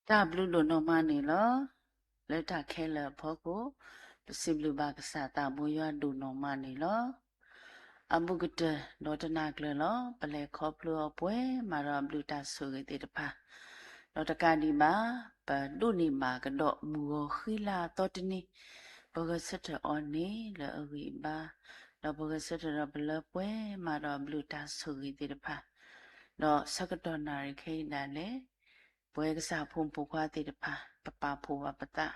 တၢ်ဘျုးဒိၣ်နီၢ်မးန့ၣ်လီၤ. လၢတၢ်ခဲလၢာ်အဖီခိၣ်, ပစံးဘျုးဘၣ်ကစၢ်သးဘိယွၤဒိၣ်နီၢ်မးန့ၣ်လီၤ. အဘူးကတၢၢ်ဒီးတနၤကျၢၤလီၤ. ပလဲၤခီဖျိအီၤပှဲၤမးဒီးအဘျုးတၢ်ဆိၣ်ဂ့ၤသ့ၣ်တဖၣ်, ဒီးတကးဒံးဘၣ်, ပဒိးန့ၢ်ဘၣ်ကဒီးမုၢ်ဂီၤဃံလၤအသီတနံၤ, ပဂဲၤဆၢထၢၣ်အီၤန့ၣ်လၢအဂံၢ်အဘါ, ဒီးပဂဲၤဆၢထၢၣ်ဒီးပလၢပှဲၤမးဒီးအဘျုးတၢ်ဆိၣ်ဂ့ၤသ့ၣ်တဖၣ်, ဒီးဆၢကတီၢ်နၣ်ရံၣ်ခဲအံၤဒၣ်လဲာ် ပဝဲကစၢ်ဖိမုၣ်ဖိခွါသ့ၣ်တဖၣ် ပပာ်ဖှိၣ်ဘၣ်ပသး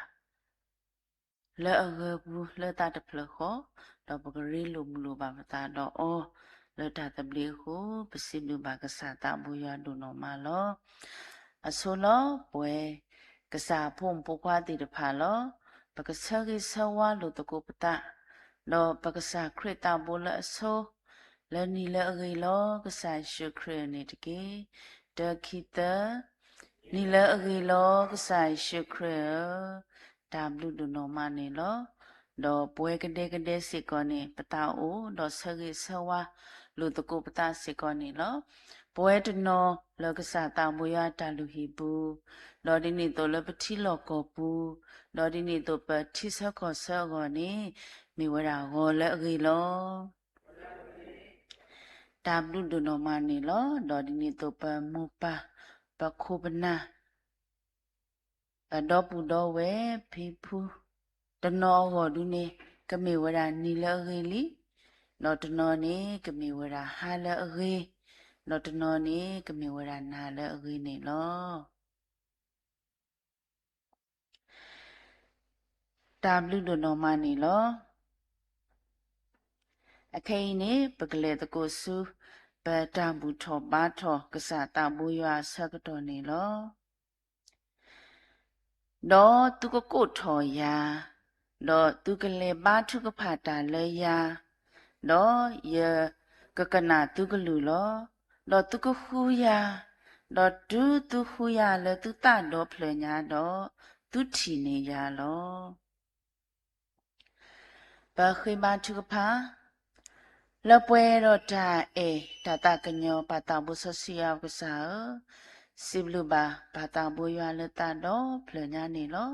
လၢအဂၢၤပူၤလၢသးတဖျၢၣ်ဃီ, ဒီးပကရ့လိာ်မုာ်လိာ်ဘၣ်ပသးဒီးအီၤ လၢတၢ်သဘျ့အဃိ, ပစံးဘျုးဘၣ်ကစၢ်သးဘိယွၤဒိၣ်နီၢ်မးလီၤ. အဆိလီၤ, ပဝဲကစၢ်ဖိမုၣ်ဖိခွါသ့ၣ်တဖၣ်လီၤ. ပကဆၢဂ့ၤဆၢဝါလိာ်သကိးပသး, ဒီးပကစၢ်ခရံာ်သးဘိလၢအဆိ လၢနံၤလၢအဂ့ၤလီၤ, ကစၢ်ယ့ၣ်ၡူးခရံာ်န့ၣ်တက့ၢ်. တၢ ခံ သၢ, နံၤလၢအဂ့ၤလီၤ, ကစၢ်ယ့ၣ်ၡူးခရံာ်ဧၢ, တၢ်ဘျုးဒိၣ်နီၢ်မးန့ၣ်လီၤ. ဒီးပဝဲကဒဲကဒဲစ့ၢ်ကီးန့ၣ် ပသးအိၣ်ဒီးဆၢဂ့ၤဆၢဝါလိာ်သကိးပသးစ့ၢ်ကီးန့ၣ်လီၤ. ပဝဲတနီၤလၢကစၢ်သးဘိယွၤအတၢ်လုၢ်ဟံၣ်ပူၤ, ဒီးဒ်န့ၣ်အသိးလၢပထံလီၢ်ကီၢ်ပူၤ, ဒီးဒ်န့ၣ်အသိးပထံဆၢကီၢ်ဆၢအဂီၢ်န့ၣ်, မ့ၢ်ဝဲဒၣ်ဂီၤလၢအဂ့ၤလီၤ. တၢ်ဘျုးဒိၣ်နီၢ်မးန့ၣ်လီၤ. ဒီးဒ်န့ၣ်အသိးပမိၢ်ပၢ်, ပခိၣ်ပနၢ်, ပဒီပုၢ်ဒီဝဲၢ်ဖံဖု, တနီၤအဂီၢ်ဒုန့ၣ် ကမ့ၢ်ဝဲဒၣ်နံၤလၢအဂ့ၤလံ, ဒီးတနီၤန့ၣ် ကမ့ၢ်ဝဲဒၣ်ဟါလၢအဂ့ၤ, ဒီးတနီၤန့ၣ် ကမ့ၢ်ဝဲဒၣ်နၤလၢအဂ့ၤန့ၣ်လီၤ. တၢ်ဘျုးဒိၣ်နီၢ်မးန့ၣ်လီၤ. အခဲအံၤန့ၣ် ပကလဲၤသကိးဆူ ပတၢ်ဘူၣ်ထီၣ်ဘါထီၣ်ကစၢ်သးဘိယွၤအဆၢကတီၢ်န့ၣ်လီၤ. ဒီးသုကကိးထီၣ်ယၤ, ဒီးသုကလဲၤဘါထုကဖၣ်တၢ်လၢယၤ, ဒီးယကကနၣ်သုကလုၢ်လီၤ. ဒီးသုကဃုယၤ, ဒီးတုၤသုဃုယၤလၢသုသးဒီဖျၢၣ်ညါဒီး, သုထံၣ်န့ၢ်ယၤလီၤ. ပဃ့ဘါထုကဖၣ်, လၢပှဲၤဒီးတၢ်အဲၣ်တၢ်သးကညီၤပၢ်သးဘိစီဆှံယွၤပကစၢ်ဧၢ, စံးဘျုးဘၣ်ပၢ်သးဘိယွၤလၢသးဒီဖျၢၣ်ညါန့ၣ်လီၤ.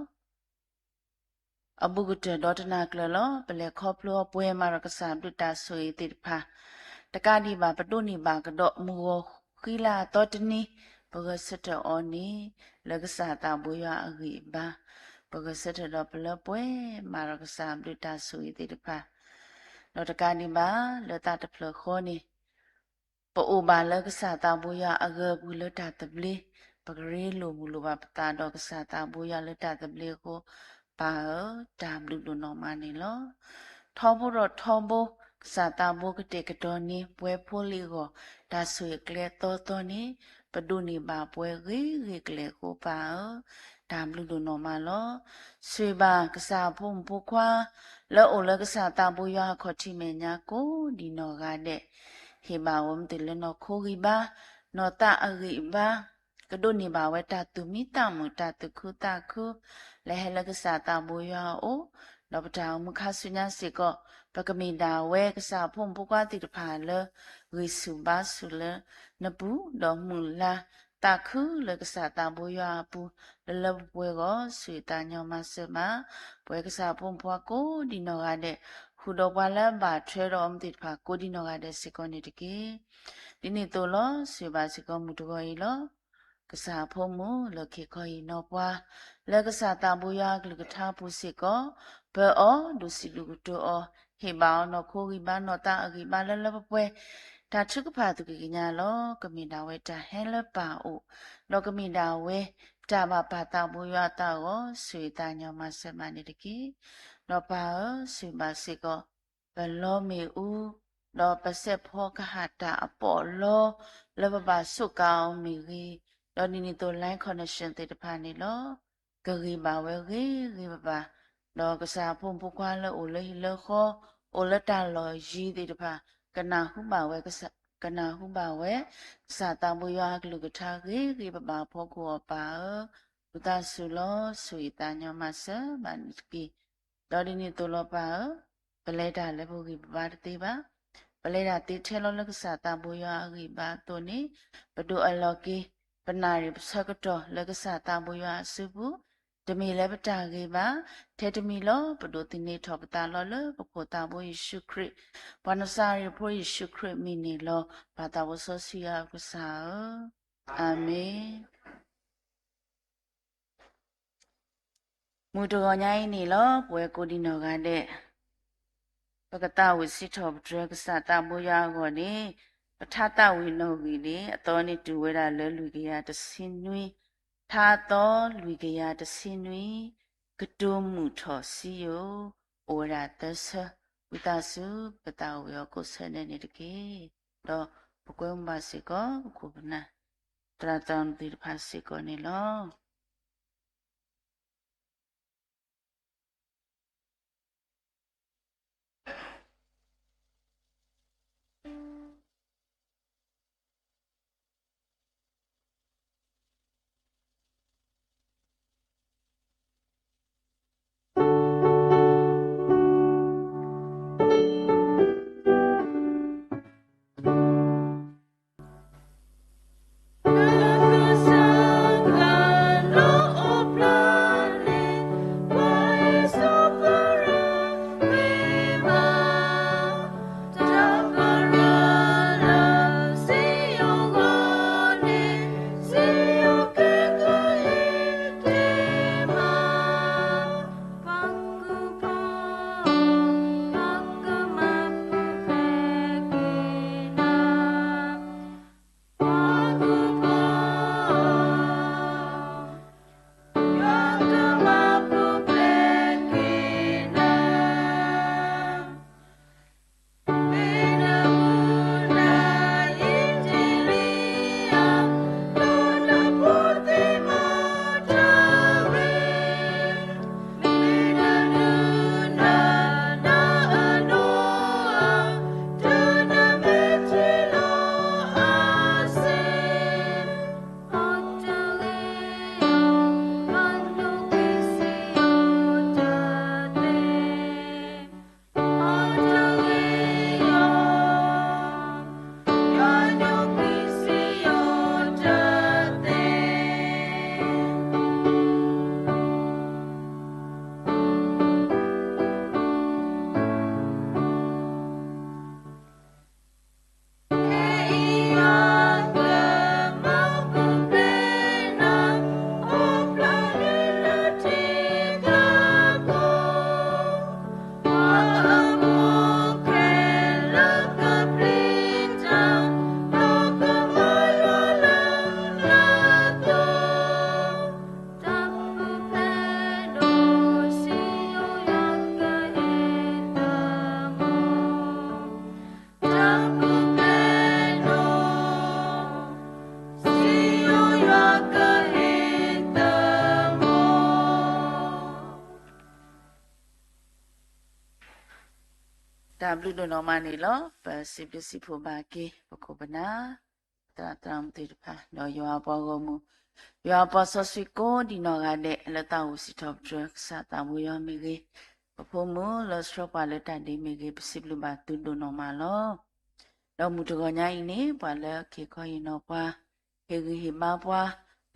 အဘူးကတၢၢ်ဒီတနၤကျၢၤလီၤ. ပလဲၤခီဖျိအီၤပှဲၤမးဒီးကစၢ်ဘျုးတၢ်ဆိၣ်ဂ့ၤသ့ၣ်တဖၣ်, တကးဒံးဘၣ် ပဒိးန့ၢ်ဘၣ်ကဒီးမုၢ်ဂီၤဃံလၤအသီတနံၤ, ပဂဲၤဆၢထၢၣ်အီၤန့ၣ် လၢကစၢ်သးဘိယွၤအဂံၢ်အဘါ, ပဂဲၤဆၢထၢၣ်ဒီးပလၢပှဲၤမးဒီးကစၢ်ဘျုးတၢ်ဆိၣ်ဂ့ၤသ့ၣ်တဖၣ်, ဒီးတကးဒံးဘၣ် လၢသးတဖျၢၣ်ဃီန့ၣ် ပအိၣ်ဘၣ်လၢကစၢ်သးဘိယွၤအဂၢၤအပူၤလၢတၢ်သဘျ့, ပကရ့လိာ်မုာ်လိာ်ဘၣ်ပသးဒီးကစၢ်သးဘိယွၤလၢတၢ်သဘျ့အဃိ, ပၢ်ဧၢ, တၢ်ဘျုးဒိၣ်နီၢ်မးန့ၣ်လီၤ. ထီဘိဒီးထီဘိ, ကစၢ်သးဘိကတဲာ်ကတီၤန့ၢ် ပှဲၤဖိလံၤအဂီၢ်, တၢ်ဆိၣ်ဂ့ၤကျဲအသီသီန့ၣ်, ပဒိးန့ၢ်ဘၣ်ပှဲၤဂ့ၤဂ့ၤကျဲၤအဃိပၢ်ဧၢ, တၢ်ဘျုးဒိၣ်နီၢ်မးလီၤ. ဆိၣ်ဂ့ၤဘၣ်ကစၢ်အဖိမုၣ်ဖိခွါ, လၢအအိၣ်လၢကစၢ်သးဘိယွၤအခီၣ်ထံးမဲာ်ညါကိးဒံးနီၢ်ဂၤဒဲး, ဟ့ၣ်ဘၣ်ဝဲမ့ၢ်တုၤလၢနီၢ်ခိဂံၢ်ဘါ, နီၢ်သးအဂံၢ်အဘါ, ကဒိးန့ၢ်ဘၣ်ဝဲတၢ်သူၣ်မံသးမုာ် တၢ်သူၣ်ခုသးခု, လၢဟဲလၢကစၢ်သးဘိယွၤအအိၣ်, ဒီးပတၢ်အိၣ်မူခါဆူညါစ့ၢ်ကီး, ပကမ့ၢ်ဒၣ်ဝဲကစၢ်ဖိမုၣ်ဖိခွါသ့ၣ်တဖၣ်လၢဂံၢ်ဆူၣ်ဘါဆူၣ်လၢနပူၤ, ဒီးမုၢ်လၢ်သးခုလၢကစၢ်သးဘိယွၤအပူၤ, လၢလၢပှဲၤပှဲၤအဂီၢ်, ဆိၣ်ဂ့ၤသးညီမၤစၢၤဘၣ်, ပဝဲကစၢ်ဖိမုၣ်ဖိခွါကိးဒံးနီၢ်ဂၤဒဲး, ဃုာ်ဒီးပှၤလၢအဘၣ်ထွဲဒီးအီၤမ့ၢ်သ့ၣ်တဖၣ်ကိးဒံးနီၢ်ဂၤဒဲးစ့ၢ်ကီးန့ၣ်တက့ၢ်. ဒ်န့ၣ်အသိးလီၤ. ဆိၣ်ဂ့ၤဘၣ်စ့ၢ်ကီးမုၢ်တဂီၤအံၤလီၤ. ကစၢ်အဖိမုၣ်လၢခံခီဟံၣ်နီၤပှၤ, လၢကစၢ်သးဘိယွၤအကလုၢ်ကထါအပူၤစ့ၢ်ကီး, ပၢၤအီၤဒိၣ်စံးဒိၣ်ကတိၤအီၤ, ဟ့ၣ်ဘၣ်အီၤနီၢ်ခိဂံၢ်ဘါနီၢ်သးအဂံၢ်ဘါလၢလၢပှဲၤပှဲၤ, တၢ်ထုကဖၣ်သူၣ်ကံၢ်ကညါလီၤ. ကမ့ၢ်ဒၣ်ဝဲတၢ်ဟဲလၢပၢ်အအိၣ်, ဒီးကမ့ၢ်ဒၣ်ဝဲတၢ်ဘၣ်ပၢ်သးဘိယွၤအသးအဂီၢ်, ဆိၣ်ဂ့ၤသးညီမၤစၢၤဘၣ်န့ၣ်တက့ၢ်. ဒီးပၢ်ဧၢ, ဆိၣ်ဂ့ၤဘၣ်စ့ၢ်ကီး ပလီမ့ၣ်အူ, ဒီးပစဲးဖီကဟၣ်တၢ်အပီးအလီ, လၢပဘၣ်စူးကါအီၤမ့ၢ်ဂ့ၤ, ဒီးဒ်န့ၣ်အသိး line connection သ့ၣ်တဖၣ်န့ၣ်လီၤ. ကဂ့ၤဘၣ်ဝဲဂ့ၤဂ့ၤဘၣ်ဘၣ်, ဒီးကစၢ်ဖိမုၣ်ဖိခွါလၢအိၣ်လၢဟံၣ်လၢဃီ, အိၣ်လၢတၢ်လီၢ်ယံၤသ့ၣ်တဖၣ်, ကနၢ်ဟူဘၣ်ဝဲ, ကနၢ်ဟူဘၣ်ဝဲ, ကစၢ်သးဘိယွၤအကလုၢ်ကထါဂ့ၤဂ့ၤဘၣ်ဘၣ်အဖီခိၣ်အီၤပၢ်ဧၢ, ဝံသးစူၤလီၤ. ဆိၣ်ဂ့ၤသးညီမၤစၢၤဘၣ်န့ၣ်တက့ၢ်. ဒီးဒ်န့ၣ်အသိးလီၤပၢ်ဧၢ, ပလဲၤတၢ်လၢပဂံၢ်ပဘါတသ့ဘၣ်. ပလဲၤတၢ်သ့ထဲလီၤလၢကစၢ်သးဘိယွၤအဂံၢ်ဘါအသိးန့ၣ်, ပဒိးအလီၢ်က့ၤ, ပနၣ်ရံၣ်ပဆၢကတီၢ်လၢကစၢ်သးဘိယွၤအစုပူၤ, တမ့ၢ်လၢပတၢ်ဂ့ၤဘၣ်, ထဲတမံၤလီၤ ပဒိးသန့ၤထီၣ်ပသးလီၤလၢပခိၣ်သးဘိယ့ၣ်ၡူးခရံာ်, ပှၤနစၤရ့းဖိယ့ၣ်ၡူးခရံာ်မံၤန့ၣ်လီၤ. ပၢ်သးဘိစီဆှံယွၤပကစၢ်ဧၢ, အၤမ့ၣ်. မုၢ်တဂီၤညါအံၤန့ၣ်လီၤ ပဝဲကိးဒံနီၢ်ဂၤဒဲး ပကသးဝံၣ်စံးထီၣ်ပတြၢၤကစၢ်သးဘိယွၤအဂီၢ်န့ၣ်, ပထါသးဝံၣ်နီၣ်ဂံၢ်န့ၣ် အသီန့ၣ်တုၤဝဲဒၣ်လၢလွံၢ်ကယၤတဆံနွံ, ထါအသီလွံၢ်ကယၤတဆံနွံ, ကတိၤမုာ်ထီၣ်စံယိၣ်, အိၣ်ဝဲဒၣ်သၢဆၢ, ဝံသးစူၤပကသးဝံၣ်အီၤကိးဆၢန့ၣ်န့ၣ်တက့ၢ်. ဒီးပကွဲမုာ်ဘၣ်စ့ၢ်ကီး ပခိၣ်ပနၢ် သရၣ်သရၣ်မုၣ်သ့ၣ်တဖၣ်စ့ၢ်ကီးန့ၣ်လီၤ.တၢ်ဘျုးဒိၣ်နီၢ်မးန့ၣ်လီၤ. ပစံးဘျုးစံးဖှိၣ်ဘၣ်က့ၤ ပခိၣ်ပနၢ် သရၣ်သရၣ်မုၣ်သ့ၣ်တဖၣ် ဒီးယွၤအပှၤဂီၢ်မုၢ် ယွၤအပှၤစီဆှံကိးဒံနီၢ်ဂၤဒဲး လၢသးဝံၣ်စံးထီၣ်ပတြၢၤကစၢ်သးဘိယွၤမ့ၢ်ဂ့ၤ, ပဖိမုၣ်လၢဆှၢပှၤလၢတၢ်ဒ့မ့ၢ်ဂ့ၤ, ပစံးဘျုးဘၣ်သုဒိၣ်နီၢ်မးလီၤ. ဒီးမုၢ်တဂီၤညါအံၤန့ၣ် ပှၤလၢက့ၤခီဟ့ၣ်နီၤပှၤ ဟ့ၣ်ဂံၢ်ဟ့ၣ်ဘါပှၤ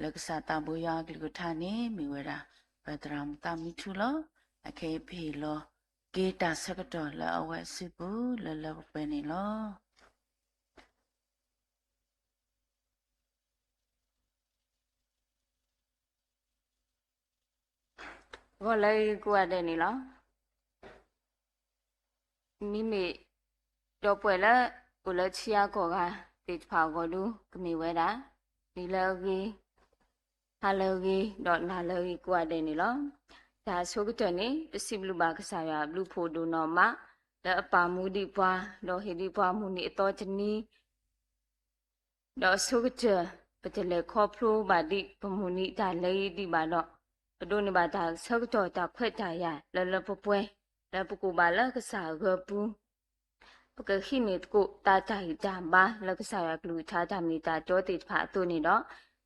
လၢကစၢ်သးဘိယွၤအကလုၢ်ကထါန့ၣ် မ့ၢ်ဝဲဒၣ် ပသရၣ်မုၣ်သးမံထူလီၤ. အခဲအံၤပဟ့ၣ်လီၤက့ၤတၢ်ဆၢကတီၢ်လၢအဝဲအစုပူၤလၢလၢပှဲၤပှဲၤန့ၣ်လီၤ. ဂီၤလၢအဂ့ၤကိးဂၤဒဲးန့ၣ်လီၤ. မ့မ့ၢ် ဒီပုၢ်ဝဲၢ်လၢ အိၣ်လၢထံဂၤကီၢ်ဂၤသ့ၣ်တဖၣ်အဂီၢ်ဒု ကမ့ၢ်ဝဲဒၣ် နံၤလၢအဂ့ၤ, ဟါလၢအဂ့ၤ ဒီးနၤလၢအဂ့ၤကိးဂၤဒဲးန့ၣ်လီၤ. တၢ်အဆိကတၢၢ်န့ၣ် ပစံးဘျုးဘၣ်ကစၢ်ယွၤအဘျုးဖှိၣ်ဒိၣ်နီၢ်မး လၢအပာ်မူဒံးပှၤ ဒီးဟ့ၣ်ဒံးပှၤမုၢ်နံၤအသီတနံၤ ဒီးအဆိကတၢၢ် ပတလဲၤခီဖျိဘၣ်ဒံးပမုၢ်နံၤတၢ်လၢအံၤဒံးဘၣ်ဒီး ပဒိးန့ၢ်ဘၣ်တၢ်ဆၢကတီၢ်တၢ်ခွဲးတၢ်ယာ်လၢလၢပှဲၤပှဲၤ လၢပကိးဘၣ်လၢကစၢ်အဂၢၤပူၤ ပကဟံးန့ၢ်သကိးသးတၢ်ဂံၢ်တၢ်ဘါလၢကစၢ်ယွၤကလုၢ်ကထါတၢ်မ့ၢ်တၢ်တီသ့ၣ်တဖၣ်အသိးန့ၣ်ဒီး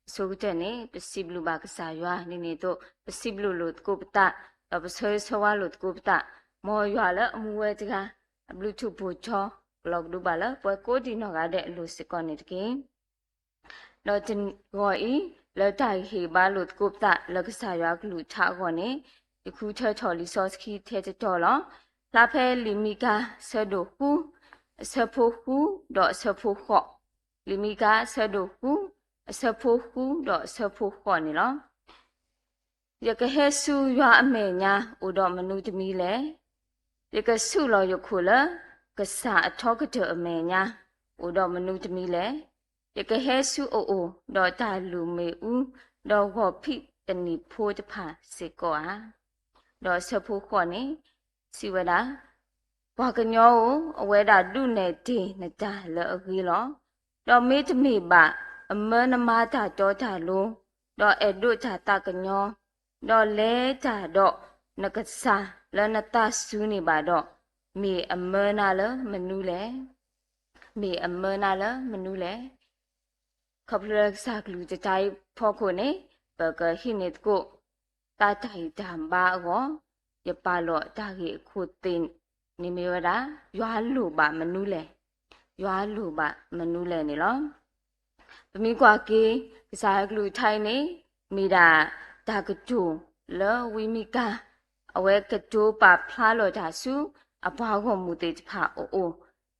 အဆိကတၢၢ်န့ၣ် ပစံးဘျုးဘၣ်ကစၢ်ယွၤ ဒ်န့ၣ်အသိး ပစံးဘျုးလိာ်သကိးပသး ဒီးပဆၢဂ့ၤဆၢဝါလိာ်သကိးပသး မ်ယွၤလၢအမူဝဲတဂၤ အဘျုးထူးဖှိၣ်ထီ ကလီၤကဒုဘၣ်လၢပှၤကိးဒံနီၢ်ဂၤဒဲးအလိၤစ့ၢ်ကီးန့ၣ်တက့ၢ်. ဒီးတဂီၤအံၤ လၢတၢ်ဟ့ၣ်ဘါလိာ်သကိးပသးလၢကစၢ်ယွၤကလုၢ်ကထါအဂီၢ်န့ၣ်, ယဃုထၢထီၣ်လံာ်စီဆှံထဲတတီၤလီၤ. ဖျါဖဲလံာ်မံကၤ ဆၢဒိၣ်ဃု, အဆၢဖိဃု ဒီးအဆၢဖိဃိး, လံာ်မံကၤ ဆၢဒိၣ်ဃု, အဆၢဖိဃု ဒီးအဆၢဖိဃိးန့ၣ်လီၤ. ယကဟဲဆူယွၤအမဲာ်ညါ အိၣ်ဒီးမနုၤတမံၤလဲၣ်. ယကဆူးလီၤယခိၣ်လၢ ကစၢ်အထီကတၢၢ်အမဲာ်ညါ အိၣ်ဒီးမနုၤတမံၤလဲၣ်. ယကဟဲဆူအအိၣ်ဒီးတၢ်လုၢ်မ့ၣ်အူ ဒီးဂီၤဖံးတနံၤဖိတဖၣ်စ့ၢ်ကီးဧါ. ဒီးအဆၢဖိဃိးန့ၣ် စံးဝဲဒၣ်, ပှၤကညီဧၢ, အဝဲဒၣ်ဒုးနဲၣ်တ့ၢ်နတၢ်လၢအဂ့ၤလီၤ. ဒီးမ့တမ့ၢ်ဘၣ် အမၢနမါတၢ်တီတၢ်လိၤ, ဒီးအဲၣ်ဒိးတၢ်သးကညီၤ, ဒီးလဲၤတၢ်ဒီးနကစၢ်လၢနသးစူၤန့ၣ်ဘၣ်ဒီး, မ့ၢ်အမၢနၤလၢမနုၤလဲၣ်. မ့ၢ်အမၢနၤလၢမနုၤလဲၣ်. ခီဖျိလၢကစၢ်ကလုၢ်ကထါအံၤအဖီခိၣ်န့ၣ်, ပကဟံးန့ၢ်သကိး သးတၢ်ဂံၢ်တၢ်ဘါအဂီၢ်, ယပာ်လီၤတၢ်ဂ့ၢ်အခိၣ်သ့ၣ်န့ၣ်မ့ၢ်ဝဲဒၣ်, ယွၤလိၣ်ဘၣ်မနုၤလဲၣ်. ယွၤလိၣ်ဘၣ်မနုၤလဲၣ်န့ၣ်လီၤ. ပမ့ၢ်ကွၢ်က့ၤ ကစၢ်ယွၤကလုၢ်ကထါအံၤန့ၣ် မ့ၢ်ဒၣ်တၢ်ကတိၤလၢဝံမံကၤ အဝဲကတိၤပာ်ဖျါလီၤတၢ်ဆူ အပှၤဂီၢ်မုၢ်သ့ၣ်တဖၣ်အအိၣ်,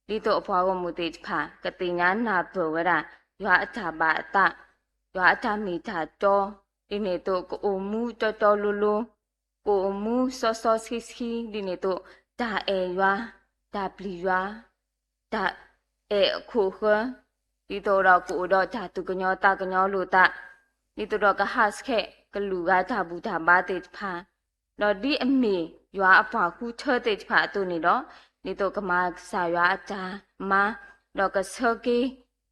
ဒ်သိးအပှၤဂီၢ်မုၢ်သ့ၣ်တဖၣ် ကသ့ၣ်ညါနၢ်ပၢၢ်ဝဲဒၣ် ယွၤအတၢ်ဘၣ်အသး, ယွၤအတၢ်မ့ၢ်တၢ်တီ, ဒ်န့ၣ်အသိးကအိၣ်မူတီတီလိၤလိၤ, ကအိၣ်မူစီစီဆှံဆှံ, ဒ်န့ၣ်အသိး တၢ်အဲၣ်ယွၤ, တၢ်ပျံၤယွၤ, တၢ်အဲၣ်အခိၣ်ဃၢ, ဒ်သိးဒီးကအိၣ်ဒီးတၢ်သူၣ်ကညီၤသးကညီၤလိာ်သး, ဒ်သိးဒီးကဟးဆှဲးကလူးဂၤတၢ်ဘူၣ်တၢ်ဘါသ့ၣ်တဖၣ်, ဒီးဒ်အမ့ၢ်ယွၤအပှၤဃုထၢသ့ၣ်တဖၣ်အသိးန့ၣ်ဒီး, ဒ်သိးကမၤကစၢ်ယွၤအတၢ်မၤ, ဒီးကဆှၢက့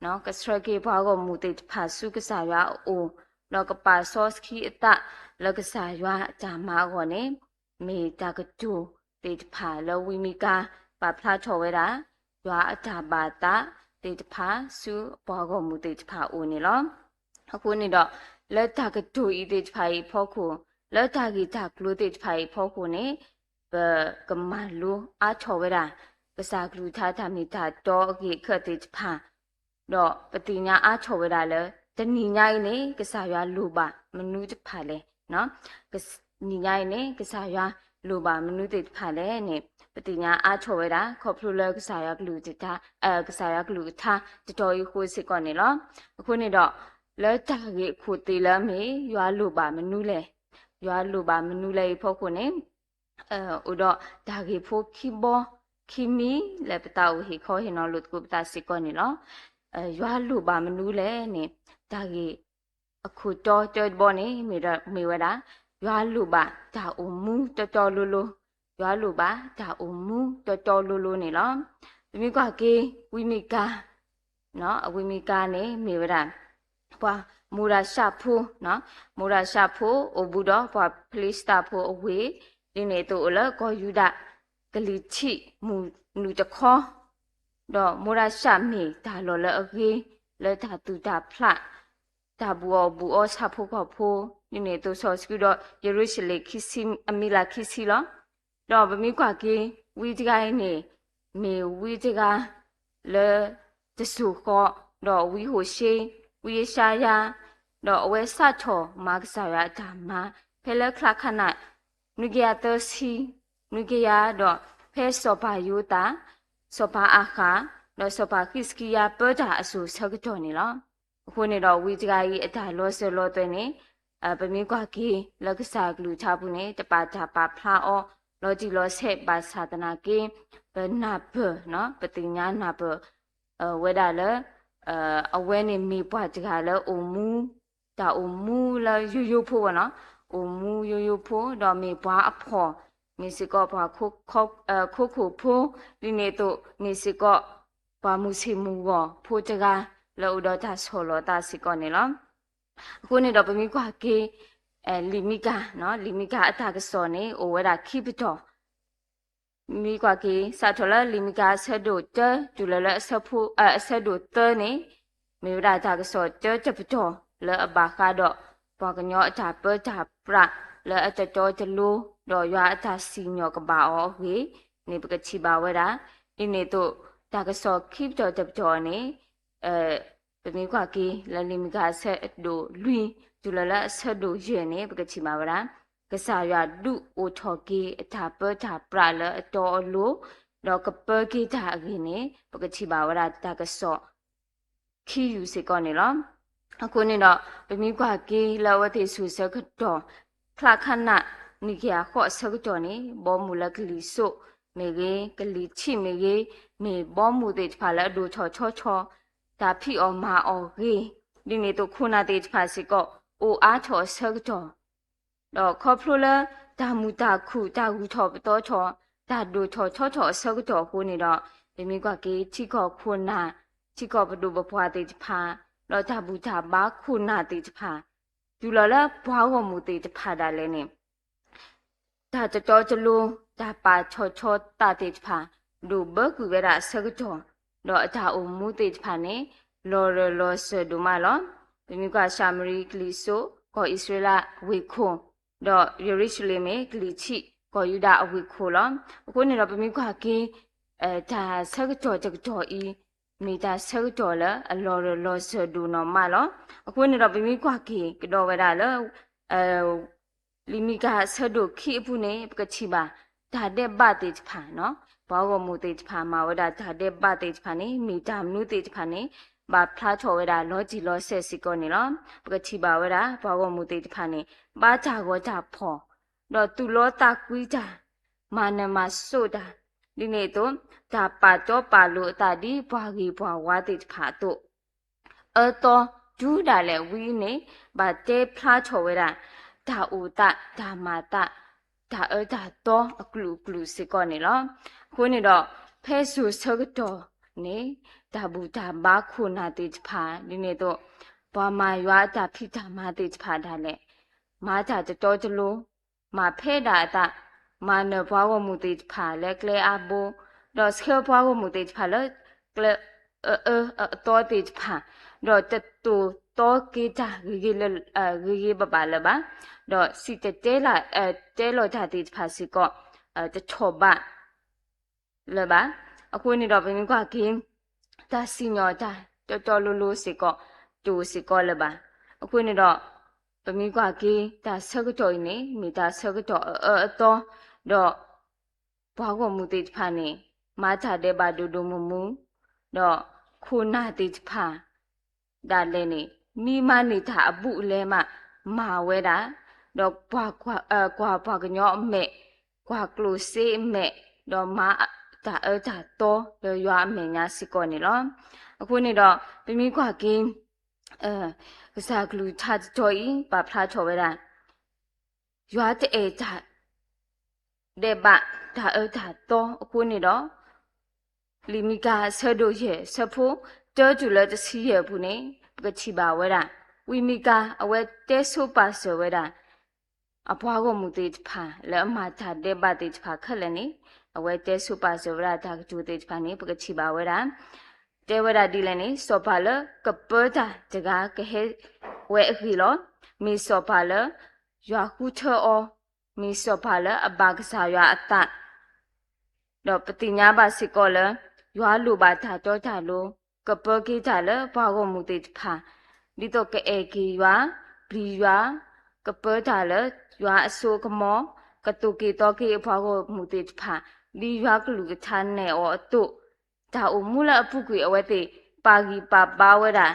ၤ, ကဆှၢက့ၤပှၤဂီၢ်မုၢ်သ့ၣ်တဖၣ်ဆူကစၢ်ယွၤအအိၣ်, ဒီးကပာ်စီဆှံအသးလၢကစၢ်ယွၤအတၢ်မၤအဂီၢ်န့ၣ်, မ့ၢ်တၢ်ကတိၤသ့ၣ်တဖၣ်လၢဝံမံကၤ ပာ်ဖျါထီၣ်ဝဲဒၣ် ယွၤအတၢ်ဘၣ်သးသ့ၣ်တဖၣ်ဆူအပှၤဂီၢ်မုၢ်သ့ၣ်တဖၣ်အအိၣ်န့ၣ်လီၤ. အဃိန့ၣ်ဒီး လၢတၢ်ကတိၤအံၤသ့ၣ်တဖၣ်အံၤအဖီခိၣ်, လၢတၢ်ဂ့ၢ်တၢ်ကျိၤသ့ၣ်တဖၣ်အံၤအဖီခိၣ်န့ၣ်, ပကမၤလိအါထီၣ်ဝဲဒၣ် ကစၢ်ကလုၢ်ကထါတၢ်မ့ၢ်တၢ်တီအဂ့ၢ်အခၢၣ်သ့ၣ်တဖၣ်, ဒီးပသ့ၣ်ညါအါထီၣ်ဝဲဒၣ်လၢ တနံၤညါအံၤန့ၣ် ကစၢ်ယွၤလိၣ်ဘၣ်မနုၤတဖၣ်လဲၣ်. နံၤညါအံၤန့ၣ် ကစၢ်ယွၤလိၣ်ဘၣ်မနုၤသ့ၣ်တဖၣ်လဲၣ်န့ၣ် ပသ့ၣ်ညါအါထီၣ်ဝဲဒၣ် ခီဖျိလၢကစၢ်ယွၤကလုၢ်ကထါ, ကစၢ်ယွၤကလုၢ်ကထါတတီၤအံၤအဃိစ့ၢ်ကီးန့ၣ်လီၤ. အဃိန့ၣ်ဒီး လၢတၢ်ဂ့ၢ်အခိၣ်သ့ၣ်လၢအမ့ၢ် ယွၤလိၣ်ဘၣ်မနုၤလဲၣ်, ယွၤလိၣ်ဘၣ်မနုၤလဲၣ်အံၤအဖီခိၣ်န့ၣ်, အိၣ်ဒီးတၢ်ဂ့ၢ်ဖိခံဘီခံမံၤလၢပသးအိၣ်ဟ့ၣ်ခီဟ့ၣ်နီၤလိာ်သကိးပသးစ့ၢ်ကီးန့ၣ်လီၤ. ယွၤလိၣ်ဘၣ်မနုၤလဲၣ်န့ၣ် တၢ်ဂ့ၢ်အခိၣ်တီတၢတဘီန့ၣ် မ့ၢ်ဝဲဒၣ် ယွၤလိၣ်ဘၣ်တၢ်အိၣ်မူတီတီလိၤလိၤ, ယွၤလိၣ်ဘၣ်တၢ်အိၣ်မူတီတီလိၤလိၤန့ၣ်လီၤ. ပမ့ၢ်ကွၢ်က့ၤ ဝံမံကၤ အဝံမံကၤန့ၣ် မ့ၢ်ဝဲဒၣ် ပှၤမိရၤၡးဖိ, မိရၤၡးဖိ အိၣ်ဘူးဒီးပှၤဖလံၡသးဖိအဝ့ၢ်, ဒ်န့ၣ်အသိးအိၣ်လၢကီၢ်ယူဒၤ ကလံၤထံးမုၢ်နုာ်တခီ, ဒီးမိရၤၡးမ့ၢ်တၢ်လီၢ်လၢအဂ့ၤ လၢတၢ်သူၣ်တၢ်ဖျး တၢ်ဘူးအီၣ်ဘူးအီဆၣ်ဖိကီၢ်ဖိ, ဒ်န့ၣ်အသိးစီၤစကုဒီးယရူၤၡလ့ၣ်ခံဆံ အမံၤလၢ်ခံဆံလီၤ. ဒီးပမ့ၢ်ကွၢ်က့ၤ ဝံတဂၤအံၤန့ၣ် မ့ၢ်ဝံတဂၤလၢ တစိၢ်ဃီ, ဒီးဝံဟိၣ်ၡ့, ဝံယၡါယၤ, ဒီးအဝဲစးထီၣ်မၤကစၢ်ယွၤအတၢ်မၤ ဖဲလၢချါခးနး နွံကယၤသၢဆံ, နွံကယၤဒီး ဖဲစီၤပၤယိၤသး, စီၤပၤအၤဃး, ဒီးစီၤပၤဃံးစကံယၤပၢတၢ်အစိၤဆၢကတီၢ်န့ၣ်လီၤ. အဃိန့ၣ်ဒီး ဝံတဂၤအံၤအတၢ်လီၤစၢၤလီၤသွဲၣ်န့ၣ် ပမ့ၢ်ကွၢ်က့ၤလၢကစၢ်ကလုၢ်ကထါပူၤန့ၣ် တပာ်တၢ်ပာ်ဖျါအီၤ လီၤတံၢ်လီၤဆဲးဘၣ်ဆၣ်သနာ်က့ ပနၢ်ပၢၢ် ပသ့ၣ်ညါနၢ်ပၢၢ် ဝဲဒၣ်လၢ အဝဲန့ၣ်မ့ၢ်ပှၤတဂၤလၢအိၣ်မူ တၢ်အိၣ်မူလၢယိယိဖိဘၣ်နီၤ, အိၣ်မူယိယိဖိ ဒီးမ့ၢ်ပှၤအဖှီၣ်, မ့ၢ်စ့ၢ်ကီးပှၤခိခိၣ်ဖိ, ဒ်န့ၣ်အသိး မ့ၢ်စ့ၢ်ကီး ပှၤမုၢ်ဆ့ၣ်မုၢ်ဂီၤဖိတဂၤ လၢအိၣ်ဒီးတၢ်ဆီၣ်လီၤသးစ့ၢ်ကီးန့ၣ်လီၤ. အဃိန့ၣ်ဒီးပမ့ၢ်ကွၢ်က့ၤ လံာ်မံကၤ, လံာ်မံကၤအတၢ်ကစီၣ်န့ၣ် အိၣ်ဝဲဒၣ်ခံပတီၢ် မ့ၢ်ကွၢ်က့ၤ စးထီၣ်လၢလံာ်မံကၤအဆၢဒိၣ်တၢ တုၤလၢလၢအဆၢဖိ, အဆၢဒိၣ်သၢန့ၣ် မ့ၢ်ဝဲဒၣ်တၢ်ကစီၣ်တၢတပတီၢ်လၢအဘၣ်ဃးဒီး ပှၤကညီအတၢ်ပၢတၢ်ပြး လၢအတတီတလိၤ ဒီးယွၤအတၢ်စံၣ်ညီၣ်ကဘၣ်အီၤအဂ့ၢ်န့ၣ် ပကထံၣ်ဘၣ်ဝဲဒၣ်. ဒ်န့ၣ်အသိး တၢ်ကစီၣ်ခံပတီၢ်တပတီၢ်န့ၣ် ပမ့ၢ်ကွၢ်က့ၤလၢလံာ်မံကၤအဆၢဒိၣ်လွံၢ် တုၤလီၤလၢအဆၢဒိၣ်ယဲၢ်န့ၣ် ပကထံၣ်ဘၣ်ဝဲဒၣ် ကစၢ်ယွၤဒုးအိၣ်ထီၣ်က့ၤအတၢ်ပၢတၢ်ပြးလၢအတီအလိၤ ဒီးကပၢက့ၤတၢ်အဂ့ၢ်န့ၣ် ပကထံၣ်ဘၣ်ဝဲဒၣ်တၢ်ကစီၣ် ခံယူၢ်စ့ၢ်ကီးန့ၣ်လီၤ. အဃိန့ၣ်ဒီး ပမ့ၢ်ကွၢ်က့ၤလၢအဝဲသ့ၣ်ဆူၣ်ဆၢကတီၢ် ဖျးခးနး နံၣ်ကယၤဃိးအဆၢကတီၢ်န့ၣ် ဘီမုၢ်လၢကလံၤစိးမ့ၢ်ဂ့ၤ, ကလံၤထံးမ့ၢ်ဂ့ၤ, မ့ၢ်ဘီမုၢ်သ့ၣ်တဖၣ်လၢအဒိၣ်ထီၣ်ထီထီၣ်, တၢ်ဖံးအီၣ်မၤအီၣ်ဂ့ၤ, ဒ်န့ၣ်အသိးခိၣ်နၢ်သ့ၣ်တဖၣ်စ့ၢ်ကီး အိၣ်အါထီၣ်အဆၢကတီၢ် ဒီးခီဖျိလၢ တၢ်မုာ်တၢ်ခုၣ် တၢ်ဂုၤထီၣ်ပသီထီၣ် တၢ်ဒိၣ်ထီၣ်ထီထီၣ်အဆၢကတီၢ်အဃိန့ၣ်ဒီး ပမ့ၢ်ကွၢ်က့ၤထံကီၢ်ခိၣ်နၢ်, ထံကီၢ်ပဒိၣ်ပပှၢ်သ့ၣ်တဖၣ်, ဒီးတၢ်ဘူၣ်တၢ်ဘါခိၣ်နၢ်သ့ၣ်တဖၣ်, တုၤလီၤလၢပှၤဂီၢ်မုၢ်သ့ၣ်တဖၣ်ဒၣ်လဲာ်န့ၣ် တၢ်တတီတလိၤ တၢ်ပာ်ထီၣ်ထီသးသ့ၣ်တဖၣ် ဒိၣ်ဘၢကွံာ်ဝဲဒၣ်အဆၢကတီၢ်, ဒီးအတၢ်အိၣ်မူသ့ၣ်တဖၣ်န့ၣ် လီၤရၢၢ်လီၤစၢၤဒိၣ်မးလီၤ. ပမ့ၢ်ကွၢ်ၡၤမရံကလံၤစိး ကီၢ်အံၣ်စရ့လးဝ့ၢ်ခိၣ်, ဒီးယရူၤၡလ့ၣ်မ့ၢ်ကလံၤထံး ကီၢ်ယူဒၤအဝ့ၢ်ခိၣ်လီၤ. အဃိန့ၣ်ဒီး ပမ့ၢ်ကွၢ်က့ၤ တၢ်ဆၢကတီၢ်တကတီၢ်အံၤ မ့ၢ်တၢ်ဆၢကတီၢ်လၢအလီၤရၢၢ်လီၤစၢၤဒိၣ်နီၢ်မးလီၤ. အဃိန့ၣ်ဒီး ပမ့ၢ်ကွၢ်က့ၤကဒီးဝဲဒၣ်လၢ လံာ်မံကၤအဆၢဒိၣ်ခံအပူၤန့ၣ် ပကထံၣ်ဘၣ် တၢ်ဒဲးဘးသ့ၣ်တဖၣ်, ပှၤဂီၢ်မုၢ်သ့ၣ်တဖၣ်မၤဝဲဒၣ်တၢ်ဒဲးဘးသ့ၣ်တဖၣ်န့ၣ် မ့ၢ်တၢ်မနုၤသ့ၣ်တဖၣ်န့ၣ် ဘၣ်ဖျါထီၣ်ဝဲဒၣ်လီၤတံၢ်လီၤဆဲးစ့ၢ်ကီးန့ၣ်လီၤ. ပကထံၣ်ဘၣ်ဝဲဒၣ် ပှၤဂီၢ်မုၢ်သ့ၣ်တဖၣ်န့ၣ် ဘါတၢ်ဂီၤတၢ်ဖီၣ်, ဒီးသူၣ်လီသးကွံတၢ်, မၤနၢၤမၤစိးတၢ်, ဒ်န့ၣ်အသိး တၢ်ပာ်တီပာ်လိၤအသးဒ်ပှၤဂ့ၤပှၤဝါသ့ၣ်တဖၣ်အသိး အၢသီတုၤဒၣ်လဲာ်ဝံၤန့ၣ် ဘၣ်တဲဖျါထီၣ်ဝဲဒၣ် တၢ်အိၣ်သး တၢ်မၤသး တၢ်အၢတၢ်သီအကလုာ်ကလုာ်စ့ၢ်ကီးန့ၣ်လီၤ. အဃိန့ၣ်ဒီး ဖဲစိၤဆၢကတီၢ်န့ၣ် တၢ်ဘူၣ်တၢ်ဘါခိၣ်နၢ်သ့ၣ်တဖၣ် ဒ်န့ၣ်အသိး ပှၤမၤယွၤအတၢ်ဖံးတၢ်မၤသ့ၣ်တဖၣ်ဒၣ်လဲာ် မၤတၢ်တတီတလိၤ မၤဖဲဒၣ်အသး, မၤနၢၤပှၤဂီၢ်မုၢ်သ့ၣ်တဖၣ်လၢကျဲအါဘိ, ဒီးဆှၢပှၤဂီၢ်မုၢ်သ့ၣ်တဖၣ်လၢ ကျဲအအၢအသီသ့ၣ်တဖၣ်, ဒီးတသိၣ်သီက့ၤတၢ်ဂ့ၤဂ့ၤလၢ ဂ့ၤဂ့ၤဘၣ်ဘၣ်လၢၤဘၣ်, ဒီးစံၣ်တဲၤတဲလီၤ တဲလီၤတၢ်သ့ၣ်တဖၣ်စ့ၢ်ကီး တထီၣ်ဘး လၢၤဘၣ်. အဃိန့ၣ်ဒီး ပမ့ၢ်ကွၢ်က့ၤ တၢ်စံၣ်ညီၣ်တၢ်တီတီလိၤလိၤစ့ၢ်ကီး တအိၣ်စ့ၢ်ကီးလၢၤဘၣ်. အဃိန့ၣ်ဒီး ပမ့ၢ်ကွၢ်က့ၤ တၢ်ဆၢကတီၢ်အံၤန့ၣ် မ့ၢ်တၢ်ဆၢကတီၢ်အအၢအသီ, ဒီး ပှၤဂီၢ်မုၢ်သ့ၣ်တဖၣ်န့ၣ် မၤတၢ်ဒဲးဘးဒိၣ်ဒိၣ်မုၢ်မုၢ်, ဒီးခိၣ်နၢ်သ့ၣ်တဖၣ် ဒၣ်လဲာ်န့ၣ် မ့ၢ်မၤန့ၢ်တၢ်အဘူးအလဲမး မၤဝဲဒၣ်, ဒီး ကွၢ်ပှၤကညီအမဲာ်, ကွၢ်ကျိၣ်စ့အမဲာ်, ဒီးမၤတၢ်အၢတၢ်သီလၢယွၤအမဲာ်ညါစ့ၢ်ကီးန့ၣ်လီၤ. အဃိန့ၣ်ဒီး ပမ့ၢ်ကွၢ်က့ၤ ကစၢ်ကလုၢ်ကထါတတီၤအံၤ ပာ်ဖျါထီၣ်ဝဲဒၣ် ယွၤတအဲၣ်တၢ် ဒဲးဘး တၢ်အၢတၢ်သီအဃိန့ၣ်ဒီး လံာ်မံကၤအဆၢဒိၣ်ယဲၢ် ဆၢဖိ တၢတုၤလၢတဆံယဲၢ်အပူၤန့ၣ် ပကထံၣ်ဘၣ်ဝဲဒၣ် ဝံမံကၤအဝဲတဲဆိပာ်စၢၤဝဲဒၣ် အပှၤဂီၢ်မုၢ်သ့ၣ်တဖၣ် လၢအမၤတၢ်ဒဲးဘးသ့ၣ်တဖၣ်ခဲလၢာ်န့ၣ် အဝဲတဲဆိပာ်စၢၤဝဲဒၣ်တၢ်ကတိၤသ့ၣ်တဖၣ်န့ၣ် ပကထံၣ်ဘၣ်ဝဲဒၣ် တဲဝဲဒၣ်ဒ်လဲၣ်န့ၣ် စီၤပၤလၢကပၢတၢ်တဂၤကဟဲဝဲအဂ့ၢ်လီၤ. မ့ၢ်စီၤပၤလၢ ယွၤဃုထၢအီၤ, မ့ၢ်စီၤပၤလၢအဘၣ်ကစၢ်ယွၤအသး ဒီးပသ့ၣ်ညါဘၣ်စ့ၢ်ကီးလၢ ယွၤလိၣ်ဘၣ်တၢ်တီတၢ်လိၤ ကပၢက့ၤတၢ်လၢပှၤဂီၢ်မုၢ်သ့ၣ်တဖၣ် ဒ်သိးကအဲၣ်က့ၤယွၤ, ပျံၤယွၤ, ကပၢတၢ်လၢယွၤအစိအကမီၤ, ကသိၣ်က့ၤသီက့ၤအပှၤဂီၢ်မုၢ်သ့ၣ်တဖၣ် ဒ်ယွၤကလုၢ်ကထါနဲၣ်အီၤအသိး, တၢ်အိၣ်မူလၢအပူၤကွံာ်အဝဲသ့ၣ် ပာ်ဂံၢ်ပာ်ဘါဝဲဒၣ်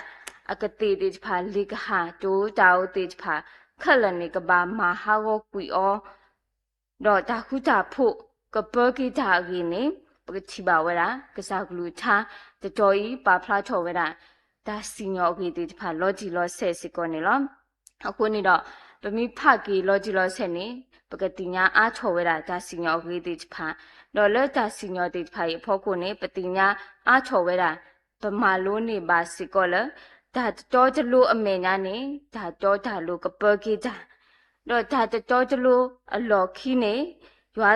အကသ့ၣ်သ့ၣ်တဖၣ် လ့ၣ်ကဟၣ် တိၤတၢ်ဧိၤသ့ၣ်တဖၣ် ခဲလၢာ်န့ၣ် ကဘၣ်မၤဟးဂီၤကွံာ်အီၤ ဒီးတၢ်ဃူတၢ်ဖိး ကပၢက့ၤတၢ်အဂ့ၢ်န့ၣ် ပကထံၣ်ဘၣ်ဝဲဒၣ် ကစၢ်ကလုၢ်ကထါ တတီၤအံၤ ပာ်ဖျါထီၣ်ဝဲဒၣ် တၢ်စံၣ်ညီၣ်အဂ့ၢ်သ့ၣ်တဖၣ် လီၤတံၢ်လီၤဆဲးစ့ၢ်ကီးန့ၣ်လီၤ. အဃိန့ၣ်ဒီး ပမ့ၢ်ဖးက့ၤလီၤတံၢ်လီၤဆဲးန့ၣ် ပကသ့ၣ်ညါအါထီၣ်ဝဲဒၣ် တၢ်စံၣ်ညီၣ်အဂ့ၢ်သ့ၣ်တဖၣ်, ဒီးလၢတၢ်စံၣ်ညီၣ်သ့ၣ်တဖၣ်အံၤအဖီခိၣ်န့ၣ် ပသ့ၣ်ညါအါထီၣ်ဝဲဒၣ် ပမၤလိန့ၢ်ဘၣ်စ့ၢ်ကီးလၢ တၢ်တတီတလိၤအမဲာ်ညါန့ၣ် တၢ်တီတၢ်လိၤကပၢက့ၤတၢ်, ဒီးတၢ်တတီတလိၤအလီၢ်ခံန့ၣ် ယွၤ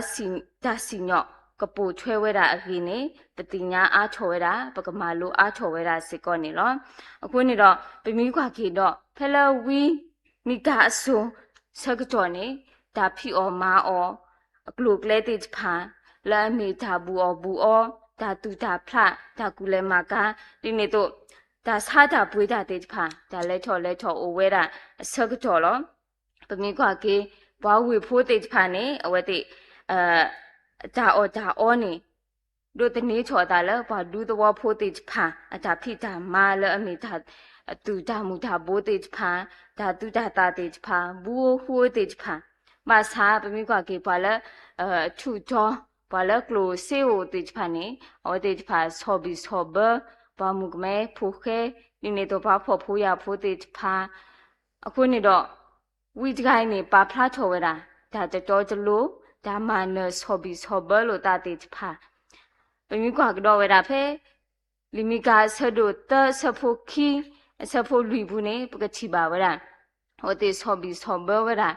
တၢ်စံၣ်ညီၣ်ကပိာ်ထွဲဝဲဒၣ်အဂ့ၢ်န့ၣ် ပသ့ၣ်ညါအါထီၣ်ဝဲဒၣ် ပကမၤလိအါထီၣ်ဝဲဒၣ်စ့ၢ်ကီးန့ၣ်လီၤ. အဃိန့ၣ်ဒီး ပမ့ၢ်ကွၢ်က့ၤဒီး ဖဲလၢဝံမံကၤအစိၤ ဆၢကတီၢ်န့ၣ် တၢ်ဖံးအီၣ်မၤအီၣ် အကျိၤအကျဲသ့ၣ်တဖၣ် လၢအမ့ၢ်တၢ်ဘူၣ်အီၣ်ဘူၣ်အီ, တၢ်သူၣ်တၢ်ဖျး, တၢ်ကူၣ်လဲၤမၤကၤ, ဒ်န့ၣ်အသိး တၢ်ဆါတၢ်ပှ့ၤတၢ်သ့ၣ်တဖၣ် တၢ်လဲၤထီၣ်လဲၤထီအိၣ်ဝဲဒၣ်အဆၢကတီၢ်လီၤ. ပမ့ၢ်ကွၢ်က့ၤ ပှၤဝ့ၢ်ဖိသ့ၣ်တဖၣ်န့ၣ် အဝဲသ့ၣ် တၢ်အီၣ်တၢ်အီန့ၣ် ဒိးသန့ၤထီၣ်အသးလၢ ပှၤဒူသဝီဖိသ့ၣ်တဖၣ် အတၢ်ဖံးတၢ်မၤလၢအမ့ၢ်တၢ်သူၣ်တၢ်မုၢ်တၢ်ဘိသ့ၣ်တဖၣ်, တၢ်သူတၢ်သၣ်သ့ၣ်တဖၣ်, ဘူးဧိၤဃူဧိၤသ့ၣ်တဖၣ်, ဘၣ်ဆၣ်ပမ့ၢ်ကွၢ်က့ၤပှၤလၢ ထူးတီၤ ပှၤလၢကျိၣ်စ့ဧိၤသ့ၣ်တဖၣ်န့ၣ် အဝဲသ့ၣ်တဖၣ်ဆီၣ်ဘံၣ်ဆီၣ်ဘၢ ပှၤမုၣ်ကမဲဖိဃဲ ဒ်န့ၣ်အသိးပှၤဖှီၣ်ဖိယာ်ဖိသ့ၣ်တဖၣ် အဃိန့ၣ်ဒီး ဝံတဂၤအံၤန့ၣ် ပာ်ဖျါထီၣ်ဝဲဒၣ် တၢ်တတီတလိၤ တၢ်မၤနၢၤဆီၣ်ဘံၣ်ဆီၣ်ဘၢလိာ်သးသ့ၣ်တဖၣ် ပမ့ၢ်ကွၢ်ကဒီးဝဲဒၣ်ဖဲ လံာ်မံကၤအဆၢဒိၣ်သၢ အဆၢဖိခံ အဆၢဖိလွံၢ်ပူၤန့ၣ် ပကထံၣ်ဘၣ်ဝဲဒၣ် အဝဲသ့ၣ်ဆီၣ်ဘံၣ်ဆီၣ်ဘၢဝဲဒၣ်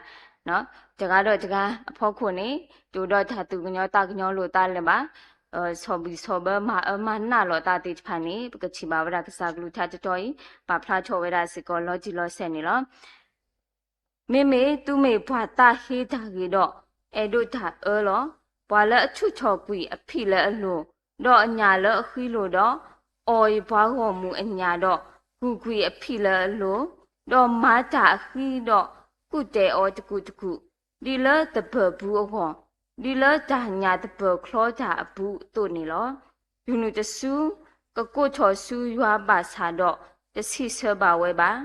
တဂၤဒီးတဂၤအဖီခိၣ်န့ၣ် တအိၣ်ဒီးတၢ်သူၣ်ကညီၤသးကညီၤလိာ်သးလၢၤဘၣ်. ဆီၣ်ဘံၣ်ဆီၣ်ဘၢမၤအၢမၤနးလိာ်သးသ့ၣ်တဖၣ်န့ၣ် ပကထံၣ်ဘၣ်ဝဲဒၣ်ကစၢ်ကလုၢ်ကထါတတီၤအံၤ ပာ်ဖျါထီၣ်ဝဲဒၣ်စ့ၢ်ကီးလီၤတံၢ်လီၤဆဲးန့ၣ်လီၤ. မ့မ့ၢ်သုမ့ၢ်ပှၤသးဟ့တၢ်ဂ့ၤဒီး အဲၣ်ဒိးတၢ်အၢလီၤ. ပှၤလၢအဆူၣ်ထီၣ်ကွံာ်အဖံးလၢအလိၤ, ဒီးအညၣ်လၢအဃံလိၤဒီး, အီၣ်အီၤပှၤဂီၢ်မုၢ်အညၣ်ဒီး, ကူၣ်ကွံာ်အဖံးလၢအလိၤ, ဒီးမၤတၢ်အဃံဒီး, ကူၣ်တဲာ်အီၤတကူာ်တကူာ်, ဒ်လၢသပၢၤပူၤအဂီၢ်, ဒ်လၢတၢ်ညၣ်သပၢၤချီတၢ်အပူၤအသိးန့ၣ်လီၤ. တုၤနုၤတစု ကကိးထီၣ်ဆူယွၤဘၣ်ဆၣ်ဒီး တဆံးဆၢဘၣ်ဝဲဘၣ်.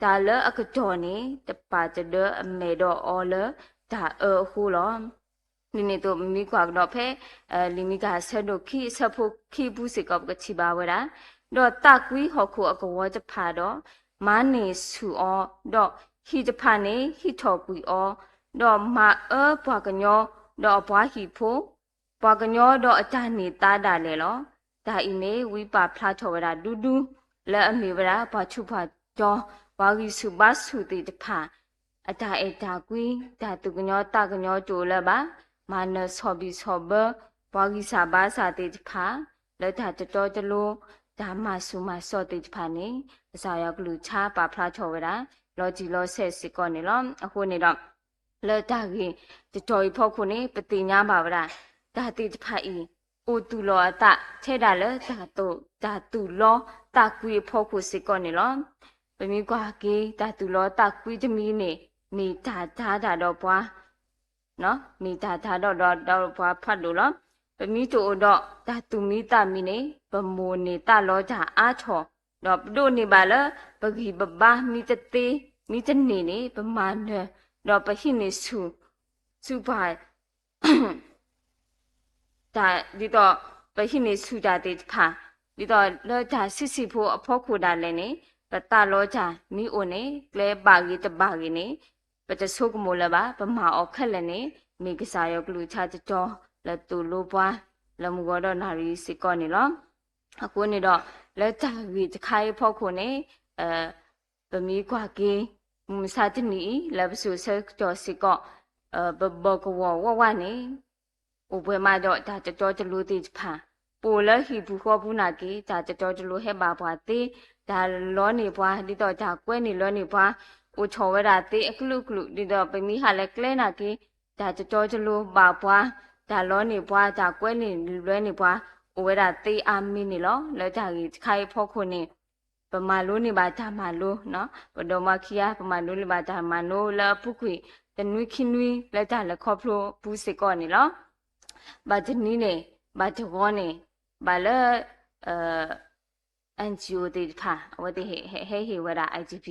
တၢ်လၢအကတီၢ်န့ၣ် တပာ်တဒၢအမဲာ်ဒီးအီၤလၢတၢ်အၢအဃိလီၤ. ဒ်န့ၣ်အသိး ပမ့ၢ်ကွၢ်ကဒီးဖဲ လံာ်မံကၤအဆၢဒိၣ်ခံ အဆၢဖိခံပူၤစ့ၢ်ကီး ပကထံၣ်ဘၣ်ဝဲဒၣ်, ဒီးသးကွံဟီၣ်ခိၣ်အကဝီၤတဖၣ်ဒီး မၤန့ၢ်ဆူၣ်အီၤ, ဒီးဟံၣ်တဖၣ်န့ၣ် ဟံးထီၣ်ကွံာ်အီၤ, ဒီးမၤအၢပှၤကညီ, ဒီးအပှၤဟံၣ်ဖိ, ပှၤကညီဒီးအတၢ်န့ၢ်သါဒၣ်လဲာ်လီၤ. တၢ်အံၤန့ၣ် ဝံပာ်ဖျါထီၣ်ဝဲဒၣ်ဒူဒူ လၢအမ့ၢ်ဝဲဒၣ် ပှၤထူးပှၤတီၤ, ပှၤဂံၢ်ဆူၣ်ဘါဆူၣ်သ့ၣ်တဖၣ် အတၢ်အဲၣ်တၢ်ကွံ, တၢ်သူၣ်ကညီၤသးကညီၤတအိၣ်လၢၤဘၣ်, မၤနၢၤဆီၣ်ဘံၣ်ဆီၣ်ဘၢ, ပှၤဂံၢ်စၢ်ဘါစၢ်သ့ၣ်တဖၣ် လၢတၢ်တတီတလိၤ, တၢ်မၤဆူၣ်မၤစိးသ့ၣ်တဖၣ်န့ၣ် ကစၢ်ယွၤကလုၢ်ကထါပာ်ဖျါထီၣ်ဝဲဒၣ် လီၤတံၢ်လီၤဆဲးစ့ၢ်ကီးန့ၣ်လီၤ. အဃိန့ၣ်ဒီး လၢတၢ်ဂ့ၢ်တတီၤအံၤအဖီခိၣ်န့ၣ် ပသ့ၣ်ညါဘၣ်ဝဲဒၣ် တၢ်သ့ၣ်တဖၣ်အံၤ အိၣ်သူၣ်လီၤအသးထဲဒၣ်လၢတၢ်သိၣ် တၢ်သူၣ်လီသးကွံအဖီခိၣ်စ့ၢ်ကီးန့ၣ်လီၤ. ပမ့ၢ်ကွၢ်က့ၤ တၢ်သူၣ်လီသးကွံတမံၤန့ၣ် မ့ၢ်တၢ်တၤတၢ်ဒီးပှၤ မ့ၢ်တၢ်တၤတၢ်ဒီး ဒီးပှၤဖးဒိၣ်လီၤ. ပမ့ၢ်တအိၣ်ဒီးတၢ်သူၣ်မံသးမံန့ၣ် ပမိၣ်န့ၢ်သးလီတၢ်အါထီၣ်, ဒီးပဒိးန့ၢ်ဘၣ်လၢ ပဂံၢ်ပဘါမ့ၢ်တသ့ မ့ၢ်တန့ၢ်န့ၣ် ပမၤနၢၤ, ဒီးပဟံးန့ၢ်ဆူၣ် ဆူၣ်ပှၤ တၢ် ဒ်သိး ပဟံးန့ၢ်ဆူၣ်တၢ်သ့ၣ်တဖၣ်, ဒ်သိးလၢတၢ်ဆံးဆံးဖိအဖီခိၣ်ဒၣ်လဲာ်န့ၣ် ပသးလီတၢ်မ့ၢ်အိၣ်န့ၣ် ကျဲဘၣ်ဂ့ၤတဘၣ်ဂ့ၤန့ၣ် ပတဆိကမိၣ်လၢၤဘၣ်. ပမၤအီၤခဲလၢာ်န့ၣ် မ့ၢ်ကစၢ်ယွၤကလုၢ်ကထါတတီၤလၢသိၣ်လိပှၤ လၢမုၢ်ဂီၤဒီးနၣ်ရံၣ်စ့ၢ်ကီးန့ၣ်လီၤ. အဃိန့ၣ်ဒီး လၢတၢ်ဂ့ၢ်တခါအံၤအဖီခိၣ်န့ၣ် ပမ့ၢ်ကွၢ်က့ၤ မုၢ်မဆါတနံၤအံၤ လၢပစိၤဆၢကတီၢ်စ့ၢ်ကီး ပဘၢၣ်ကဝီၤဝးဝးန့ၣ် အိၣ်ပှဲၤမးဒီးတၢ်တတီတလိၤသ့ၣ်တဖၣ်, ပအိၣ်လၢဟံၣ်ပူၤဃီပူၤနာ်က့ တၢ်တတီတလိၤဟဲဘၣ်ပှၤသ့, တၢ်လီန့ၢ်ပှၤ ဒ်သိးတၢ်ကွဲန့ၢ်လီန့ၢ်ပှၤ အိၣ်ထီၣ်ဝဲဒၣ်သ့အကလုာ်ကလုာ် ဒ်သိးပမ့ၢ်ဟးလၢကျဲနာ်က့ တၢ်တတီတလိၤဘၣ်ပှၤ, တၢ်လီန့ၢ်ပှၤ တၢ်ကွဲန့ၢ်လွဲန့ၢ်ပှၤ အိၣ်ဝဲဒၣ်သ့အါမံၤန့ၣ်လီၤ. လၢတၢ်ဂ့ၢ်တခါအံၤအဖီခိၣ်န့ၣ် ပမၤလိန့ၢ်ဘၣ်တၢ်မၤလိ, ပဒီမါခံဂၤ ပမၤလိန့ၢ်ဘၣ်တၢ်မၤလိလၢအပူၤကွံာ် တနွံခံနွံလၢတၢ်လဲၤခီဖျိပူၤစ့ၢ်ကီးန့ၣ်လီၤ. ဘၣ်တနံၤန့ၣ် ဘၣ်တဂီၤန့ၣ် ဘၣ်လၢ NGO သ့ၣ်တဖၣ် အဝဲသ့ၣ်ဟဲဟ့ၣ်ဝဲဒၣ် IDP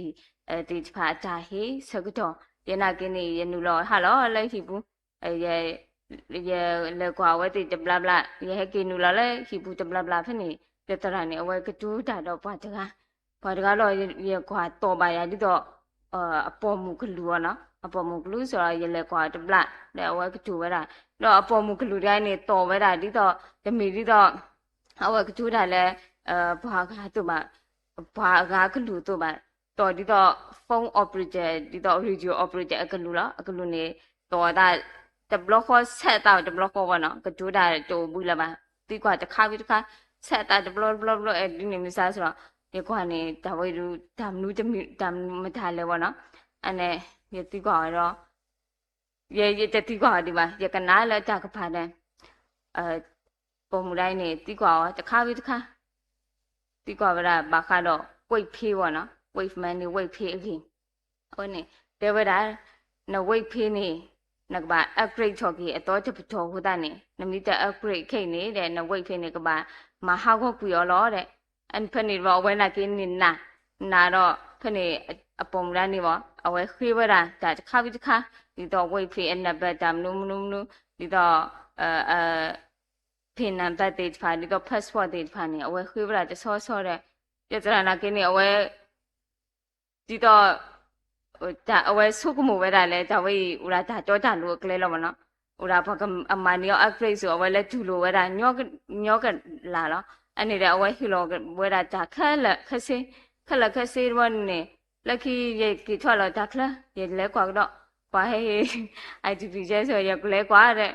သ့ၣ်တဖၣ်အတၢ်ဟ့ၣ်ဆၢကတီၢ် ယနာ်က့န့ၣ် ယနုာ်လီၤဟးလီၤလၢဟံၣ်ပူၤ ယလဲၤကွၢ်အဝဲသ့ၣ်တဘျီဘျီ ယဟဲက့ၤနုာ်လီၤလၢဟံၣ်ပူၤတဘျီဘျီဖဲန့ၣ် တသရၣ်န့ၣ် အဝဲကတိၤတၢ်ဒီးပှၤတဂၤ, ပှၤတဂၤဒီး ယကွၢ်တီၢ်ဘၣ်ယၤဒ်သိး အပိာ်မုၣ်ကလုာ်အီၤနီၤ, အပိာ်မုၣ်ကလုာ်စ့ၢ်ကီး ယလဲၤကွၢ်တဘျီ ဒီးအဝဲကတိၤဝဲဒၣ်, ဒီးအပိာ်မုၣ်ကလုာ်တဂၤန့ၣ် တီၢ်ဝဲဒၣ်ဒ်သိး တမ့ၢ်ဒ်သိး အဝဲကတိၤတၢ်လၢ ပှၤဂၤသိးဘၣ်, ပှၤအဂၤကလုာ်သိးဘၣ်, တီၢ်ဒ်သိး phone operator ဒ်သိး radio operator အကလုာ်လီၤ. အကလုာ်န့ၣ် တီၢ်သးတဘျီဃီ ဆဲးသးတဘျီဃီဝဲနီၤ, ကတိၤတၢ်တအိၣ်ဘှံးလၢၤဘၣ်, သံကွၢ်တခါဝံၤတခါ ဆဲးသးတဘျီတဘျီတဘျီ အဲၣ်ဒ်န့ၣ်မ့ၢ်စၢ်စ့ၢ်ကီး, ယကွၢ်န့ၣ် တၢ်ဝဲဒၣ် တၢ်မနုၤတမံၤ တၢ်မနုၤမတၤလဲၣ်ဝဲနီၤ, အန့ၣ် ယသံကွၢ်ဝဲဒီး ယတသံကွၢ်အီၤဒံးဘၣ်, ယကနၣ်လၢတၢ်ကပၤဒီး ပိာ်မုၣ်ဒၣ်အံၤန့ၣ် သံကွၢ်အီၤတခါဝံၤတခါ, သံကွၢ်ဝဲဒၣ်ဘၣ်ဃးဒီး ဝိတ်ႉဖ့ဝဲနီၤ, ဝိတ်ႉမၢန့ၣ် ဝိတ်ၣ်ဖ့အဂ့ၢ်, အဝဲန့ၣ် တဲဝဲဒၣ် နဝိတ်ၣ်ဖ့န့ၣ် နကဘၣ် upgrade ထီၣ်က့ၤအသီတပတီၢ်အဃိသတးန့ၣ် နမ့ၢ်တ upgrade ခဲအံၤန့ၣ်ဒီး နဝိတ်ၣ်ဖ့န့ၣ် ကဘၣ်မၤဟးဂီၤကွံာ်အီၤလီၤဒီး ဖဲန့ၣ်တဘျီ အဝဲနာ်က့န့ၣ်နး, နးဒီး ဖဲန့ၣ် အပိာ်မုၣ်ဒၣ်န့ၣ်ဘၣ် အဝဲဃ့ဝဲဒၣ်တၢ်တခါဝံၤတခါ, ဒ်သိး ဝိတ်ၣ်ဖ့အနံပါတ် တၢ်မနုၤမနုၤ, ဒ်သိး အ pin number သ့ၣ်တဖၣ် ဒ်သိး password သ့ၣ်တဖၣ်န့ၣ် အဝဲဃ့ဝဲဒၣ်တဆီဆီဒီး ယသရၣ်နာ်က့န့ၣ် အဝဲ ဒ်သိး အဝဲဆိကမိၣ်ဝဲဒၣ်လၢ တၢ်ဝဲအံၤ အိၣ်ဒၣ်တၢ်တီတၢ်လိၤအကျဲလီၤမ့ၢ်နီၤ, အိၣ်ဒၣ်ပှၤအမၤန့ၢ်အီၤ upgrade စ့ၢ် အဝဲလၢတူၢ်လိာ်ဝဲဒၣ် ညီကလးလီၤ. အန့ၣ်ဒီး အဝဲဟ့ၣ်လီၤဝဲဒၣ်တၢ်ခဲလၢာ်ခဲဆ့, ခဲလၢာ်ခဲဆ့တဘျီန့ၣ် လၢခံယက့ၤထီၣ်လီၤတၢ်ချၢ ယလဲၤကွၢ်ကဒီး ပှၤဟဲဟ့ၣ် အတပံၤကဲဆိ ယကလဲၤကွၢ်ဒီး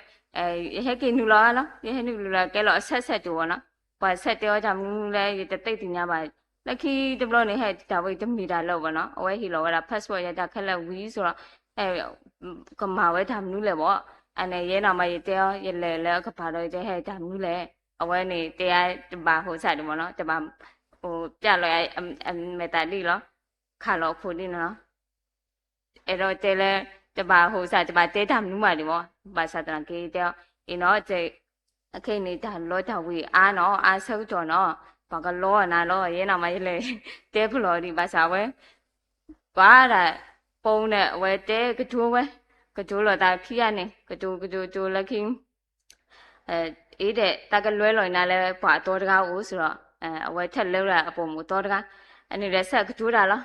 ယဟဲက့ၤနုာ်လီၤလီၤ, ယဟဲနုာ်လီၤကဲလီၤအဆၢဆၢတိၢ်ဝဲနီၤ, ပှၤဆဲးတဲအီၤတၢ်မနုၤလဲၣ် ယတသ့ၣ်ညါဘၣ်. လၢခံတဘျီန့ၣ် ဟဲတၢ်ဝဲတမ့ၢ်တၢ်လၢၤဘၣ်နီၤ, အဝဲဟ့ၣ်လီၤဝဲဒၣ် password ယၤတၢ်ခဲလၢာ်ဝံၤစ့ၢ်ဒီး ကမၤဝဲတၢ်မနုၤလဲၣ်ဘၣ်. အန့ၣ် ယဲနီၢ်မး ယတဲအီၤ ယလဲၤလၢအကပၤဒီး ယတဲဟဲတၢ်မနုၤလဲၣ်, အဝဲန့ၣ် တဲယၤတဘၣ်ဟိစၢ်ဒံးမ့ၢ်နီၤ, တဘၣ် ပျဲလီၤ အမဲာ်သးဒ်လီၤ, ခးလီၤအခိၣ်ဒ်န့ၣ်လီၤ. အဲၣ်ဒိးတဲလၢ တဘၣ်ဟိစၢ် တဘၣ်တဲတၢ်မနုၤမးဒံးမ့ၢ်, ဘၣ်ဆၣ်သနာ်က့တဲအီၤ အံၤနီၤ, အခဲအံၤန့ၣ် တၢ်လီတၢ်ဝ့ၤအါနီၤ, အါဆၢကတီၢ်နီၤ, ပှၤကလီနၤလီၤ, ယဲနီၢ်မး ယလဲၤတဲပလီၢ်ဒံး ဘၣ်ဆၣ်အဝဲ ကွၢ်ဒၣ် ပိန့ၣ် အဝဲတဲကတိၤဝဲ, ကတိၤလီၤသးခံဂၤန့ၣ် ကတိၤကတိၤကတိၤလၢခံ အ့ဒီး တၢ်ကလဲၤလီၤနၤလၢပှၤအသီတဂၤအိၣ်စ့ၢ်ဒီး အဝဲထဲလၢဝဲဒၣ်အပိာ်မုၣ်အသီတဂၤ, အန့ၣ်ဒီးဆၢကတိၤတၢ်လီၤ,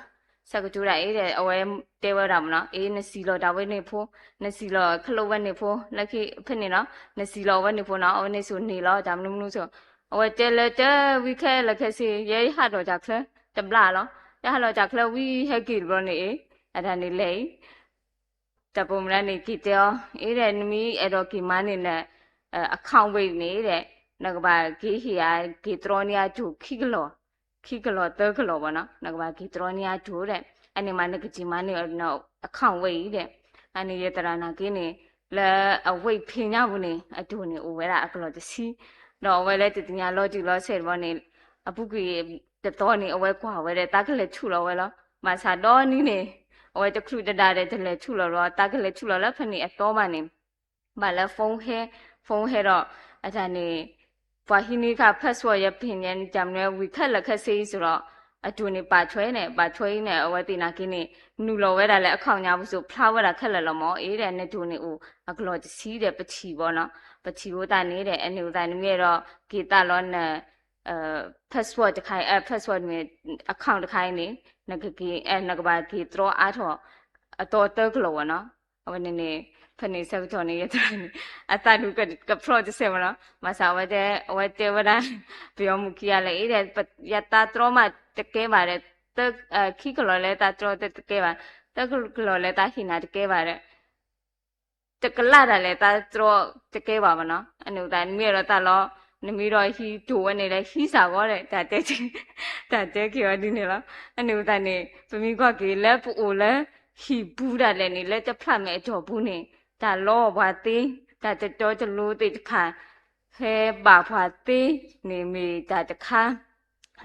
ဆၢကတိၤတၢ်အ့ဒီး အဝဲတဲဝဲဒၣ်မ့ၢ်နီၤ, အ့ နစံၣ်လီၤတၢ်ဝဲန့ၣ်ဖိ, နစံၣ်လီၤခဲလၢာ်ဝဲန့ၣ်ဖိ, လၢခံဖဲန့ၣ်နီၤ, နစံၣ်လီၤအဝဲန့ၣ်ဖိနီၤ, အဝဲန့ၣ်စိၤန့ၣ်လီၤ တၢ်မနုၤမနုၤစိၤ, အဝဲတဲလၢတၢ်ဝံၤခဲလၢာ်ခဲဆ့ ယဲယဟးထီၣ်တၢ်ချၢ တဘျီလီၤ, ယဟးလီၤတၢ်ချၢဝံၤဟဲက့ၤတဘျီန့ၣ်အ့, အတၢ်န့ၣ်လဲၤအံၤ တၢ်ပိာ်မုၣ်ဒၣ်န့ၣ်က့ၤတဲအီၤ အ့ဒီး နမ့ၢ်အဲၣ်ဒိးက့ၤမၤန့ၢ်န account ဝဲအံၤန့ၣ်ဒီး နကဘၣ်က့ၤဟ့ၣ်အက့ၤတြီန့ၢ်အတိၢ်ခံကလီၢ်, ခံကလီၢ်သၢကလီၢ်ဘၣ်နီၤ, နကဘၣ်က့ၤတြီန့ၢ်အတိၢ်ဒီး အန့ၣ်မးနကက့ၤမၤန့ၢ်န account ဝဲအံၤဒီး အန့ၣ်ယသရၣ်နာ်က့န့ၣ် လၢအဝိတ်ၣ်ဖ့ညါပူၤန့ၣ် အတိၢ်န့ၣ်အိၣ်ဝဲဒၣ်အကလီၢ်တဆံ, ဒီးအဝဲလၢတသ့ၣ်ညါလီၤတံၢ်လီၤဆဲးတဘျီန့ၣ် အပူၤကွံာ်တသီန့ၣ် အဝဲကွၢ်ဝဲဒီး သးကလဲၤထူၣ်လီၤဝဲလီၤ. ဘၣ်ဆၣ်ဒီနံၤန့ၣ် အဝဲတချုးတဒါဒီးတလဲၤထူၣ်လီၤလီၤ, သးကလဲၤထူၣ်လီၤလၢဖဲန့ၣ်အသီဘၣ်န့ၣ် ဘၣ်လၢ phone ဟဲ, phone ဟဲဒီး အတၢ်န့ၣ် ပှၤဟံးန့ၢ်ခါ password ယ pin ယ တၢ်မနုၤဝံၤခဲလၢာ်ခဲဆ့အံၤစ့ၢ်ဒီး အတိၢ်န့ၣ်ပာ်ထွဲန့ၣ် ပာ်ထွဲအံၤန့ၣ် အဝဲသ့ၣ်နာ်က့န့ၣ် နုာ်လီၤဝဲဒၣ်လၢ account ညါပူၤစ့ၢ် ဖျါဝဲဒၣ်ခဲလၢာ်လီၤမ့ၢ်အ့ဒီး နတိၢ်န့ၣ်အိၣ်အကလီၢ်တဆံဒီး ပထံၣ်ဘၣ်နီၤ, ပထံၣ်ဝဲသးန့ၣ်ဒီး အန့ၣ်ဝဲသးနမ့ၢ်အဲၣ်ဒိးက့ၤသးလီၤန password တခါအံၤ password မ့ၢ် account တခါအံၤန့ၣ် နကက့ၤ နကဘၣ်က့ၤတြီအါထီၣ် အသီသၢကလီၢ်ဝဲနီၤ. အဝဲန့ၣ်န့ၣ် ဖဲန့ၣ်ဆၢကတီၢ်န့ၣ် ယသရၣ်န့ၣ် အသးဒူၣ်ကဖျီၣ်တစဲးဝဲနီၤ. ဘၣ်ဆၣ်အဝဲတဲ အဝဲတဲဝဲဒၣ် ပယီၤမုၣ်ခံဂၤလၢအံၤဒီး ယသးတြီမးတကဲဘၣ်ဒီး ခံကလီၢ်လၢသးတြီတကဲဘၣ်, သၢကလီၢ်လၢသးဟ့ၣ်နၤတကဲဘၣ်ဒီး တကလးတၢ်လဲၣ် သးတြီတကဲဘၣ်မ့ၢ်နီၤ. အန့ၣ်သတး နမ့ၢ်အဲၣ်ဒိးသးလီၤ နမ့ၢ်ဒီးဟံးတိၢ်ဝဲန့ၣ်ဒီး ဟံးစ့ၢ်ကီးဒီး တၢ်တဲ တၢ်တဲက့ၤအီၤဒ်န့ၣ်လီၤ. အန့ၣ်သတးန့ၣ် ပမ့ၢ်ကွၢ်က့ၤလၢပအိၣ်လၢဟံၣ်ပူၤဒၣ်လဲာ်န့ၣ် လၢတဖျးမဲာ်အတီၢ်ပူၤန့ၣ် တၢ်လီပှၤသ့ တၢ်တတီတလိၤသ့ၣ်တဖၣ် ဟဲဘၣ်ပှၤသ့န့ၣ် မ့ၢ်တၢ်တခါ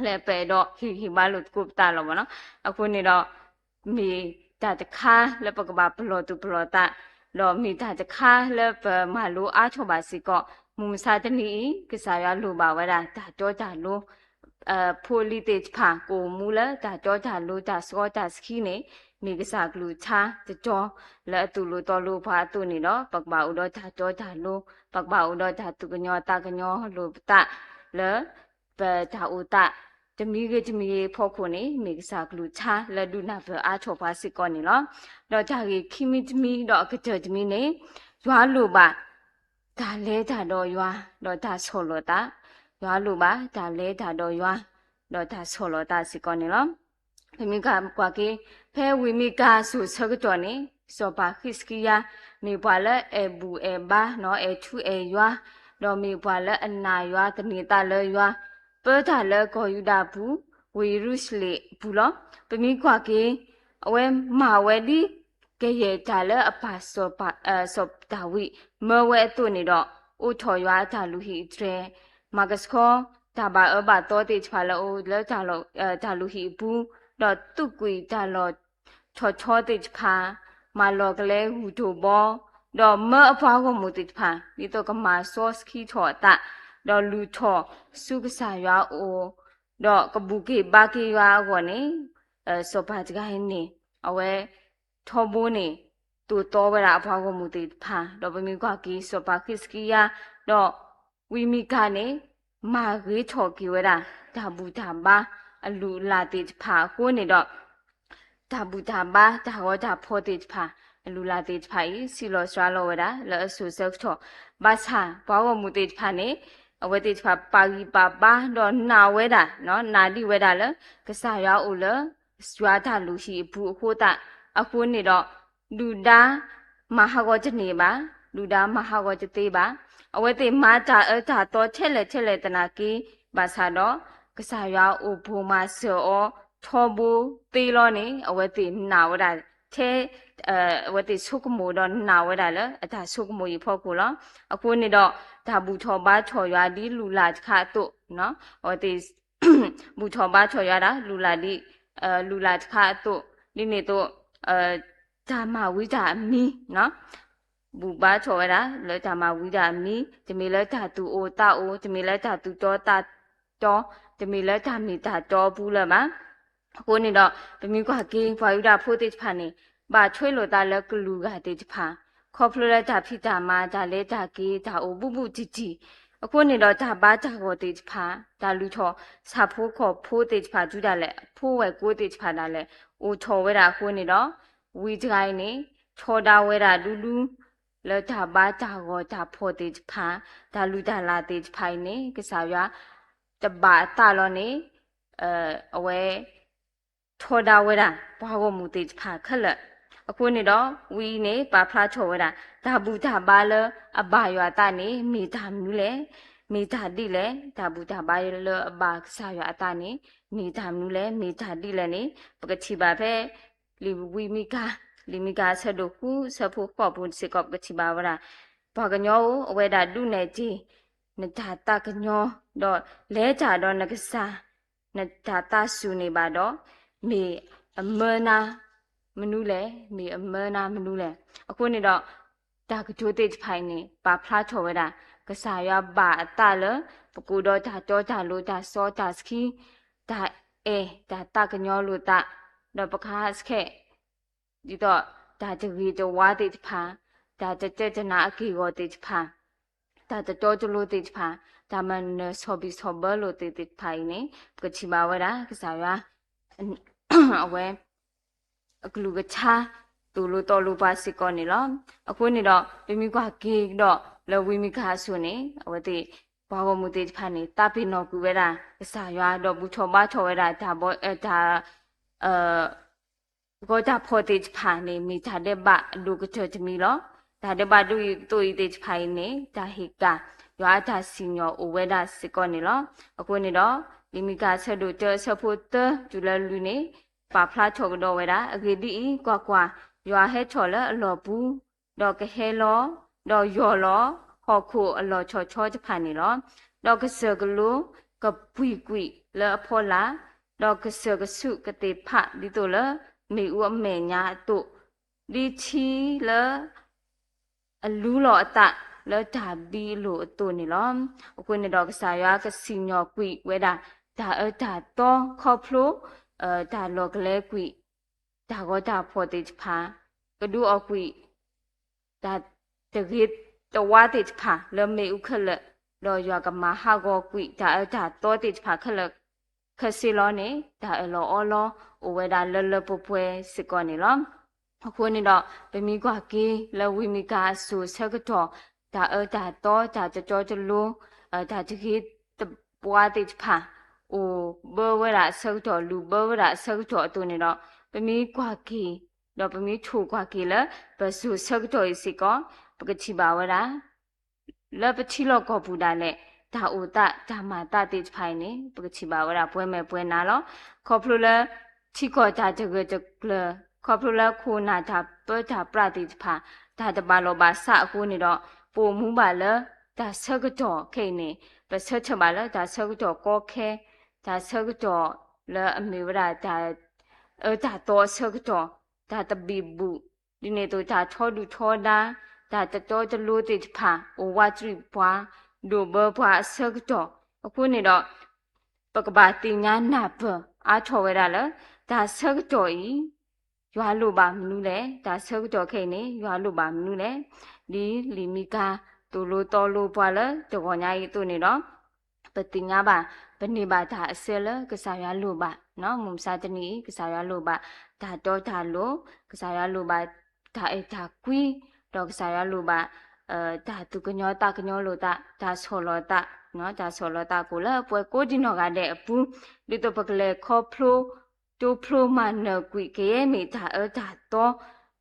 လၢပအဲၣ်ဒိးဟ့ၣ်ဂံၢ်ဟ့ၣ်ဘါလိာ်သကိးပသးလီၤမ့ၢ်နီၤ. အဃိန့ၣ်ဒီး မ့ၢ်တၢ်တခါလၢပကဘၣ်ပလီၢ်သူၣ်ပလီၢ်သး, ဒီးမ့ၢ်တၢ်တခါလၢပမၤလိအါထီၣ်ဘၣ်စ့ၢ်ကီး, မုၢ်မဆါတနံၤအံၤ ကစၢ်ယွၤလိၣ်ဘၣ်ဝဲဒၣ်တၢ်တီတၢ်လိၤ ဖိလံၤသ့ၣ်တဖၣ် ကအိၣ်မူလၢတၢ်တီတၢ်လိၤ တၢ်စီတၢ်ဆှံန့ၣ် မ့ၢ်ကစၢ်ကလုၢ်ကထါတတီၤ လၢအသိၣ်လိသီလိပှၤအသိးန့ၣ်ဒီး ပကဘၣ်အိၣ်ဒီးတၢ်တီတၢ်လိၤ, ပကဘၣ်အိၣ်ဒီးတၢ်သူၣ်ကညီၤသးကညီၤလိာ်ပသးလၢ ပတၢ်အိၣ်သး တမံၤဂ့ၤတမံၤဂ့ၤအဖီခိၣ်န့ၣ် မ့ၢ်ကစၢ်ကလုၢ်ကထါလၢဒုးနၢ်ပၢၢ်အါထီၣ်ပှၤစ့ၢ်ကီးန့ၣ်လီၤ. ဒီးတၢ်ဂ့ၢ်ခံမံၤတမံၤ ဒီးအကတၢၢ်တမံၤန့ၣ် ယွၤလိၣ်ဘၣ် တၢ်လဲၤတၢ်ဒီးယွၤ ဒီးတၢ်ဆီၣ်လီၤသး, ယွၤလိၣ်ဘၣ်တၢ်လဲၤတၢ်ဒီးယွၤ ဒီးတၢ်ဆီၣ်လီၤသးစ့ၢ်ကီးန့ၣ်လီၤ. ပမ့ၢ်ကွၢ်က့ၤ ဖဲဝံၤမ့ၢ်ကၤစိၤဆၢကတီၢ်န့ၣ် စီၤပၤဃံးစကံယၤ မ့ၢ်ပှၤလၢအဲၣ်ဘူၣ်အဲၣ်ဘါနီၤ အဲၣ်ထူအဲၣ်ယွၤ, ဒီးမ့ၢ်ပှၤလၢအနာ်ယွၤ သန့ၤသးလၢယွၤ ပၢတၢ်လၢကီၢ်ယူဒၤပူၤ ဝ့ၢ်ယရူၤၡလ့ၣ်အပူၤလီၤ. ပမ့ၢ်ကွၢ်က့ၤ အဝဲမၤဝဲဒ် ကယဲၢ်တၢ်လၢအပၢ်စီၤပၤ စီၤဒၤဝံး မၢဝဲအသိးန့ၣ်ဒီး အိးထီၣ်ယွၤအတၢ်လုၢ်ဟံၣ်အတြဲၤ, မၤကဆှီ တၢ်ဘၣ်အၢဘၣ်သီသ့ၣ်တဖၣ်လၢအအိၣ်လၢတၢ်လီၢ် တၢ်လုၢ်ဟံၣ်အပူၤ, ဒီးသူၣ်ကွံာ်တၢ်လီၢ်ထီၣ်ထီသ့ၣ်တဖၣ်, မၤလီၢ်ကလဲဂုၢ်တိၢ်ဘီ, ဒီးမၢအပှၤဂီၢ်မုၢ်သ့ၣ်တဖၣ် ဒ်သိးကမၤစီဆှံထီၣ်အသး, ဒီးလုၢ်ထီၣ်ဆူကစၢ်ယွၤအအိၣ်, ဒီးကဘူၣ်က့ၤဘါက့ၤယွၤအဂီၢ်န့ၣ်, စီၤပၤတဂၤအံၤန့ၣ် အဝဲ ထီဘိန့ၣ် သိၣ်သီဝဲဒၣ်အပှၤဂီၢ်မုၢ်သ့ၣ်တဖၣ်, ဒီးပမ့ၢ်ကွၢ်က့ၤစီၤပၤဃံးစကံယၤ, ဒီးဝံမံကၤန့ၣ် မၤဂ့ၤထီၣ်က့ၤဝဲဒၣ် တၢ်ဘူၣ်တၢ်ဘါအလုၢ်အလၢ်သ့ၣ်တဖၣ်အဃိန့ၣ်ဒီး တၢ်ဘူၣ်တၢ်ဘါတၢ်ဂီၤတၢ်ဖီၣ်သ့ၣ်တဖၣ် အလုၢ်အလၢ်သ့ၣ်တဖၣ်အံၤ စံးလီၤစှၤလီၤဝဲဒၣ်လၢအစိၤဆၢကတီၢ်, ဘၣ်ဆၣ်ပှၤဂီၢ်မုၢ်သ့ၣ်တဖၣ်န့ၣ် အဝဲသ့ၣ်တဖၣ်ပာ်ဂံၢ်ပာ်ဘါဒီးနာ်ဝဲဒၣ်, နာ်ဒံးဝဲဒၣ်လၢ ကစၢ်ယွၤအိၣ်လၢ ယွၤတၢ်လုၢ်ဟံၣ်အပူၤအဃိသတး, အဃိန့ၣ်ဒီး ဒုၣ်ဒါမၤဟးဂီၤတန့ၢ်ဘၣ်, ဒုၣ်ဒါမၤဟးဂီၤတသ့ဘၣ်. အဝဲသ့ၣ်မၤတၢ်အၢတၢ်သီထဲလဲၣ်ထဲလဲၣ်သနာ်က့, ဘၣ်ဆၣ်ဒီး ကစၢ်ယွၤအိၣ်ဘှီၣ်မၤစၢၤအီၤထီဘိသ့လီၤန့ၣ် အဝဲသ့ၣ်နာ်ဝဲဒၣ်ထဲ အဝဲသ့ၣ်ဆိကမိၣ်ဒီးနာ်ဝဲဒၣ်လၢအတၢ်ဆိကမိၣ်အံၤအဖီခိၣ်လီၤ. အဃိန့ၣ်ဒီး တၢ်ဘူၣ်ထီၣ်ဘါထီၣ်ယွၤဒ်လုၢ်လၢ်တခါအသိး, အဝဲသ့ၣ် ဘူၣ်ထီၣ်ဘါထီၣ်ယွၤဒၣ်လုၢ်လၢ်ဒ် လုၢ်လၢ်တခါအသိး, ဒ်န့ၣ်အသိး တၢ်မၤဝံတၢ်အမံ, ဘူၣ်ဘါထီၣ်ဝဲဒၣ်လၢတၢ်မၤဝံတၢ်အမံ, တမ့ၢ်လၢတၢ်သူၣ်အိၣ်သးအိၣ်, တမ့ၢ်လၢတၢ်သူၣ်တီသးတီ, တမ့ၢ်လၢတၢ်မ့ၢ်တၢ်တီအပူၤလၢၤဘၣ်. အဃိန့ၣ်ဒီး ပမ့ၢ်ကွၢ်က့ၤပှၤယူဒၤဖိသ့ၣ်တဖၣ်န့ၣ် ဘၣ်ထွဲလိာ်သးလၢကလူးဂၤသ့ၣ်တဖၣ်, ခီဖျိလၢတၢ်ဖံးတၢ်မၤတၢ်လဲၤတၢ်က့ၤတၢ်အိၣ်ဘူးဘူးတံၢ်တံၢ်, အဃိန့ၣ်ဒီးတၢ်ဘါတၢ်ဂီၤသ့ၣ်တဖၣ်, တၢ်လုၢ်ထီၣ်ဆၣ်ဖိကီၢ်ဖိသ့ၣ်တဖၣ် တုၤဒၣ်လဲာ် အဖိဝဲၢ်ကိသ့ၣ်တဖၣ်ဒၣ်လဲာ် အိၣ်ထီၣ်ဝဲဒၣ်အဃိန့ၣ်ဒီး ဝံတဂၤအံၤန့ၣ် ထီဒါဝဲဒၣ်ဒူဒူ လၢတၢ်ဘါတၢ်ဂီၤတၢ်ဖီၣ်သ့ၣ်တဖၣ်, တၢ်လုၢ်တၢ်လၢ်သ့ၣ်တဖၣ်အံၤန့ၣ် ကစၢ်ယွၤ တဘၣ်အသးလီၤန့ၣ် အဝဲ ထီဒါဝဲဒၣ် ပှၤဂီၢ်မုၢ်သ့ၣ်တဖၣ်ခဲလၢာ်. အဃိန့ၣ်ဒီး ဝံအံၤန့ၣ် ပာ်ဖျါထီၣ်ဝဲဒၣ် တၢ်ဘူၣ်တၢ်ဘါလၢအဘၣ်ယွၤအသးန့ၣ် မ့ၢ်တၢ်မနုၤလဲၣ်, မ့ၢ်တၢ်ဒ်လဲၣ်, တၢ်ဘူၣ်တၢ်ဘါလၢအဘၣ်ကစၢ်ယွၤအသးန့ၣ် မ့ၢ်တၢ်မနုၤလဲၣ်, မ့ၢ်တၢ်ဒ်လဲၣ်န့ၣ် ပကထံၣ်ဘၣ်ဖဲ လံာ်ဝံမံကၤ, လံာ်မံကၤအဆၢဒိၣ်ဃု ဆၢဖိဃိးပူၤစ့ၢ်ကီး ပကထံၣ်ဘၣ်ဝဲဒၣ် ပှၤကညီဧၢ, အဝဲဒၣ်ဒုးနဲၣ်တ့ၢ် နတၢ်သးကညီၤ, ဒီးလဲၤတၢ်ဒီးနကစၢ် နတၢ်သးစူၤန့ၣ်ဘၣ်ဒီး မ့ၢ်အမၢနၤမနုၤလဲၣ်, မ့ၢ်အမၢနၤမနုၤလဲၣ်. အဃိန့ၣ်ဒီး တၢ်ကတိၤသ့ၣ်တဖၣ်အံၤန့ၣ် ပာ်ဖျါထီၣ်ဝဲဒၣ် ကစၢ်ယွၤဘၣ်အသးလၢ ပကအိၣ်ဒီးတၢ်တီတၢ်လိၤ တၢ်စီတၢ်ဆှံ တၢ်အဲၣ် တၢ်သးကညီၤလိာ်သး, ဒီးပကဟးဆှဲး ဒ်သိး တၢ်တဂ့ၤတဝါသ့ၣ်တဖၣ်, တၢ်တတဲတနါအက့ၢ်အဂီၤသ့ၣ်တဖၣ်, တၢ်တတီတလိၤသ့ၣ်တဖၣ်, တၢ်မၤနၢၤဆီၣ်ဘံၣ်ဆီၣ်ဘၢလိာ်သ့ၣ်တဖၣ်အံၤန့ၣ် ပကထံၣ်ဘၣ်ဝဲဒၣ် ကစၢ်ယွၤ အဝဲ အကလုၢ်ကထါ သိၣ်လိသီလိပှၤစ့ၢ်ကီးန့ၣ်လီၤ. အဃိန့ၣ်ဒီး ပမ့ၢ်ကွၢ်က့ၤဒီးလၢဝံမံကၤအစိၤန့ၣ် အဝဲသ့ၣ် ပှၤဂီၢ်မုၢ်သ့ၣ်တဖၣ်န့ၣ် သးပ့ၤနီၣ်ကွံာ်ဝဲဒၣ် ကစၢ်ယွၤ ဒီးဘူၣ်ထီၣ်ဘါထီၣ်ဝဲဒၣ် တၢ်ဘီ တၢ် ဂီၤတၢ်ဖီၣ်သ့ၣ်တဖၣ်န့ၣ် မ့ၢ်တၢ်ဒဲးဘးအဒိၣ်ကတၢၢ်တမံၤလီၤ. တၢ်ဒဲးဘးဒ်သိးအံၤသ့ၣ်တဖၣ်အံၤန့ၣ် တၢ်ဟ့ၣ်ကၣ် ယွၤအတၢ်စံၣ်ညီၣ်အိၣ်ဝဲဒၣ်စ့ၢ်ကီးန့ၣ်လီၤ. အဃိန့ၣ်ဒီး လံာ်မံကၤအဆၢဒိၣ်တၢအဆၢဖိသၢတုၤလၢလွံၢ်န့ၣ် ပာ်ဖျါထီၣ်ကဒီးဝဲဒၣ် အဂ့ၢ်ဒ်အံၤ, ကွၢ်ကွၢ်, ယွၤဟဲထီၣ်လၢအလီၢ်ပူၤ ဒီးကဟဲလီၤ, ဒီးယီၢ်လီၤ ဟီၣ်ခိၣ်အလီၢ်ထီၣ်ထီတဖၣ်န့ၣ်လီၤ. ဒီးကစၢၢ်ကလိကပှံာ်ကွံာ်လၢအဖီလာ်, ဒီးကစၢၢ်ကဆူးကသ့ၣ်ဖး ဒ်သိးလၢမ့ၣ်အူအမဲာ်ညါအသိး, ဒ်ထံလၢအလူလီၤအသးလၢတၢ်ဘံအလိၤအသိးန့ၣ်လီၤ. အဃိန့ၣ်ဒီး ကစၢ်ယွၤကစံၣ်ညီၣ်ကွံာ်ဝဲဒၣ် တၢ်အၢတၢ်သီခီဖျိ တၢ်လီၢ်ကလဲကွံာ် တၢ်ဂီၤတၢ်ဖီၣ်သ့ၣ်တဖၣ်, ကဒုးအီၣ်ကွံာ် တၢ်တဂ့ၤတဝါသ့ၣ်တဖၣ်လၢမ့ၣ်အူခဲလၢာ်, ဒီးယွၤကမၤဟးဂီၤကွံာ်တၢ်အၢတၢ်သီသ့ၣ်တဖၣ်ခဲလၢာ်ခဲဆ့လီၤန့ၣ် တၢ်အၢၣ်လီၤအီလီၤအိၣ်ဝဲဒၣ်လၢလၢပှဲၤပှဲၤစ့ၢ်ကီးန့ၣ်လီၤ. အဃိန့ၣ်ဒီး ပမ့ၢ်ကွၢ်က့ၤလၢဝံမံကၤအစိၤဆၢကတီၢ် တၢ်အၢတၢ်သီ တၢ်တတီတလိၤ တၢ်တဂ့ၤတဝါသ့ၣ်တဖၣ် အိၣ်ဘၢဝဲဒၣ်အဆၢကတီၢ် လူၤဘၢဝဲဒၣ်အဆၢကတီၢ်အသိးန့ၣ်ဒီး ပမ့ၢ်ကွၢ်က့ၤ ဒီးပမ့ၢ်ထိၣ်ကွၢ်က့ၤလၢ ပစိၤဆၢကတီၢ်အံၤစ့ၢ်ကီး ပကထံၣ်ဘၣ်ဝဲဒၣ် လၢပထံလီၢ်ကီၢ်ပူၤဒၣ်လဲာ် တၢ်အိၣ်သးတၢ်မၤသးသ့ၣ်တဖၣ်အံၤန့ၣ် ပကထံၣ်ဘၣ်ဝဲဒၣ်ပှဲၤမဲာ်ပှဲၤနါလီၤ. ခီဖျိလၢ ထံကီၢ်တၢ်တဂၢၢ်တကျၢၤ ခီဖျိလၢခိၣ်နၢ်တၢ်ပၢတၢ်ပြးသ့ၣ်တဖၣ် တၢ်တဘၣ်လီၢ်ဘၣ်စးအဃိန့ၣ်ဒီး ပအိၣ်မူဘၣ်လၢ တၢ်ဆၢကတီၢ်ခဲအံၤန့ၣ် ပဆၢထၢၣ်ဘၣ်လၢတၢ်ဆၢကတီၢ်ကီခဲ, တၢ်ဆၢကတီၢ်လၢအမ့ၢ်ဝဲဒၣ်တၢ်အၢတၢ်သီအဆၢကတီၢ်, တၢ်သဘံၣ်ဘုၣ်, ဒ်န့ၣ်အသိးတၢ်ထီဒုၣ်ထီဒါ, တၢ်တတီတလိၤသ့ၣ်တဖၣ် အိၣ်ဝးတရံးပှၤ, ဒိၣ်ဘၢပှၤအဆၢကတီၢ်, အဃိန့ၣ်ဒီး ပကဘၣ်သ့ၣ်ညါနၢ်ပၢၢ်အါထီၣ်ဝဲဒၣ်လၢ တၢ်ဆၢကတီၢ်အံၤ ယွၤလိၣ်ဘၣ်မနုၤလဲၣ်, တၢ်ဆၢကတီၢ်ခဲအံၤန့ၣ် ယွၤလိၣ်ဘၣ်မနုၤလဲၣ်, ဒ်လံာ်မံကၤသိၣ်လိသီလိပှၤလၢတဂီၢ်ညါအံၤအသိးန့ၣ်ဒီး ပသ့ၣ်ညါဘၣ် ပန့ၢ်ဘၣ်တၢ်အဆၢလၢကစၢ်ယွၤလိၣ်ဘၣ်, မုၢ်မဆါတနံၤအံၤ ကစၢ်ယွၤလိၣ်ဘၣ် တၢ်တီတၢ်လိၤ, ကစၢ်ယွၤလိၣ်ဘၣ်တၢ်အဲၣ်တၢ်ကွံ, ဒီးကစၢ်ယွၤလိၣ်ဘၣ် တၢ်သူၣ်ကညီၤသးကညီၤလိာ်သး, တၢ်ဆီၣ်လီၤသး, တၢ်ဆီၣ်လီၤသးကအိၣ်လၢပှၤကိးဒံနီၢ်ဂၤဒဲးအပူၤ, ဒ်သိးပကလဲၤခီဖျိ တိဖျိမၤနၢၤကွံာ် ကယဲၢ်မ့ၢ်တၢ်အၢတၢ်သီ,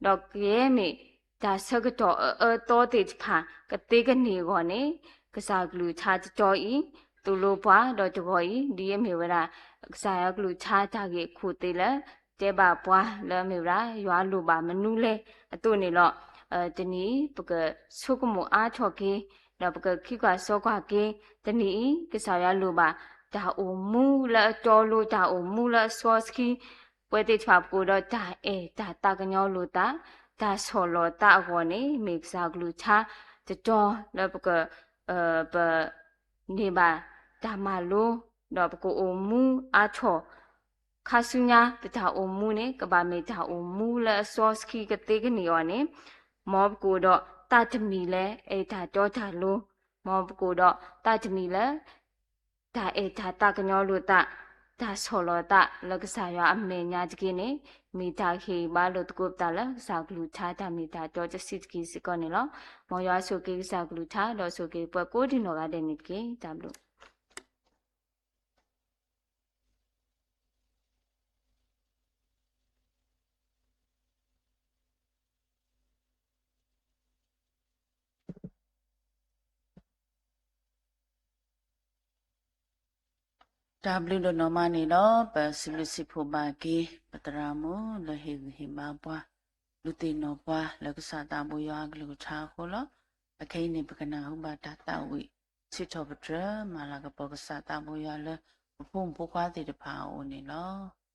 ဒီးကယဲၢ်မ့ၢ်တၢ်ဆၢကတီၢ်အအၢအသီသ့ၣ်တဖၣ် ကသ့ကန့ၢ်အဂီၢ်န့ၣ်, ကစၢ်ကလုၢ်ကထါတတီၤအံၤ သိၣ်လိပှၤဒီးတဂီၤအံၤ ဒ်အမ့ၢ်ဝဲဒၣ် ကစၢ်ယွၤကလုၢ်ကထါတၢ်ဂ့ၢ်ခိၣ်သ့ၣ်လၢ တဲဘၣ်ပှၤလၢအမ့ၢ်ဝဲဒၣ် ယွၤလိၣ်ဘၣ်မနုၤလဲၣ်အသိးန့ၣ်လီၤ. တနံၤအံၤ ပကဆိကမိၣ်အါထီၣ်က့ၤ, ဒီးပကခံကွၢ်စီကွၢ်က့ၤ, တနံၤအံၤ ကစၢ်ယွၤလိၣ်ဘၣ် တၢ်အိၣ်မူလၢအတီအလိၤ, တၢ်အိၣ်မူလၢအစီဆှံ, ပဝဲသ့ၣ်တဖၣ်ပကအိၣ်ဒီးတၢ်အဲၣ်တၢ်သးကညီၤလိာ်သး, တၢ်ဆီၣ်လီၤသးအဂီၢ်န့ၣ် မ့ၢ်ကစၢ်ကလုၢ်ကထါတတီၤလၢပက ပ န့ၢ်ဘၣ်တၢ်မၤလိ, ဒီးပကအိၣ်မူအါထီၣ်, ခါဆူညါ ပတၢ်အိၣ်မူန့ၣ် ကဘၣ်မ့ၢ်တၢ်အိၣ်မူလၢအစီဆှံကသ့ကန့ၢ်အီၤန့ၣ်, မ်ပကအိၣ်ဒီးသးတမံၤလၢ အဲၣ်တၢ်တီတၢ်လိၤ, မ်ပကအိၣ်ဒီးသးတမံၤလၢ တၢ်အဲၣ်တၢ်သးကညီၤလိာ်သး, တၢ်ဆီၣ်လီၤသးလၢကစၢ်ယွၤအမဲာ်ညါတက့ၢ်န့ၣ်, မ့ၢ်တၢ်ဟ့ၣ်ဘါလိာ်သကိးပသးလၢကစၢ်ကလုၢ်ကထါတၢ်မ့ၢ်တၢ်တီတဆံးတက့ၢ်စ့ၢ်ကီးန့ၣ်လီၤ. မ်ယွၤဆိၣ်ဂ့ၤကစၢ်ကလုၢ်ကထါ ဒီးဆိၣ်ဂ့ၤပှၤကိးဒံနီၢ်ဂၤဒဲးန့ၣ်တက့ၢ်. တၢ်ဘျုး. တၢ်ဘျုးဒိၣ်နီၢ်မးန့ၣ်လီၤ. ပစံးဘျုးစံးဖှိၣ်ဘၣ်က့ၤ ပသရၣ်မုၣ်လၢဟ့ၣ်ဂံၢ်ဟ့ၣ်ဘါပှၤ, ဒုးသ့ၣ်နီၣ်ပှၤလၢကစၢ်သးဘိယွၤအကလုၢ်ကထါအဃိလီၤ. အခဲအံၤန့ၣ် ပကနၢ်ဟူဘၣ်တၢ်သးဝံၣ် ဆၢထီၣ်ပတြၢၤ မၤလၤကပီၤကစၢ်သးဘိယွၤလၢ ပဖိမုၣ်ဖိခွါသ့ၣ်တဖၣ်အအိၣ်န့ၣ်လီၤ.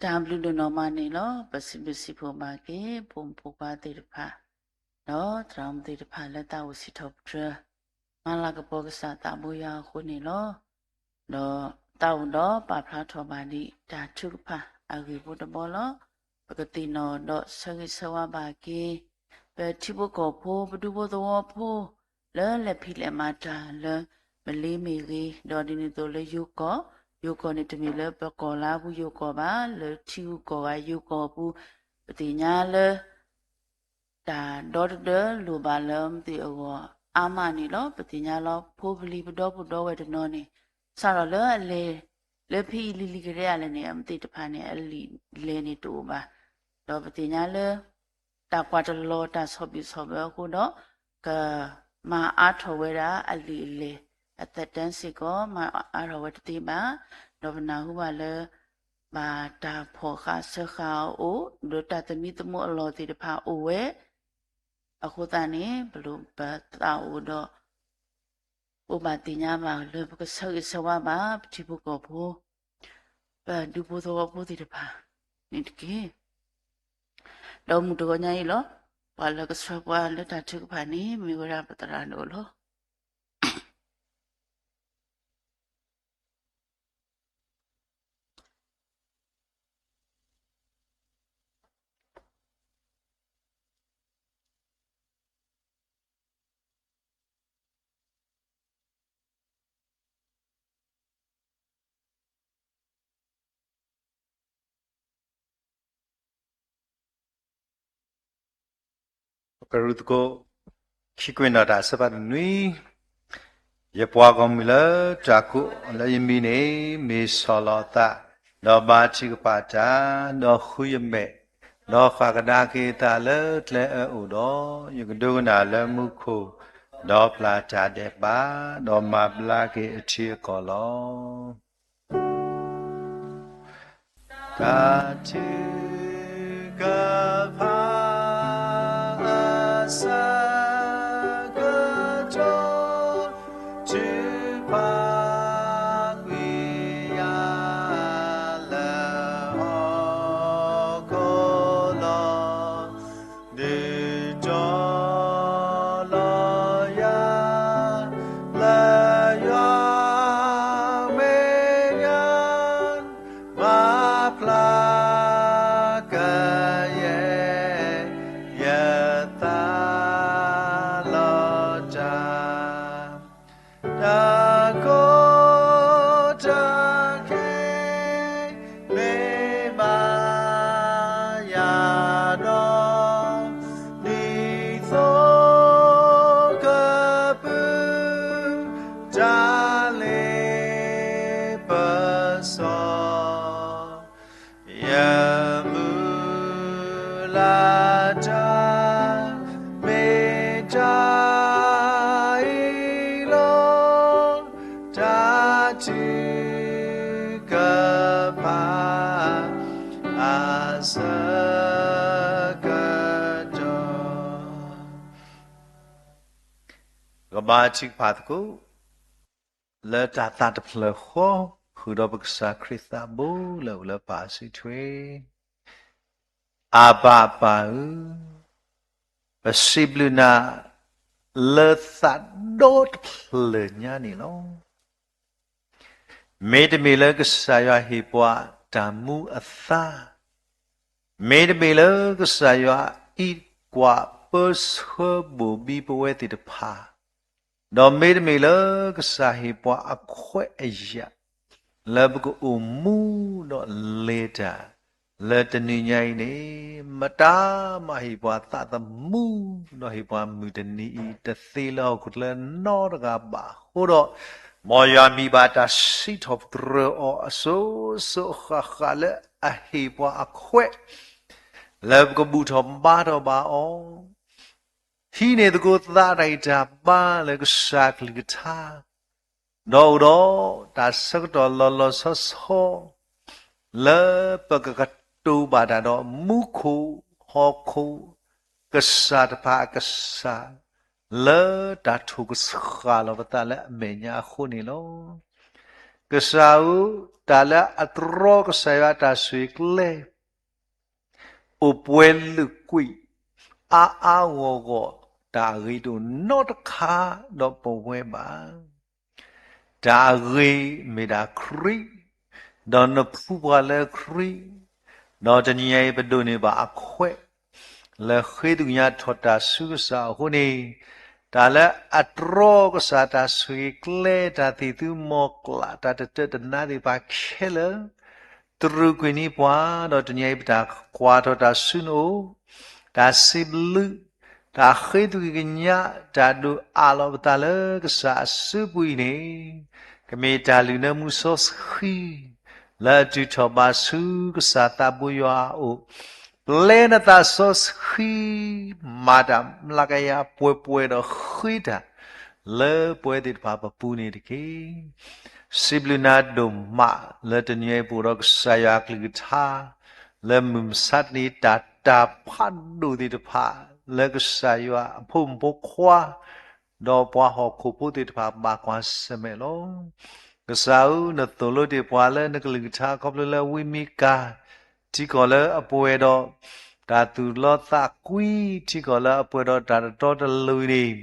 တၢ်ဘျုးဒိၣ်နီၢ်မးန့ၣ်လီၤ. ပစံးဘျုးစံးဖှိၣ်ဘၣ်က့ၤ ဖိမုၣ်ဖိခွါသ့ၣ်တဖၣ် ဒီးသရၣ်မုၣ်သ့ၣ်တဖၣ်လၢတၢ်အိၣ်စံးထီၣ်ပတြၢၤ မၤလၤကပီၤကစၢ်သးဘိယွၤအဃိန့ၣ်လီၤ. ဒီးတၢ်အိၣ်ဒီးပာ်ဖျါထီၣ်ဘၣ်ဒံးတၢ်ထုကဖၣ်အဂ့ၢ်ဖိတဘီလီၤ. ပကသ့ၣ်နီၣ်ဒီးဆၢဂ့ၤဆၢဝါဘၣ်က့ၤ ပထံဖိကီၢ်ဖိ ပဒူဖိသဝီဖိ လၢလဲၤဖံးလဲၤမၤတၢ်လၢ မလ့မ့ၢ်ဂ့ၤ, ဒီးဒ်န့ၣ်အသိးလၢယိၤကီၢ်, ယိၤကီၢ်န့ၣ်တမ့ၢ်လၢပကီၢ်လၢအပူၤယိၤကီၢ်ဘၣ်, လၢထံဂုၤကီၢ်ဂၤယိၤကီၢ်အပူၤ, ပသ့ၣ်ညါလၢ တၢ်ဒီတဒၢလိၣ်ဘၣ်လၢမသ့ၣ်အဂီၢ်အါမးန့ၣ်လီၤ. ပသ့ၣ်ညါလီၤ ဖိပလံၤပဒီပုၢ်ဒီဝဲၢ်တနီၤန့ၣ် စးထီၣ်လၢအလဲၤ လၢဖဲအံၤလံၤလံၤကရဲအလဲၣ်န့ၣ် အမသ့ၣ်တဖၣ်န့ၣ် အလံာ်လဲၢ်န့ၣ်တအိၣ်ဘၣ်. ဒီးပသ့ၣ်ညါလၢ တၢ်ကွၢ်တလီၤတၢ်ဆီၣ်ဘံၣ်ဆီၣ်ဘၢအဃိဒီး ကမၤအါထီၣ်ဝဲဒၣ်အလံာ်အလဲၢ် အသက်တမ်းစ့ၢ်ကီး မၤအါထီၣ်ဝဲတသ့ဘၣ်. ဒီးပနၢ်ဟူဘၣ်လၢ ဘၣ်တၢ်ဖီၣ်ဃာ်စၢဃာ်အအိၣ် ဒီးတၢ်သမံသမိးအလီၢ်သ့ၣ်တဖၣ်အိၣ်ဝဲ အဃိသတးန့ၣ် ပလိၣ်ပသးအိၣ်ဒီး အိၣ်ဘၣ်သ့ၣ်ညါဘၣ်လၢပကဆၢဂ့ၤဆၢဝါဘၣ် ပထံဖိကီၢ်ဖိ ပဒူဖိသဝီဖိသ့ၣ်တဖၣ်န့ၣ်တက့ၢ်. ဒီးမုၢ်တဂီၤညါအံၤလီၤ ပှၤလၢကဆှၢပှၤလၢတၢ်ထုကဖၣ်န့ၣ် မ့ၢ်ဝဲဒၣ်ပသရၣ်ဒိၣ်လီၤ. ပကရူၢ်သကိး ခံကွဲးနီၣ်တၢ်အဆၢဖးတနွံ, ယပှၤဂီၢ်မုၢ်လၢတၢ်ကိးလၢယမံၤန့ၣ် မ့ၢ်ဆီၣ်လီၤအသး, ဒီးဘါထုကဖၣ်တၢ်, ဒီးဃုယမဲာ်, ဒီးဃၣ်ကဒါက့ၤအသးလၢကျဲအၢအိၣ်ဒီး, ယကဒိကနၣ်လၢမူခိၣ်, ဒီးပျၢ်တၢ်ဒဲးဘး, ဒီးမၤဘျါက့ၤအထံအကီၢ်လီၤ. တၢ်ထုကဖၣ်အဆၢကတီၢ် ထုကဖၣ်ကွံာ်ယၤလၢဟီၣ်ခိၣ်လီၤ. ဒုးတီၤလီၤယၤ လၢယွၤမဲာ်ညါ မၤဖျါကယဲၢ် ယသးလီၤတၢ် တၢ်ကီတၢ်ခဲ မ့ၢ်ဘၣ်ယၤဒီး ဒ်သိးကပုၢ် တၢ်လ့ပစီ ယမုၢ်လၢ်တၢ် မ့ၢ်တၢ်အံၤလီၤ. တၢ်ထုကဖၣ် အဆၢကတီၢ် ကဘါထုကဖၣ်သကိး လၢတၢ်သးတဖျၢၣ်ဃီ ဃုာ်ဒီးပကစၢ်ခရံာ်သးဘိလၢအအိၣ်လၢပၢ်စုထွဲ အဘၤပၢ်ဧၢ, ပစံးဘျုးနၤ လၢသးဒီတဖျၢၣ်ညါန့ၣ်လီၤ. မ့တမ့ၢ်လၢကစၢ်ယွၤဟ့ၣ်ပှၤတၢ်မူအသါ, မ့တမ့ၢ်လၢကစၢ်ယွၤအံးကွၢ်ပၢဆှၢဘိၣ်ဘံပဝဲသ့ၣ်တဖၣ်, ဒီးမ့တမ့ၢ်လၢကစၢ်ဟ့ၣ်ပှၤအခွဲးအယာ် လၢပကအိၣ်မူဒီးလဲၤတၢ် လၢတနံၤညါအံၤန့ၣ် မတၤမၤဟ့ၣ်ပှၤသးသမူ ဒီးဟ့ၣ်ပှၤမုၢ်တနံၤအံၤ တသ့လၢဟီၣ်ခိၣ်ချၢနီတဂၤဘၣ်အဃိဒီး, မ်ယွၤမံၤဘၣ်တၢ်စံးထီၣ်ပတြၢၤအီၤအစိၤစိၤအဃၣ်ဃၣ်လၢအဟ့ၣ်ပှၤအခွဲး လၢပကဘူၣ်ထီၣ်ဘါထီၣ်ဘၣ်အီၤ ဟံးန့ၢ်သကိးသးတၢ်ဂံၢ်တၢ်ဘါလၢကစၢ်ကလုၢ်ကထါ, ဒီးအိၣ်ဒီးတၢ်ဆၢကတီၢ်လီၤလီၤဆီဆီ လၢပကကတိၤဘၣ်တၢ်ဒီးမူခိၣ်ဟီၣ်ခိၣ် ကစၢ်တဖၣ်အကစၢ် လၢတၢ်ထိၣ်ကဆှၣ်လီၤပသးလၢအမဲာ်ညါအဃိန့ၣ်လီၤ. ကစၢ်ဧၢ, တၢ်လၢအတြီကစၢ်ယွၤအတၢ်ဆိၣ်ဂ့ၤကျဲ အိၣ်ပှဲၤလုာ်ကွံာ် အါအါဂီၢ်ဂီၢ်, တၢ်အဂ့ၤတအိၣ်နီတခါဒီးပဝဲဘၣ်. တၢ်အဂ့ၤမ့ၢ်ဒၣ်ခရံာ်, ဒီးနဖှူပှၤလၢခရံာ်, ဒီးတနံၤအံၤပဒိးန့ၢ်ဘၣ်အခွဲး လၢဃ့သကွံာ်ညါထီၣ်တၢ်ဆူကစၢ်အဃိန့ၣ်, တၢ်လၢအတြီကစၢ်တၢ်ဆိၣ်ဂ့ၤကျဲ တၢ်သံၣ်သူမီၤကျၢ် တၢ်တတၢတနါသ့ၣ်တဖၣ်ခဲလၢာ် တရူးကွံာ်န့ၢ်ပှၤ, ဒီးတနံၤအံၤပတၢ်ကွၢ်ထီၣ်တၢ်ဆူနအိၣ်, တၢ်စံးဘျုး, တၢ်ဃ့သကွံာ်ကညး, တၢ်ဒုးအးလီၤပသးလၢကစၢ်အစုပူၤအံၤန့ၣ်, ကမ့ၢ်တၢ်လုၢ်နၢမူစီဆှံ လၢအတုၤထီၣ်ဘၣ်ဆူကစၢ်သးဘိယွၤအအိၣ်, ပျဲနသးစီဆှံ မၤတၢ်မျးကယၤပှဲၤပှဲၤဒီးဃ့တၢ် လၢပဝဲသ့ၣ်တဖၣ်ပပူၤန့ၣ်တက့ၢ်. စံးဘျုးနၤဒိၣ်မးလၢတနံၤအံၤပအိၣ်ဒီးကစၢ်ယွၤအကလုၢ်ကထါ လၢမုၢ်မဆါတနံၤ တၢ်တၢ်ဖးဒိၣ်သ့ၣ်တဖၣ် လၢကစၢ်ယွၤအဖိမုၣ်ဖိခွါ ဒီးပှၤဟီၣ်ခိၣ်ဖိသ့ၣ်တဖၣ်ဘၣ်ကွၢ်ဆၢၣ်မဲာ်လီၤ. ကစၢ်ဧၢ, နသိၣ်လိတ့ၢ်ပှၤလၢနကလုၢ်ကထါခီဖျိလၢဝံမံကၤ ထံကီၢ်လၢအပှဲၤဒီး တၢ်သူၣ်လီသးကွံ, ထံကီၢ်လၢအပှဲၤဒီးတၢ်တတီတလိၤန့ၣ်,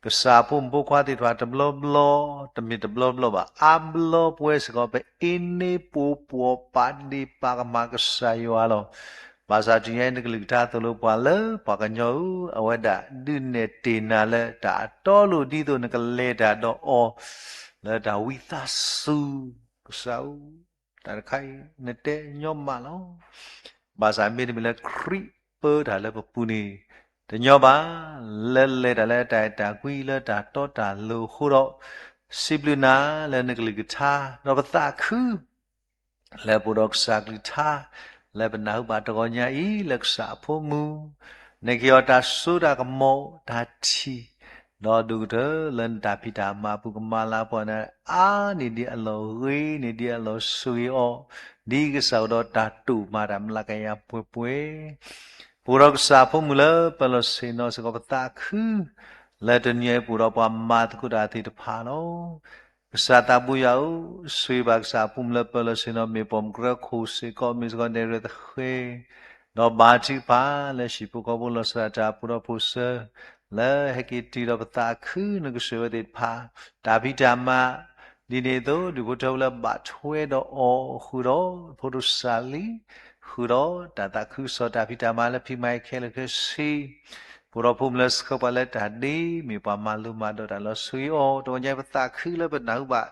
ကစၢ်အဖိမုၣ်ဖိခွါသ့ၣ်တဖၣ်တဘျီဘျီ, တမ့ၢ်တဘျီဘျီဘၣ်, အါဘျီပဝဲစ့ၢ်ကီး ပအ့န့ပှိၤပိာ်ပာ်ဒ့ၣ်ပာ်ကမၣ်ကစၢ်ယွၤလီၤ. ဘၣ်ဆၣ်တနံၤအံၤနကလုၢ်ကထါသိၣ်လိပှၤလၢပှၤကညီဧၢ, အဝဲဒၣ်ဒုးနဲၣ်တ့ၢ်နၤလၢတၢ်အတီအလိၤ ဒ်သိးနကလဲၤတၢ်ဒီးအီၤ လၢတၢ်ဝံသးစူၤ, ကစၢ်ဧၢ, တၢ်တခါအံၤ နတဲညီမးလီၤ. ဘၣ်ဆၣ်မ့တမ့ၢ်လၢခရံာ်ပၢတၢ်လၢပပူၤန့ၣ် တညီဘၣ်, လၢလဲၤတၢ်လၢတၢ်အဲၣ်တၢ်ကွံလၢတၢ်တီတၢ်လိၤအဃိဒီး, စံးဘျုးနၤလၢနကလုၢ်ကထါ ဒီးပသးခု လၢပအိၣ်ဒီးကစၢ်ကလုၢ်ကထါ လၢပနၢ်ဟူဘၣ်တဂီၤညါအံၤ လၢကစၢ်အဖိမုၣ်, နကဟ့ၣ်အီၤတၢ်စိတၢ်ကမီၤ တၢ်ထံၣ်, ဒီးဒိၣ်ကတၢၢ်လၢနတၢ်ဖံးတၢ်မၤအပူၤ ကမၤလၤပှၤန့ၣ် အါန့ၢ်ဒံးအလီၢ်ဂ့ၤန့ၢ်ဒံးအလီၢ်ဆိၣ်ဂ့ၤအီၤ, ဒ်ကစၢ်အိၣ်ဒီးတၢ်တိာ်မၤတၢ်မျးကယၤပှဲၤပှဲၤ ပအိၣ်ဒီးကစၢ်အဖိမုၣ်လၢပၢၤလီၢ်ဆ့ၣ်နီၤစ့ၢ်ကီး ပသးခု လၢတနံၤအံၤပအိၣ်ဒီးပှၤမၤသကိးတၢ်သ့ၣ်တဖၣ်လီၤ. ကစၢ်သးဘိယွၤဧၢ, ဆိၣ်ဂ့ၤဘၣ်ကစၢ်အဖိမုၣ်လၢပၢၤလီၢ်ဆ့ၣ်နီၤ မ့ၢ်ပိာ်မုၣ်ကရၢခိၣ်စ့ၢ်ကီး မ့ၢ်စ့ၢ်ကီးနဲၣ်ရွဲၣ်သဃဲၤ, ဒီးဘါထုကဖၣ်လၢဟံၣ်ဖိဃီဖိလီၤဆီဒၣ်တၢ်အပူၤဒီးဖိးစၢၤ လၢဟဲက့ၤတုၤဒီးပသးခု နကဆိၣ်ဂ့ၤဝဲသ့ၣ်တဖၣ် တၢ်ဖံးတၢ်မၤ ဒ်န့ၣ်အသိး ဒူၣ်ဖိထၢဖိလၢဘၣ်ထွဲဒီးအီၤ ဃုာ်ဒီးဖိတစၢ်လံ, ဃုာ်ဒီးတၢ်သးခုကစီၣ်တၢ်ဖံးတၢ်မၤလၢဖံးမၤအံၤခဲလၢာ်ခဲဆ့, ပအိၣ်ဒီးဖိမုၣ်လၢဆှၢပှၤလၢတၢ်ဒ့ မ့ၢ်ပှၤမၤလိမၤဒိးတၢ်လီၤ ဆိၣ်ဂ့ၤအီၤ, တဂီၤညါပသးခုလၢပနၢ်ဟူဘၣ်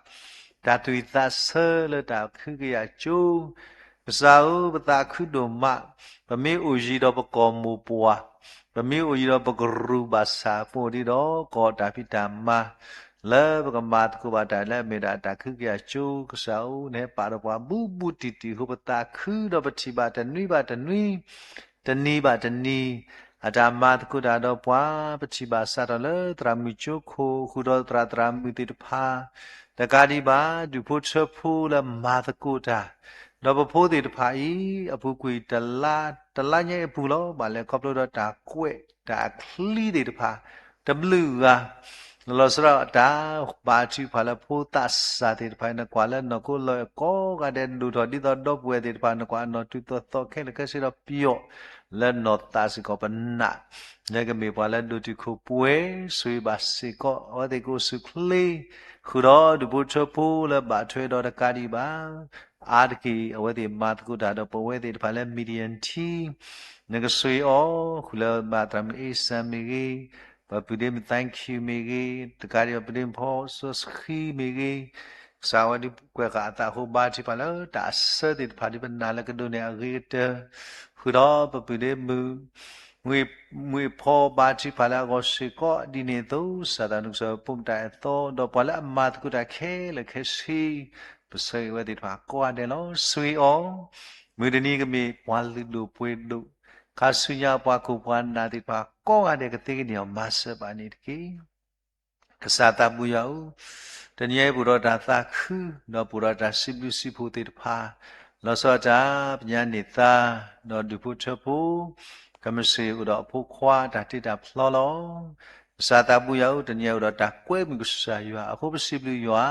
တၢ်သူၣ်ဝံၣ်သးဆၢလၢတၢ်ခုကယာ်ကၠိ ကစၢ်ဧၢ, ပသးခုဒိၣ်မး, ပမ့ၢ်အိၣ်ယံၤဒီးပကီၢ်မိၢ်ပှၢ်, ပမ့ၢ်အိၣ်ယံၤဒီးပကရူၢ်ဘၣ်ဆၣ် ပအိၣ်ဒံးဒီးကီၢ်တၢ်ဖံးတၢ်မၤ လၢပကမၤသကိးဘၣ်တၢ်လၢအမ့ၢ်ဒၣ်တၢ်ခုကယာ်ကၠိ ကစၢ်ဧၢ, နဟဲပာ်ဒီးပှၤဘူးဘူးတံၢ်တံၢ်အဃိ ပသးခုဒီးပထံၣ်ဘၣ်တနွံဘၣ်တနွံ တနံၤဘၣ်တနံၤ အတၢ်မၤသကိးတၢ်ဒီးပှၤ ပထံၣ်ဘၣ်စးထီၣ်လၢသရၣ်မုၣ်ကၠိခိၣ် ဃုာ်ဒီးသရၣ်သရၣ်မုၣ်သ့ၣ်တဖၣ် တကးဒံးဘၣ် ဒူၣ်ဖိထၢဖိလၢမၤသကိးတၢ် ဒီးပဖိသ့ၣ်တဖၣ်အံၤ အပူၤကွံာ်တလါ တလါညါအံၤအပူၤလီၤ ဘၣ်လဲၤခီဖျိဒီးတၢ်ကွဲးတၢ်အချံသ့ၣ်တဖၣ် တဘျုးဂၤ လီၤဆီဒၣ်တၢ် ဘါထုကဖၣ်လၢဖိသးစၢ်သ့ၣ်တဖၣ် နကွၢ်လၢနီၢ်ခိလီၤအဲၣ်ကိးဂၤဒဲး ဒိၣ်ထီၣ်ဒ်သိးဒီပုၢ်ဝဲၢ်သ့ၣ်တဖၣ် နကွၢ်အနီၢ်တုၤသိးသိးခဲလၢာ်ခဲဆ့ဒီးပယီၤ လၢနီၢ်သးစ့ၢ်ကီးပနၢ် လၢကမ့ၢ်ပှၤလၢဒိၣ်တုာ်ခိၣ်ပှဲၤ ဆိၣ်ဂ့ၤဘၣ်စ့ၢ်ကီး အဝဲသ့ၣ်ကအိၣ်ဆူၣ်ချ့ ဃုာ်ဒီးဒူၣ်ဖိထၢဖိလၢဘၣ်ထွဲဒီးတကးဒံးဘၣ် အါတက့ၢ် အဝဲသ့ၣ်မၤသကိးတၢ်ဒီးပဝဲသ့ၣ်တဖၣ်လၢ Midian Team နကဆိၣ်ဂ့ၤအီၤ ဃုာ်လၢဘၣ်သရၣ်မုၣ်အ့စၢ်မ့ၢ်ဂ့ၤ, ပပုၢ်ဒ့မုၣ် thank you မ့ၢ်ဂ့ၤ, တကးဒံးဘၣ် ပဒ့မုၣ်ဖီစီဆှံမ့ၢ်ဂ့ၤ, ကစၢ်ဝဲဒၣ်ကွဲးဃာ်အသးအဃိ ဘါထုကဖၣ်လၢတၢ်အဆၢသ့ၣ်တဖၣ် ဒ်ပနာ်လၢကဒိးန့ၢ်အဂ့ၤကတၢၢ်, ဃုာ်ဒီးပပုၢ်ဒ့မုၣ် မုၢ်ဖီ ဘါထုကဖၣ်လၢအဂီၢ်စ့ၢ်ကီး ဒ်န့ၣ်အသိး စၢ်သးနုၢ်ကစၢ်ဖိမတၤအဲၣ်သီ ဒီးပှၤလၢအမၤသကိးတၢ်ခဲလၢာ်ခဲဆ့ ပဆၢဂ့ၤဝဲသ့ၣ်တဖၣ်ကိးဂၤဒဲးလီၤ. ဆိၣ်ဂ့ၤအီၤ, မုၢ်တနံၤကမ့ၢ်ပှၤလုၢ်ဒိၣ်ပှ့ၤဒိၣ်, ခါဆူညါပှၤခိၣ်ပှၤနၢ်သ့ၣ်တဖၣ်ကိးဂၤဒဲး ကသ့ကန့ၢ်အီၤမၤစၢၤဘၣ်န့ၣ်တက့ၢ်. ကစၢ်သးဘိယွၤဧၢ, တနံၤအံၤပအိၣ်ဒီးတၢ်သးခု ဒီးပအိၣ်ဒီးတၢ်စံးဘျုးစံးဖှိၣ်သ့ၣ်တဖၣ်, လီၤဆီဒၣ်တၢ် ပညါန့ၢ်သါ ဒီးဒူၣ်ဖိထၢဖိ ကမ့ၢ်စ့ၢ်အိၣ်ဒီးအဖိခွါတၢ်တ့တၢ်ဖျီလီၤ. ကစၢ်သးဘိယွၤဧၢ, တနံၤအံၤအိၣ်ဒီးတၢ်ကွဲမုာ်ကစၢ်ယွၤ, အဃိပစံးဘျုးယွၤ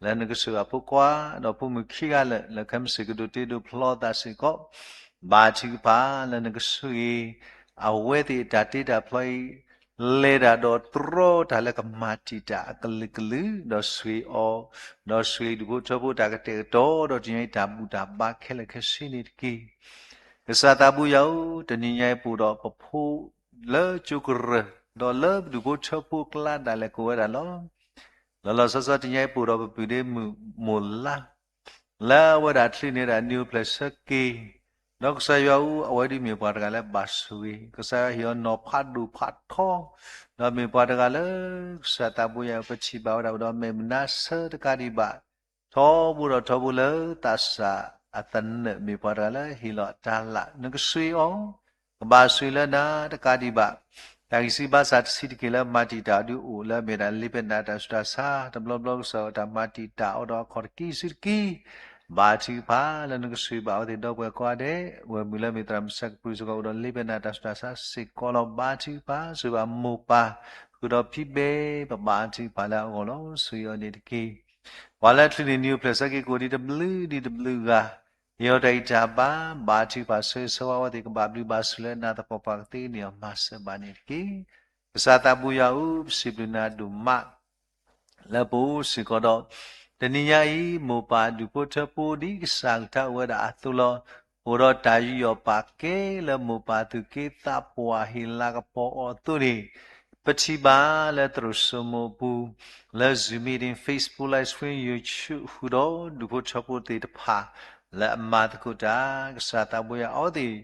လၢနကဆိၣ်ဂ့ၤအဖိခွါ ဒီးဖိမုၣ်ခံဂၤလၢာ် လၢခဲမုၢ်ဆ့ၣ်ကဒိးတ့ဒိးဖျီသးစ့ၢ်ကီး, ဘါထုကဖၣ်လၢနကဆိၣ်ဂ့ၤ အဝဲသ့ၣ်အတၢ်တ့တၢ်ဖျီအံၤ လဲၤတၢ်ဒီးတြီတၢ်လၢကမၤတံာ်တာ်အကလုာ်ကလုာ်, ဒီးဆိၣ်ဂ့ၤအီၤ, ဒီးဆိၣ်ဂ့ၤဒူၣ်ဖိထၢဖိတၢ်ကတဲာ်ကတီၤ, ဒီးတနံၤအံၤတၢ်ဘူၣ်တၢ်ဘါခဲလၢာ်ခဲဆ့န့ၣ်တက့ၢ်. ကစၢ်သးဘိယွၤဧၢ, တနံၤညါအံၤပအိၣ်ဒီးပဖိလၢကၠိကရၢၢ်, ဒီးလၢဒူၣ်ဖိထၢဖိအကျါဒၣ်လဲာ်ကအိၣ်ဝဲဒၣ်လီၤ. လီၤလီၤဆီဆီတနံၤညါအံၤပအိၣ်ဒီးပပုၢ်ဒ့မုၣ်မိၢ်လါ လၢအဝဲဒၣ်ချုးန့ၢ်ဒၣ်နံၣ်အိၣ်ဖျဲၣ်ဆၢက့ၤ, ဒီးကစၢ်ယွၤဧၢ, အဝဲဒၣ်မ့ၢ်ပှၤတဂၤလၢဘၣ်ဆိၣ်ဂ့ၤ, ကစၢ်ယွၤဟ့ၣ်အီၤနီၢ်ဖးဒိၣ်ဖးထီ, ဒီးမ့ၢ်ပှၤတဂၤလၢ ကစၢ်သးဘိယွၤဧၢ, ပထံၣ်ဘၣ်ဝဲဒၣ်အိၣ်ဒီးမဲာ်မနါဆၢတကးဒံးဘၣ်, ထီဘိဒီးထီဘိလၢသးစၢ်အသနၢၣ် မ့ၢ်ပှၤတဂၤလၢဟ့ၣ်လီၤအတၢ်လၢ်, နကဆိၣ်ဂ့ၤအီၤ, ကဘၣ်ဆိၣ်ဂ့ၤလၢနၤတကးဒံးဘၣ်. တၢ်ဂံၢ်စၢ်ဘါစၢ်တဆံးတက့ၢ်လၢမၤတံာ်တာ်အီၤဒုးအိၣ်လၢအမ့ၢ်ဒၣ်လ့ပနီၣ်တၢ်ဆူးတၢ်ဆါ, တဘျီဘျီကစၢ်အတၢ်မၤတံာ်တာ်အီၤဒီးအခီၣ်တကံၢ်ဆူတကံၢ်, ဘါထုကဖၣ်လၢနကဆိၣ်ဂ့ၤဘၣ်အဝဲသ့ၣ်ဒီပုၢ်ဝဲၢ်ကိးဂၤဒဲး, ဝဲၢ်မုၣ်လၢမ့ၢ်သရၣ်မုၣ်ဆၢကပူၤစ့ၢ်ကီးအိၣ်ဒီးလ့ပနီၣ်တၢ်ဆူးတၢ်ဆါစ့ၢ်ကီးလီၤ. ဘါထုကဖၣ်ဆိၣ်ဂ့ၤဘၣ်မိၢ်ပၢ်, ဃုာ်ဒီးဖံဘဲ, ပဘါထုကဖၣ်လၢအဂီၢ်လီၤ. ဆိၣ်ဂ့ၤအီၤန့ၣ်တက့ၢ်. ပှၤလၢချုးန့ၢ်နံၣ်အိၣ်ဖျဲၣ်ဆၢက့ၤကအိၣ်ဒံးတဘျုးဒံးတဘျုးဂၤ, ဟ့ၣ်အီၤတၢ်ဂံၢ်တၢ်ဘါ, ဘါထုကဖၣ်ဆိၣ်ဂ့ၤဆၢဝါအဝဲသ့ၣ်, ကဘၣ်ဘျုးဘၣ်ဆိၣ်လၢနၤသပှၢ်ပှၢ်ကသ့န့ၢ်အီၤမၤစၢၤဘၣ်န့ၣ်တက့ၢ်. ကစၢ်သးဘိယွၤဧၢ, ပစံးဘျုးနၤဒိၣ်မး လၢပအိၣ်စ့ၢ်ကီးဒီး တနံၤညါအံၤ မိၢ်ပၢ်ဒူၣ်ဖိထၢဖိဒ်ကစၢ်ကထါအိၣ်ဝဲဒၣ်အသိးလီၤ. အိၣ်ဒီးတၢ်ယူးယီၣ်ပာ်ကဲလၢမိၢ်ပၢ်သူၣ်က့သးပှၢ်ဟ့ၣ်လၤကပီၤအီၤအသိးန့ၣ်, ပထံၣ်ဘၣ်လၢသရိာ်စိမိၢ်ပူၤ လၢ Zoom meeting, Facebook live stream, YouTube ဃုာ်ဒီးဒူၣ်ဖိထၢဖိသ့ၣ်တဖၣ် လၢအမၤသကိးတၢ်, ကစၢ်သးဘိယွၤအဝဲသ့ၣ်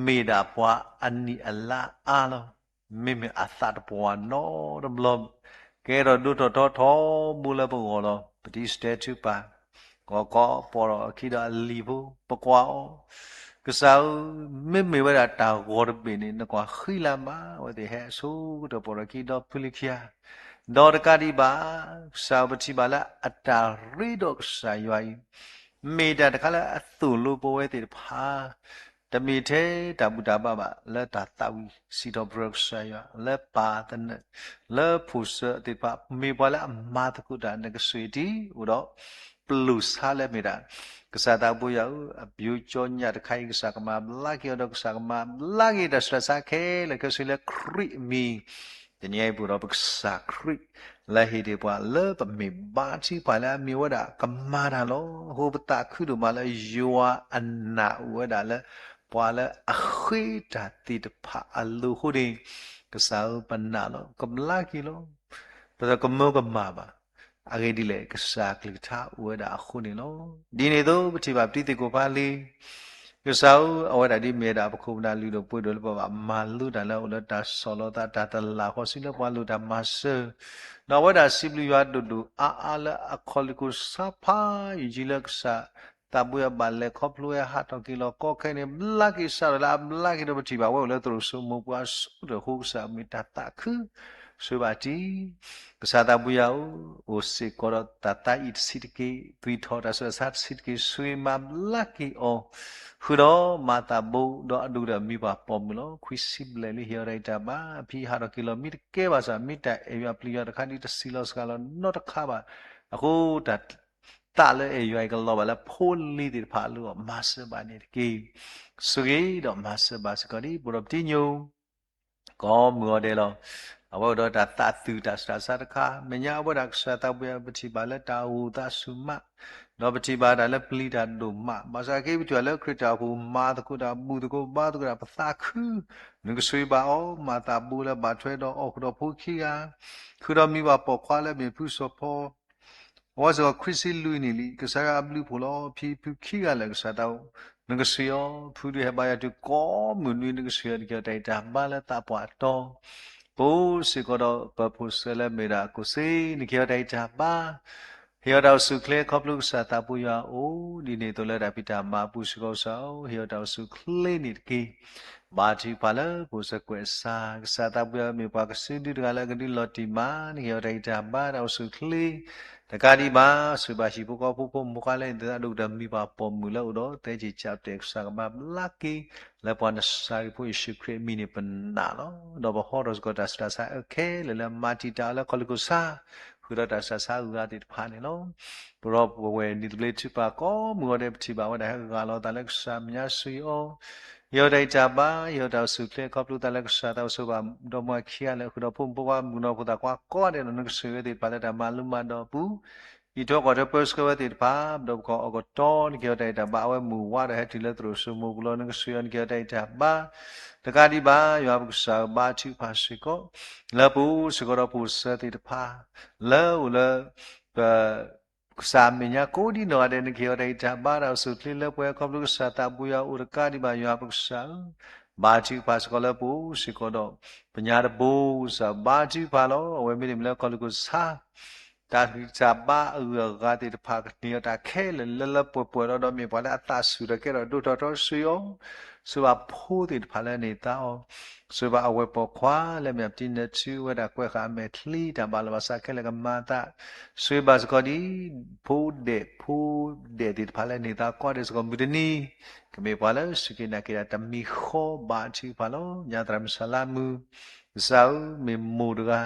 မ့ၢ်ဒၣ်ပှၤအနံၣ်အလါအါလီၤ. မ့မ့ၢ်အသးတပှၢ်နီတဘျီ, ကဲထီၣ်ဒိၣ်ထီၣ်ထီထီဘိလၢပဂီၢ်လီၤ. ပတံၤစတဲထုကဖၣ်, ကီကီပီၢ်ထီၣ်အခံဒီးအလံာ်ဖိ, ပကွၢ်အီၤ, ကစၢ်ဧၢ, မ့မ့ၢ်ဝဲဒၣ်တၢ်ဂီၤတဘ့ၣ်န့ၣ် နကွၢ်ဃံလၤမး, အဝဲသ့ၣ်ဟဲအဆိကတၢၢ်ပီၢ်ထီၣ်အခံဒီးဖုလံၤခံဂၤ, ဒီးတကးဒံးဘၣ်, ကစၢ်ဧၢ, ပထံၣ်ဘၣ်လၢအတၢ်ရ့ဒီးကစၢ်ယွၤအံၤ မ့ၢ်တၢ်တခါလၢအသိၣ်လိပဝဲသ့ၣ်တဖၣ်, တမ့ၢ်ထဲတၢ်ဘူၣ်တၢ်ဘါဘၣ်, လၢတၢ်သးဝံၣ်စံးထီၣ်ပတြၢၤကစၢ်ယွၤ, လၢပၢ်သနၢၣ်, လၢဖိၣ်စၢသ့ၣ်တဖၣ်, မ့ၢ်ပှၤလၢအမၤသကိးတၢ်နကစၢ်ယွၤတံၢ်, အိၣ်ဒီးပျိာ်ဆါလၢမ့ၢ်ဒၣ်, ကစၢ်သးဘိယွၤဧၢ, အဘျုးကၠီညၣ်တခါအံၤ ကစၢ်ကမၤဘျါက့ၤအီၤဒီးကစၢ်ကမၤဘျါက့ၤတၢ်ဆူးတၢ်ဆါခဲလၢာ်ခဲဆ့လၢခရံာ်အမံၤ တနံၤအံၤပအိၣ်ဒီးပကစၢ်ခရံာ် လၢဟ့ၣ်ဒံးပှၤလၢပမ့ၢ်ဘါထုကဖၣ်လၢအမ့ၢ်ဝဲဒၣ်ကမၤတၢ်လီၤ. အဃိပသးခုဒိၣ်မးလၢယွၤအနာ်အိၣ်ဝဲဒၣ်လၢ ပှၤလၢအဃ့တၢ်သ့ၣ်တဖၣ်အလိၤအဃိန့ၣ်, ကစၢ်ဧၢ ပနာ်လီၤ, ကဘျါက့ၤလီၤ. ပကမၢကမၣ်ဘၣ်. အဂ့ၢ်ဒ်လဲၣ်, ကစၢ်ကလုၢ်ကထါအိၣ်ဝဲဒၣ်အဃိန့ၣ်လီၤ. ဒ်န့ၣ်အသိး ပထံၣ်ဘၣ်ပတံၤသကိးဖးလံ ကစၢ်ဧၢ, အဝဲဒၣ်ဒ်မ့ၢ်ဝဲဒၣ်ပခိၣ်ပနၢ်လုၢ်ဒိၣ်ပှ့ၤဒိၣ်လၢပဘၣ်မၤလိတၢ်လၢအအိၣ်လၢတၢ်ဆီၣ်လီၤသး တၢ်တလၢ်ဃီဆူလၢပှၤလိၣ်တၢ်မၤစၢၤ, ဒီးအဝဲဒၣ်စံးဘျုးယွၤဒိၣ်ဒိၣ်အါအါလၢအခီၣ်လ့ၣ်ခိၣ်ဆါဖးယံာ်ယံာ်လၢကစၢ်သးဘိယွၤဘၣ်လဲၤခီဖျိဝဲဟးထီၣ်က့ၤလီၤကီခဲအံၤန့ၣ် ဘျါက့ၤစးထီၣ်လၢအဘျါက့ၤဒီးပထံၣ်ဘၣ်ဝဲအိၣ်လၢသရိာ်စိမိၢ်ပူၤအဆိကတၢၢ်အဃိ ကစၢ်မ့ၢ်တၢ်သးခု ဆိဘၣ်တံၢ် ကစၢ်သးဘိယွၤဧၢ, အိၣ်စ့ၢ်ကီးဒီးတၢ်သးအံၣ်တဆံးတက့ၢ်, သွံၣ်ထီၣ်တၢ်ဆူးတၢ်ဆါတဆံးတက့ၢ်, ဆိၣ်ဂ့ၤမၤဘျါက့ၤအီၤ, ဃုာ်ဒီးမၤသးဘိဒီးအဒိၣ်ကတၢၢ်မံၤပှၢ်ပိာ်မုၣ်လီၤ. ခွံဆံဘျဲၣ်လံဟ့ၣ်အီၤတၢ်ဂံၢ်တၢ်ဘါ, အဖံဟးထီၣ်က့ၤလီၤမ့ၢ်တကဲဘၣ်ဆၣ် မ့ၢ်တၢ်အဲၣ်ယွၤပျံၤယွၤတခါဒ်တဆံးလီၤစှၤလီၤနီတခါဘၣ်. အဃိတၢ်သးလၢအဲၣ်ယွၤအံၤကလီၤဘၣ်လၢဖိလံၤသ့ၣ်တဖၣ်အလိၤအီၤ မၤစၢၤဘၣ်န့ၣ်တက့ၢ်. ဆိၣ်ဂ့ၤဒီးမၤစၢၤဘၣ်စ့ၢ်ကီးဒ်ပအိၣ်ဒီးပတံၤညိၣ် ကိးမုၢ်အီၤဒဲးလီၤ. အဝဲအိၣ်ဒီးတၢ်သးသုးတၢ်ဆူးတၢ်ဆါတခါ, မဲာ်ညါအဝဲဒၣ်ကစၢ်သးဘိယွၤ ပထံၣ်ဘၣ်လၢတၢ်အိၣ်သးဆူၣ်မး, ဒီးပထံၣ်ဘၣ်တၢ်လၢပျံၤတၢ်ဒိၣ်မး, ဘၣ်ဆၣ်က့ၤပထံၣ်ဘၣ်လၢခရံာ်တၢ်အိၣ်ဖှိၣ် မၤသကိးတၢ်ဘူၣ်သကိးဘါသကိးတၢ် ပသးခု, နကဆိၣ်ဂ့ၤဘၣ်အီၤ, မၤသးဘိလၢဘၣ်ထွဲဒီးအီၣ်ခိၣ်ဒီးဖိခံဂၤ, ဃုာ်ဒီးမံၤဘၣ်ပိာ်ခွါလၢမ့ၢ်ဖုစီၤဖီ အဝဲစ့ၢ်ကီးခွံဆံလွံၢ်နံၣ်လံ, ကစၢ်ယွၤအဘျုးဖှိၣ်လီၤ. ဖံဖုခံဂၤလၢာ်ကစၢ်သးအိၣ်, နကဆိၣ်ဂ့ၤအီၤ, ဖုဒုးဟဲဘါယွၤတုၤကိးမုၢ်နွံ နကဆိၣ်ဂ့ၤအီၤတက့ၢ်, တၢ်အံၤတၢ်ဘါလၢသးပှၢ်အတီၤ, ပအိၣ်စ့ၢ်ကီးဒီးပဖိၣ်စၢၤလၢမ့ၢ်ဒၣ်အကိၣ်စ့, နကဟ့ၣ်အီၤတၢ်အံၤတၢ်ဘါ, ဟ့ၣ်အီၤတၢ်အိၣ်ဆူၣ်အိၣ်ချ့ခီဖျိကစၢ်သးဘိယွၤအအိၣ်, ဒ်န့ၣ်အသိးလၢတၢ်ဖံးတၢ်မၤအပူၤစ့ၢ်ကီးကစၢ်ဧၢ, ဟ့ၣ်အီၤတၢ်အိၣ်ဆူၣ်အိၣ်ချ့န့ၣ်တက့ၢ်. ဘါထုကဖၣ်လၢပအိၣ်ဆၢကွဲးဆါ, ကစၢ်သးဘိယွၤဧၢ, မ့ၢ်ပှၤကစုဒုတဂၤလၢအကဒုးလီၤတံၢ်မး, နကဟ့ၣ်အီၣ်တၢ်ဂံၢ်တၢ်ဘါ တၢ်အိၣ်ဆူၣ်အိၣ်ချ့, တကးဒံးဘၣ် ဆိၣ်ဂ့ၤဘၣ်ဟံၣ်ဖိဃီဖိဖိမုၣ်ဖိခွါလၢန့ၣ်သ့ၣ်တဖၣ် ဒိၣ်ကတၢၢ်မံၤပှၤပိာ်မုၣ်လၢအအိၣ်ဒီးသဲက့ၤကၠးပတဲာ် ကစၢ်ကမၤဘျါက့ၤ, လၢပှၤနစၤရ့းဖိယ့ၣ်ၡူးခရံာ်အမံၤန့ၣ်ပနာ်လီၤ. ဒီးပဟီထီၣ်စ့ၢ်ကီးတၢ်ဆူးတၢ်ဆါအၢခဲလၢာ်လၢ မၤတံာ်တာ်အီၤလၢခီၣ်လ့ၢ်ခိၣ်ဆါ, ဃုာ်ဒီးတၢ်ဆူးတၢ်ဆါအဂၤသ့ၣ်တဖၣ်န့ၣ်လီၤ. ပဒီပုၢ်ဝဲၢ်နံၤသဘျ့ထုကဖၣ်ကိးမုၢ်ဂီၤဒဲး ပထံၣ်ဘၣ်ဝဲဒၣ်ဟဲဂၢ်လီၤသးလၢကစၢ်မဲာ်ညါ ဆိၣ်ဂ့ၤအီၤ, ဟ့ၣ်အီၤတၢ်ဂံၢ်တၢ်ဘါ, ဟ့ၣ်အီၤတၢ်အိၣ်ဆူၣ်အိၣ်ချ့ ခီဖျိသးလၢကစၢ်သးအိၣ်ဆိးဘၣ် ဒီမါဝၤခံဂၤလၢအဃုာ်ဒီးဖိမုၣ်ဖိခွါ မုၣ်ကနီၤဖိသၣ်ခွါကိးဂၤဒဲးဒီး နကဆိၣ်ဂ့ၤဝဲသ့ၣ်တဖၣ်လၢတၢ်မၤလိမၤဒိးအပူၤ, အံးထွဲကွၢ်ထွဲပၢဆှၢဝဲသ့ၣ်တဖၣ်, ဒီးပကီၢ်အီၣ်ကတီၤ နကဟ့ၣ်အီၤတၢ်ဂံၢ်တၢ်ဘါ, အဝဲမုၢ်ဝါဒီးဟဲတုၤလၢသရိာ်စိမိၤပူၤလီၤ, နကဆိၣ်ဂ့ၤအီၤ နကဟ့ၣ်အီၤတၢ်ဂံၢ်တၢ်ဘါ, တကးဒံးဘၣ် ယွၤပကစၢ်ဧၢ, ဘါထုကဖၣ်စ့ၢ်ကီး လၢပအိၣ်စ့ၢ်ကီးဒီးပအိၣ်ဆၢသ့ၣ်တဖၣ်, လၢအိၣ်လၢ ပ ကစၢ်အမဲာ်ညါကိးဒံနီၢ်ဂၤဒဲး နကဟ့ၣ်အီၤတၢ်ဂံၢ်တၢ်ဘါ တၢ်အိၣ်ဆူၣ်အိၣ်ချ့လၢပှဲၤ ခီဖျိကစၢ်သးဘိယွၤအအိၣ်တကးဒံးဘၣ် ယွၤပကစၢ်ဧၢ, ဘါထုကဖၣ်စ့ၢ်ကီးလၢပအိၣ်စ့ၢ်ကီးဒီး ပညါတဘိ ကစၢ်ဘါထုကဖၣ်လီၤ. အဝဲမ့တမ့ၢ်လၢခီၣ်လ့ၢ်ခိၣ်ဆါ တၢ်ဂံၢ်တၢ်ဘါအဂုၤအဂၤသ့ၣ်တဖၣ် ကန့ၢ်အီၤတၢ်ခဲလၢာ်လၢလၢပှဲၤပှဲၤဒီး ဒီးမ့ၢ်ပှၤလၢအသးဆူၣ်ဒီးကဲထီၣ်ဒိၣ်ထီၣ်ထီ ဆိၣ်ဂ့ၤအီၤ, ဆိၣ်ဂ့ၤဘၣ်ဖိသ့ၣ်တဖၣ်လၢန့ၢ်သါအီၤ, ဆိၣ်ဂ့ၤဘၣ်အဝဲၢ်ပိာ်ခွါလၢအမ့ၢ်အပတံနၢၤထူ အဝဲဒၣ်ကွဲးဃာ်အမဲာ်ချံ တၢ်ဘၣ်လီၤဘၣ်စးခဲလၢာ်ကမၤအသး, ဆိၣ်ဂ့ၤဘၣ်စ့ၢ်ကီးဒ် ဖိဒဲးဖိဒဲးသ့ၣ်တဖၣ်လၢန့ၢ်သါကိးဂၤဒဲးစ့ၢ်ကီး မုၢ်တနံၤ ကမ့ၢ်ပှၤလၢစူၢ်က့ၤနာ်က့ၤတၢ်တမံၤဃီ ဘါထုကဖၣ်လီၤ. ညါသရၣ်မုၣ်စလါမုၢ် ကစၢ်ဧၢ, မ့ၢ်မိၢ်တဂၤ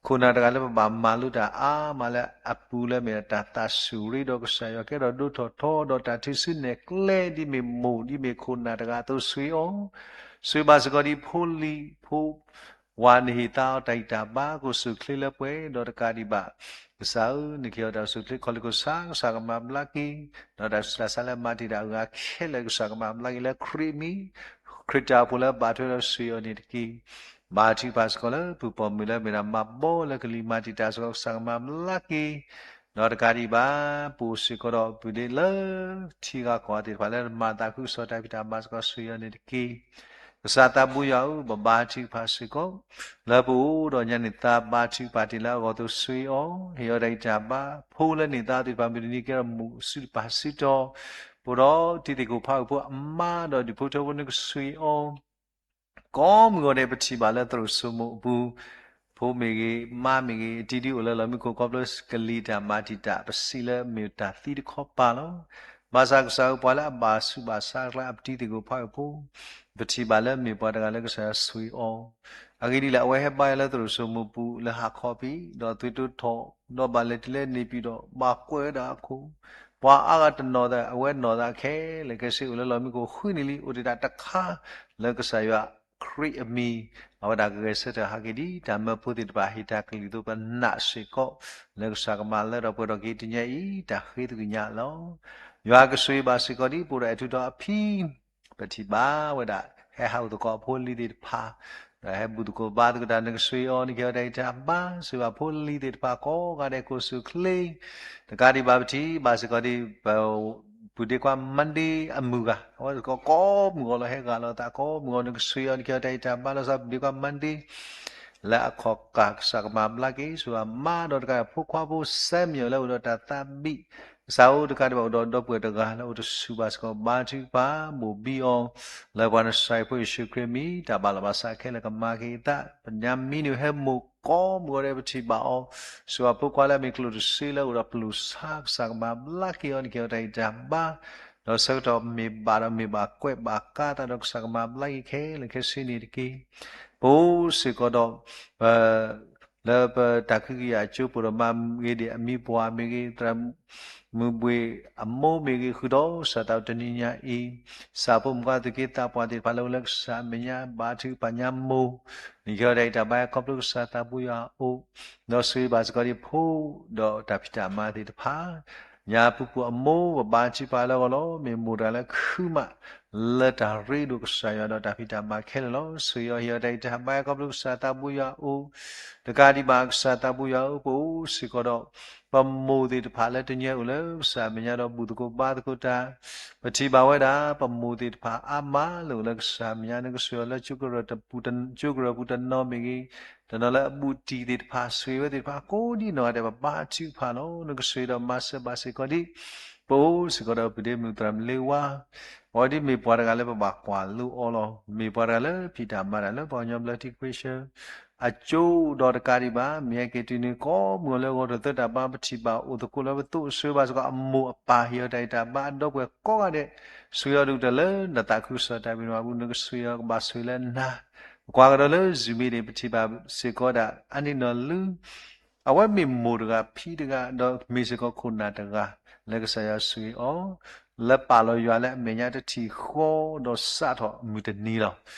ခိၣ်နၢ်တဂၤလၢပဘၣ်မၤလိတၢ်အါမးလၢအပူၤလၢမ့ၢ်တၢ်သးဆူၣ်ရ့ဒီးကစၢ်ယွၤ ကဲထီၣ်ဒိၣ်ထီၣ်ထီဒီးတၢ်ထုစုနဲၣ်ကျဲ ဒ်မ့ၢ်မိၢ်ဒ်မ့ၢ်ခိၣ်နၢ်တဂၤအသိး ဆိၣ်ဂ့ၤအီၤ, ဆိၣ်ဂ့ၤဘၣ်စ့ၢ်ကီးဒ်ဖိလံၤဖိ ဝၤန့ၣ်ဟ့ၣ်သါအီၤတၢ်ဂံၢ်တၢ်ဘါ ကအိၣ်ဆူၣ်အိၣ်ချ့လၢပှဲၤဒီးတကးဒံးဘၣ်, ကစၢ်ဧၢ, နကဟ့ၣ်အီၤတၢ်အိၣ်ဆူၣ်အိၣ်ချ့ ခီၣ်လ့ၢ်ခိၣ်ဆါ ကစၢ်ကမၤဘျါက့ၤ, ဒီးတၢ်ဆူးတၢ်ဆါလၢမၤတံာ်တာ်အဂၤခဲလၢာ် ကစၢ်ကမၤဘျါက့ၤလၢခရံာ်အမံၤ, ခရံာ်တၢ်အိၣ်ဖှိၣ်လၢဘၣ်ထွဲဒီးဆိၣ်ဂ့ၤအီၤန့ၣ်တက့ၢ်. ဘါထုကဖၣ်စ့ၢ်ကီးလၢပုၢ်ပိာ်မုၣ်လၢမ့ၢ်ဒၣ်မၤဘီလၢကလံၤမၤတံာ်တာ်စ့ၢ်ကီး ကစၢ်ကမၤဘျါက့ၤ ဒီးတကးဒံးဘၣ် ပအိၣ်စ့ၢ်ကီးဒီးပုၢ်ဒ့လၢထံဂၤကီၢ်ဂၤသ့ၣ်တဖၣ်လၢမၤသးခုကစီၣ်တၢ်ဖံးတၢ်မၤစ့ၢ်ကီး ဆိၣ်ဂ့ၤအီၤန့ၣ်တက့ၢ်. ကစၢ်သးဘိယွၤဧၢ, ပဘါထုကဖၣ်စ့ၢ်ကီး လၢပအိၣ်ဒီးညါန့ၣ်သး ဘါထုကဖၣ်တ့ၢ်လၢအဂီၢ်သိး ဆိၣ်ဂ့ၤအီၤ, ဟ့ၣ်အီၤတၢ်ဂံၢ်တၢ်ဘါ, ဖိလၢန့ၢ်သါသ့ၣ်တဖၣ် မုၢ်တနံၤကဲထီၣ်မုၢ်စုတပၤစုတီၤ, ပအိၣ်ဒီးတံၤသကိးဖးအုၣ်ဖိအမါဒီးဒူၣ်ဖိထၢဖိ နကဆိၣ်ဂ့ၤအီၤ ကိးမုၢ်ဂီၤဒဲး ပထံၣ်ဘၣ်လၢသရိာ်စိမိၤအပူၤ, ဖိမ့ၢ်ဂ့ၤ, မါမ့ၢ်ဂ့ၤ, အတံၤဒုအိၣ်လၢလီၢ်မံခိၣ် ခီဖျိကလံၤတၢ်မၤတံာ်တာ် ပစံးလၢမ့ၢ်တၢ်သံတခီပၤလီၤ. ဘၣ်ဆၣ်ကစၢ်ဧၢ, ပှၤလၢအဘၣ်ဆူးဘၣ်ဆါအကျါ အပတံၤသကိးဖးအုၣ်ဖိ, ပထံၣ်ဘၣ်လၢမ့ၢ်ပှၤတဂၤလၢကစၢ်ယွၤဆိၣ်ဂ့ၤအီၤ, အဂ့ၢ်ဒ်လဲၣ် အဝဲဟဲဘါယွၤလၢသရိာ်စိမိၤပူၤလၢဟါခီဖံး, ဒီးသွံၣ်တိထီၣ်, ဒီးဘၣ်လဲၤတုၤလၢန့ၣ်ပၠံၣ်ဒီး ဘၣ်ကွဲးဝဲဒၣ်အခိၣ်, ပှၤအါဂၤတနီၤသး အဝဲနီၢ်သးခဲလၢာ်ခဲဆ့ အိၣ်လၢလီၢ်မံခိၣ်ဃုနံၣ်လံ, အိၣ်တ့ၢ်တၢ်တခါလၢကစၢ်ယွၤခရံာ်အမံၤ, အဝဲဒၣ်ကဂဲၤဆၢထၢၣ်ဟးက့ၤဒ်တၢ်မၢဖိသ့ၣ်တဖၣ် ဟ့ၣ်တၢ်ကလုၢ်အသိး ပနာ်စ့ၢ်ကီး လၢကစၢ်ကမၤလၢထီၣ်ပှဲၤထီၣ်က့ၤတနံၤအံၤ တၢ်ဃ့သကွံာ်ညါလီၤ. ယွၤကဆိၣ်ဂ့ၤဘၣ်စ့ၢ်ကီးဒ်ပအိၣ်ဒီးအဲၣ်ထူဒီးအဖံ ပထံၣ်ဘၣ်ဝဲဒၣ် ဟဲဟးအိၣ်သကိးအဖိအလံၤသ့ၣ်တဖၣ်, ဒီးဟဲဘူၣ်သကိးဘါသကိးတၢ် နကဆိၣ်ဂ့ၤအီၤ, နကဟ့ၣ်အီၤတၢ်ဂံၢ်တၢ်ဘါ, ဆိၣ်ဂ့ၤဘၣ်ဖိအလံၤသ့ၣ်တဖၣ်ကိးဂၤဒဲး ကအိၣ်ဆူၣ်အိၣ်ချ့, တကးဒံးဘၣ် ပထံၣ်ဘၣ်စ့ၢ်ကီးဒ် ပပုၢ်ဒ့ခွါ Monday အမုၢ်ဂၤ, အဝဲသကိးကိးမုၢ်ဂီၤလီၤ ဟဲဂၢ်လီၤသး ကိးမုၢ်ဂီၤ နကဆိၣ်ဂ့ၤအီၤ နကဟ့ၣ်အီၤတၢ်ဂံၢ်တၢ်ဘါ လီၤဆီ ပုၢ်ဒ့ခွါ Monday လၢအခီၣ်ကၢ် ကစၢ်ကမၤဘျါက့ၤ ဆိၣ်ဂ့ၤဘၣ်မါဒီးတကး ဖိခွါဖိ Samuel လၢအိၣ်ဒီးတၢ်သးဘံၣ်, ကစၢ်ဧၢ တကးဒံးဘၣ် အိၣ်ဒီးဒီပုၢ်ဝဲၢ်တဂၤလၢအိၣ်တဆူၣ်ဘၣ်စ့ၢ်ကီး ဘါထုကဖၣ် ဘိၣ်ဘံအီၤ, လၢပှၤနစၤရ့းဖိယ့ၣ်ၡူးခရံာ်အမံၤ တၢ်ဘၣ်လီၤဘၣ်စးခဲလၢာ်ကမၤက့ၤအသး, ပညါမံနုၤဟဲမိၢ်ကိးမုၢ်ဂီၤဒဲး ပထံၣ်ဘၣ်အီၤ, ဆိၣ်ဂ့ၤဘၣ်ဖိခွါလၢအမ့ၢ်ကျိၣ်တစ့လၢအိၣ်ဒီးပျိၢ်ဆါ ကစၢ်ကမၤဘျါက့ၤအီၤ နကဟ့ၣ်အီၤတၢ်ဂံၢ်တၢ်ဘါ, ဒီးဆၢကတီၢ်မ့ၢ်ဘၣ်ဒီးမ့ၢ်ဘၣ်ကွဲးဘၣ်ကါသးဒီး ကစၢ်ကမၤဘျါက့ၤခဲလၢာ်ခဲဆ့န့ၣ်တက့ၢ်. ပအိၣ်စ့ၢ်ကီးဒီး ပ လၢပတၢ်ခုကယာ်အကၠိ ပဒိၣ်မးမ့ၢ်ဂ့ၤ ဒ်အမံၤပှၢ်မ့ၢ်ဂ့ၤ သရၣ်မုၣ်ဘှ့ၣ်အမိၢ်မ့ၢ်ဂ့ၤ ဃုာ်ဒီးကစၢ်သးအိၣ်တနံၤညါအံၤ, ကစၢ်ဖိမုၣ်ခွါသူၣ်က့သးပှၢ်သ့ၣ်တဖၣ်လၢအိၣ်လၢကစၢ်အမဲာ်ညါ ဘါထုကဖၣ်ညါမိၢ်, နကဟ့ၣ်အီၤတၢ်ဂံၢ်တၢ်ဘါ ခီဖျိကစၢ်သးဘိယွၤအအိၣ်, ဒီးဆိၣ်ဂ့ၤဘၣ်စ့ၢ်ကီးဒ်ဖိ ဒီးတၢ်ဖံးတၢ်မၤသ့ၣ်တဖၣ် ညါပူၤပူၤအမိၢ် ပဘါထုကဖၣ်လၢအဂီၢ်လီၤ. မ့ၢ်မိၢ်တဂၤလၢခုမး လၢတၢ်ရ့ဒိၣ်ကစၢ်ယွၤဒီးတၢ်ဖံးတၢ်မၤခဲလၢာ်လီၤ. ဆိၣ်ဂ့ၤအီၤ ဟ့ၣ်အီၤတၢ်ဂံၢ်တၢ်ဘါ ခီဖျိကစၢ်သးဘိယွၤအအိၣ်, တကးဒံးဘၣ် ကစၢ်သးဘိယွၤဧၢ ပအိၣ်စ့ၢ်ကီးဒီး ပမိၢ်သ့ၣ်တဖၣ်လၢတနံၤညါအိၣ်လၢကစၢ်အမဲာ်ညါဒီး ဘူၣ်သကိးဘါသကိးတၢ်, ပထံၣ်ဘၣ်ဝဲဒၣ် ပမိၢ်သ့ၣ်တဖၣ်အါမးလၢအိၣ်လၢကစၢ်အမဲာ်ညါ နကဆိၣ်ဂ့ၤအီၤလၢ ကၠိကရၢၢ်ပူၤတနီၤမ့ၢ်ဂ့ၤ, တနီၤလၢအဘူးတံၢ်သ့ၣ်တဖၣ် ဆိၣ်ဂ့ၤဝဲသ့ၣ်တဖၣ် ကိးဒံနီၢ်ဂၤဒဲး ပဘါထုကဖၣ်လီၤ. နကဆိၣ်ဂ့ၤဒီးမၤစၢၤဘၣ်စ့ၢ်ကီးဒ် ပအိၣ်စ့ၢ်ကီးဒီးပုၢ်ဒ့မုၣ်သရၣ်မုၣ်လ့ဝါ, အဝဲဒ်မ့ၢ်ပှၤတဂၤလၢပဘၣ်ကွၢ်လိအီၤလီၤ. မ့ၢ်ပှၤတဂၤလၢဖံးတၢ်မၤတၢ်လၢပှၤကညီဘျၢထံခရံာ်ဆၢ အကၠိဒီးတကးဒံးဘၣ် မ့ၢ်ဟဲက့ၤတုၤန့ၣ် ကိးမုၢ်လၢဂီၤတသၢတၢ်ဘါပထံၣ်ဘၣ်အိၣ်သကိးလၢပသိၣ်အဆၢဘၣ်စ့ၢ်ကီး အမိၢ်အပၢ်ဟ့ၣ်အီၤတၢ်အံၤတၢ်ဘါအဒီပုၢ်ဝဲၢ်ကိးဂၤဒဲး, ဆှၢအီၤဒုးတၢ်လၢနသးခုကစီၣ်တၢ်ဘံၣ်နဘၣ်အပူၤနကဆှၢအီၤကဘၣ်ဆိၣ်ဂ့ၤလၢနၤ, ပကွၢ်ကဒီးလၢ Zoom မ့ၢ်န့ၣ် ပထံၣ်ဘၣ်စ့ၢ်ကီးဒၣ် အနံၣ်နီၢ်လုၢ် အဝဲမ့ၢ်မိၢ်တဂၤဖံတဂၤ ဒီးမ့ၢ်စ့ၢ်ကီးခိၣ်နၢ်တဂၤ လၢကစၢ်ယွၤဆိၣ်ဂ့ၤအီၤ လၢပာ်လီၤယွၤလၢအမဲာ်ညါတထံၣ်ဃီ ဒီးစးထီၣ်မုၢ်တနံၤလီၤ.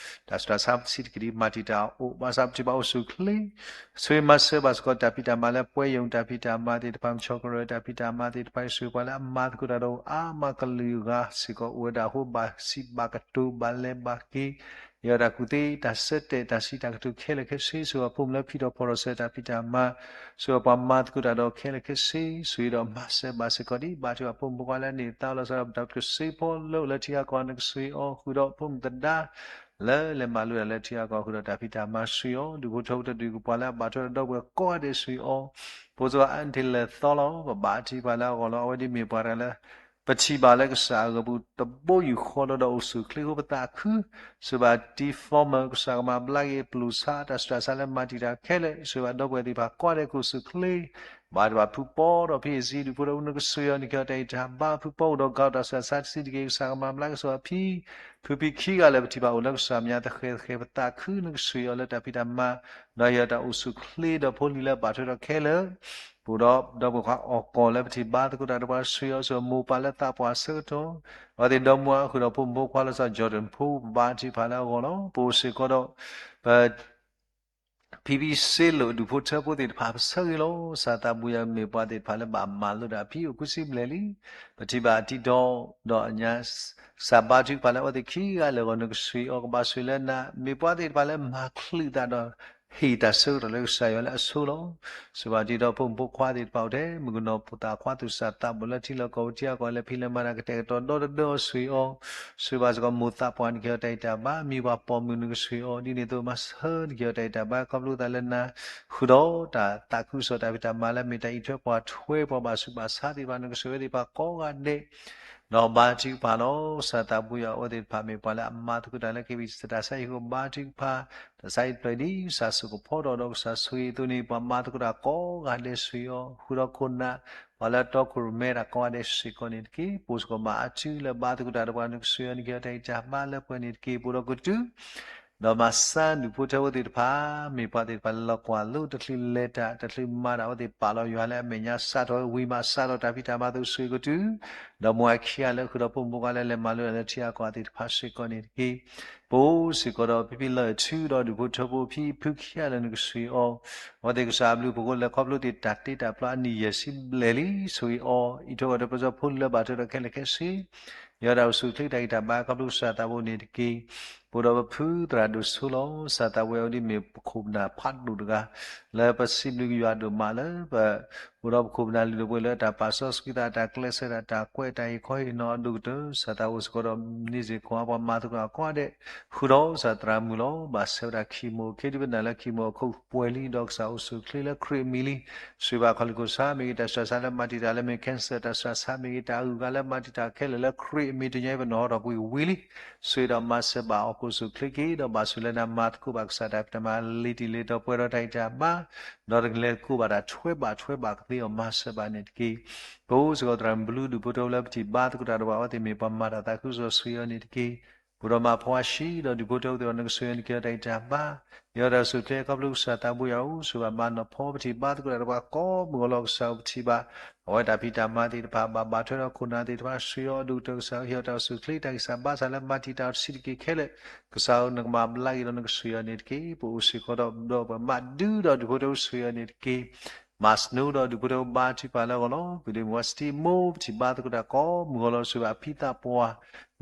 တၢ်ဆူးတၢ်ဆါဆံးတက့ၢ်ဒ်မၤတံာ်တာ်အိၣ် ဘၣ်ဆၣ်ပထံၣ်ဘၣ်အိၣ်ဆူၣ်အိၣ်ချ့ ဆိၣ်ဂ့ၤမၤစၢၤဘၣ်စ့ၢ်ကီးတၢ်ဖံးတၢ်မၤလၢပှဲၤယိာ်တၢ်ဖံးတၢ်မၤသ့ၣ်တဖၣ် မုၢ်ဆီကရၢၢ်တၢ်ဖံးတၢ်မၤသ့ၣ်တဖၣ် ဆိၣ်ဂ့ၤပှၤလၢအမၤသကိးတၢ်ဒီးအါမးကလုာ်အဂၤစ့ၢ်ကီးအိၣ်ဝဲဒၣ်အဃိ ဘၣ်စံးဘၣ်ကတိၤ ဘၣ်လဲၤဘၣ်က့ၤ ယွၤတၢ်ကူၣ်သ့ တၢ်ဆၢတဲာ် တၢ်စံးတၢ်ကတိၤခဲလၢာ်ခဲဆ့ ဆိၣ်ဂ့ၤအဖိမုၣ်လၢဖံးထီၣ်ဖီထီၣ်စၢၤတၢ်ဖံးတၢ်မၤ, ဆိၣ်ဂ့ၤပှၤမၤသကိးတၢ်ဒီးခဲလၢာ်ခဲဆ့ ဆိၣ်ဂ့ၤဒီးမၤစၢၤဘၣ်စ့ၢ်ကီးဒ် ဘါထုကဖၣ်ဖိမုၣ်ဖိခွါလၢန့ၢ်သါလီၤဆီဒၣ်တၢ်ကစ့ဖိလၢအိၣ်လၢထံဂၤကီၢ်ဂၤ နကဆိၣ်ဂ့ၤအီၤဃုာ်ဒီးဖိမုၣ်သဒါ လၢလဲၤမၤလိတၢ်လၢထံဂၤကီၢ်ဂၤဃုာ်ဒီးတၢ်ဖံးတၢ်မၤ ဆိၣ်ဂ့ၤအီၤ ဒူၣ်ဖိထၢဖိတၢ်ဒုးကပှၤလၢအဘၣ်ထွဲဒီးဒီပုၢ်ဝဲၢ်ကိးဂၤဒဲး ဆိၣ်ဂ့ၤအီၤ ဖိစ့ၢ်ကီးအါန့ၢ်ထဲလဲၤသီလီၤ ပဘါထုကဖၣ်လၢအဂီၢ်လီၤ. အဝဲဒ်မ့ၢ်ပှၤတဂၤလၢ ပထံၣ်ဘၣ်လၢကစၢ်အဂီၢ်ပူၤတဘိယူၢ်ဃီဒီးဒီးအိၣ်ဆူၣ်အိၣ်ချ့အဃိ ပသးခု ဆိၣ်ဂ့ၤဘၣ်တံၤသီမၢၢ် ကစၢ်ကမၤဘျါက့ၤအပျိၢ်ဆါ တၢ်ဆူးတၢ်ဆါလၢမၤတံာ်တာ်ခဲလၢာ် ဆိၣ်ဂ့ၤဘၣ်ဒီပုၢ်ဝဲၢ်သ့ၣ်တဖၣ်ကိးဂၤဒဲးကအိၣ်ဆူၣ်အိၣ်ချ့ ဘၣ်တဘၣ်ဖုပီဒီးဖံးအစံး ဒူၣ်ဖိထၢဖိ နကဆိၣ်ဂ့ၤအီၤန့ၣ်က့ၤအီၤတၢ်အံၤတၢ်ဘါ ဖုပီအိၣ်ဒီးကဒီးတၢ်ဆူးတၢ်ဆါတဆံးတက့ၢ် ကစၢ်ကမၤဘျါက့ၤဆိၣ်ဂ့ၤအီၤဖံ ဖုဖံခံဂၤလၢပထံၣ်ဘၣ်အိၣ်လၢကစၢ်မဲာ်ညါသဃဲၤသဃဲၤ ပသးခု နကဆိၣ်ဂ့ၤအီၤလၢတၢ်ဖံးတၢ်မၤ ဒီးဟ့ၣ်အီၤတၢ်အိၣ်ဆူၣ်အိၣ်ချ့ဒီးဖိလံၤလၢအဘၣ်ထွဲဒီးခဲလၢာ် ပအိၣ်ဒီးဒီပုၢ်ဝဲၢ်ခွါအီၣ်ကီၢ်လၢပထံၣ်ဘါသကိးတၢ်ဒီးပှၤ ဆိၣ်ဂ့ၤအီၤဆိၣ်ဂ့ၤမိၢ်ပၢ်လၢသးပှၢ်ဆၢကတီၢ် အဝဲသ့ၣ်ဒီမါဃုာ်ဒီးဖိမုၣ်ဖိခွါလၢစီၤ Jordan ဖိ ပဘါထုကဖၣ်လၢအဂီၢ်လီၤ. ပအိၣ်စ့ၢ်ကီးဒီး ပ ဖံဖံစ့လိာ် ဒူၣ်ဖိထၢဖိသ့ၣ်တဖၣ် ပဆၢဂ့ၤလီၤ. ကစၢ်သးဘိယွၤမ့ၢ်ပှၤသ့ၣ်တဖၣ်လၢဘၣ်မၤလိတၢ်ဖံအိၣ်ခွံဆံဘျဲၣ်လံ. ပထံၣ်ဘၣ်အတံၤဒီး ဒီးအညါ ကစၢ်ဘါထုကဖၣ်လၢအဝဲသ့ၣ်ခံဂၤလၢာ်အဂီၢ် နကဆိၣ်ဂ့ၤအီၤကဘၣ်ဆိၣ်ဂ့ၤလၢနၤ မ့ၢ်ပှၤသ့ၣ်တဖၣ်လၢမၤချုးသးဒီး ဟ့ၣ်တၢ်ဆၢကတီၢ်လၢကစၢ်ယွၤလၢအဆိလီၤ. ဆိၣ်ဂ့ၤဘၣ်တံၤဒီးဖိမုၣ်ဖိခွါသ့ၣ်တဖၣ်အိၣ်ထဲ မုၣ်ကနီၤဖိသၣ်ခွါသူၣ်စၢ်သးဘီၣ်လၢထံလီၢ်ကီၢ်ပူၤထံဂၤကီၢ်ဂၤလၢဖံးလဲၤမၤတၢ်ကတဲာ်ကတီၤဒီတဒၢအီၤဆိၣ်ဂ့ၤအီၤ ဆိၣ်ဂ့ၤဘၣ်စ့ၢ်ကီးမိၢ်သးပှၢ်န့ၣ်က့ၤအီၤတၢ်အံၤတၢ်ဘါ မံၤပှၤပိာ်မုၣ်န့ၣ်ကဆိၣ်ဂ့ၤအီၤ ဒ်န့ၣ်အသိးမၤစၢၤန့ၣ်က့ၤအီၤတၢ်အံၤတၢ်ဘါ ခီဖျိသးလၢနၤ ဃုာ်ဒီးတၢ်သးခုကစီၣ်တၢ်ဖံးတၢ်မၤလၢမ့ၢ်တၢ်အံးထွဲပှၤထွဲပှၤဘၣ်ဆူးဘၣ်ဆါသ့ၣ်တဖၣ် နကဆိၣ်ဂ့ၤသ့ၣ်တဖၣ်ကိးဂၤဒဲး ဒီးဘါထုကဖၣ်လီၤ. ကစၢ်သးဘိယွၤအဝဲသ့ၣ်တဖၣ်မ့ၢ်ပှၤလၢအမၤသကိးတၢ်လၢက့ၤဝံၤ တၢ်ဆါဟံၣ်ဃီဘါထုကဖၣ် တၢ်ဆါဟံၣ်တဖျၢၣ်အံၤဒ်ကစၢ်စိာ်ကဖီထီၣ်ဒီးကစၢ်ဆိၣ်ဂ့ၤအသိးန့ၣ် ပှၤမၤသကိးတၢ်ကိးဂၤဒဲးဆိၣ်ဂ့ၤအီၤ ဃုာ်ဒီးခိၣ်နၢ် ပှၤလၢအတီခိၣ်ရိၣ်မဲတၢ်ကိးဂၤဒဲးစ့ၢ်ကီးန့ၣ်တက့ၢ်. ပအိၣ်စ့ၢ်ကီးမၤအါထုလၢဘါသကိးတၢ်ဒီးပှၤ နကဆိၣ်ဂ့ၤအီၤန့ၣ်က့ၤအီၤတၢ်အံးတၢ်ဘါလၢပှဲၤန့ၣ်တက့ၢ်. ပအိၣ်ဒီးကတုၤ ဒီးမၤစၢၤဒူၣ်ဖိထၢဖိသ့ၣ်တဖၣ် မ့ၢ်ပှၤသ့ၣ်တဖၣ်လၢလီၤကွၢ်လိတချုးလဲၤတၢ် တချုးမၤတၢ် အဝဲသ့ၣ်ပာ်လီၤယွၤလၢအမဲာ်ညါ စးထီၣ်ဝံၤမး စးထီၣ်တၢ်ဖံးတၢ်မၤအသိးဆိၣ်ဂ့ၤကတုၤ ဒီးမိၢ်အခံဂၤလၢဃုာ်ဒီးဖိမုၣ်ဖိခွါလၢလဲၤမၤလိတၢ်လၢထံဂၤကီၢ်ဂၤသ့ၣ်တဖၣ်စ့ၢ်ကီးန့ၣ်တက့ၢ်. ပအိၣ်စ့ၢ်ကီးဒီးဖံဖံလၢအထုဒီးဒူၣ်ဖိထၢဖိဖံဖုခံဂၤလၢနကဆိၣ်ဂ့ၤအီၤ အဝဲသ့ၣ်ကစၢ်အဘျုးအဖှိၣ်အဃိ လဲၤခီဖျိသ့ၣ်တၢ်တ့တၢ်ဖျီအနံၣ်ယဲၢ်ဆံဘျဲၣ်လံ ဆိၣ်ဂ့ၤအီၤ အံးထွဲကွၢ်ထွဲပစီဖိလၢဘၣ်ထွဲဒီးခဲလၢာ်ခဲဆ့ ယွၤတၢ်အိၣ်ဆူၣ်အိၣ်ချ့တၢ်ဂံၢ်တၢ်ဘါခီဖျိကစၢ်သးဘိန့ၣ်တက့ၢ်. ပအိၣ်ဒီးပဖုသရၣ်ဒိၣ်ဆိလီၤ. ကစၢ်သးဘိယွၤဝဲဒ်မ့ၢ်ပခိၣ်ပနၢ်ဖးဒိၣ်တဂၤ လၢပစံးဘျုးက့ၤယွၤဒိၣ်မးလၢပ အိၣ်ဒီးပခိၣ်ပနၢ်လုၢ်ဒိၣ်ပှ့ၤလၢတၢ်ပာ်စီဆှံသး တၢ်ကျဲးစၢးတၢ် တၢ်ကွဲးတၢ်ဟ့ၣ်ခီဟ့ၣ်နီၤအဒိၣ်ကတၢၢ် ကစၢ်သးဘိအိၣ်စ့ၢ်ကီးဒီးန့ၣ်စ့ၢ်ကီးပှၤမၤသကိးတၢ်ကိးဂၤဒဲး ဃုာ်ဒီးကစၢ်သရၣ်မုၣ်လီၤ. ဘၣ်ဆၢဝဲဒၣ်ခံမိၢ် ခ့ဒုးပနၢ်လၢခံမိၢ်အခိၣ်ပှဲၤလံ ဒီးကစၢ်အိၣ်ဆူၣ်အိၣ်ချ့လၢခရံာ်အမံၤလံ. ဆိၣ်ဂ့ၤဘၣ်ခီလ့ၣ်ခိၣ်ဆါမ့ၢ်ဂ့ၤ တၢ်ဆူးတၢ်ဆါလၢမၤတံာ်တာ်လၢမ့ၢ် cancer တၢ်ဆူးတၢ်ဆါမ့ၢ်ဂ့ၤ တၢ်အဂုၤအဂၤလၢမၤတံာ်တာ်ခဲလၢာ်လၢခရံာ်အမံၤတညီအံၤ ပနုာ်ဟီထီၣ်ကွံာ်ဝံၤလံ. ဆိၣ်ဂ့ၤဒီးမၤစၢၤဘၣ်အီၣ်ကိၣ်ဆူၣ်အိၣ်ချ့က့ၤ ဒီးဘၣ်ဆိၣ်လၢနၤမၤသကိးဘၣ်ကစၢ်တၢ်ဖံးတၢ်မၤလံၤတံၢ်လံၤတီၤပှဲၤဒီးတၢ်ဂံၢ်တၢ်ဘါ ဒီးတကလဲၤသကိးဘၣ်တၢ်ထွဲဘၣ်ထွဲဘၣ်ကသ့အီၤ မၤစၢၤဘၣ်န့ၣ်တက့ၢ်. ပအိၣ်စ့ၢ်ကီးသရၣ်မုၣ်ဘျုးဒူၣ်ဖိထၢဖိလၢပထံၣ်ဘါသကိးတၢ်ဒီးပှၤ အဝဲသ့ၣ်မ့ၢ်ပှၤမၤတၢ်သးခုကစီၣ် ဆိၣ်ဂ့ၤအီၤန့ၣ်တက့ၢ်. ပအိၣ်ဒီးမါဖိအဟံၣ်ဒီးဒူၣ်ဖိထၢဖိသ့ၣ်တဖၣ် နကဆိၣ်ဂ့ၤအီၤန့ၣ်က့ၤအီၤတၢ်ဂံၢ်တၢ်ဘါ ယွၤတၢ်အိၣ်ဆူၣ်အိၣ်ချ့ခီဖျိကစၢ်သးဘိယွၤအအိၣ် ဆိၣ်ဂ့ၤဘၣ်မါနီၢ်ဖီ ပထံၣ်ဘါသကိးတၢ်ဒီးပှၤကိးမုၢ်ဂီၤလီၤ ကစၢ်အိၣ်ပထံၣ်ဘၣ် အဝဲတၢ်ဖံးတၢ်မၤသ့ၣ်တဖၣ် ဘၣ်ဘၣ်ထွဲဒီးခိၣ်နၢ်သ့ၣ်တဖၣ် ဆိၣ်ဂ့ၤအီၤဒိၣ်ကတၢၢ် ကစၢ်ဟ့ၣ်အီၤတၢ်အိၣ်ဆူၣ်အိၣ်ချ့ တၢ်ဂံၢ်စၢ်ဘါစၢ်လၢမၤတံာ်တာ်အီၤတဆံးတက့ၢ်ခဲလၢာ် ကစၢ်ဧၢ နကမၤဘျါက့ၤဒီးနကဆိၣ်ဂ့ၤအီၤန့ၣ်တက့ၢ်. ပအိၣ်စ့ၢ်ကီးဒီး ဒီးပမၤဒုဒီးဒူၣ်ဖိထၢဖိ ဆိၣ်ဂ့ၤအီၤန့ၣ်တက့ၢ်. မၤစၢၤဒီးဒူၣ်ဖိထၢဖိဘါထုကဖၣ်လၢအဂီၢ်လီၤ. ပုၢ်ဒ့မုၣ်ဝါစတံမိၢ် ပထံၣ်ဘါသကိးတၢ်ကိးမုၢ်ဂီၤလီၤ ဆိၣ်ဂ့ၤဘၣ်ဖံသးပှၢ်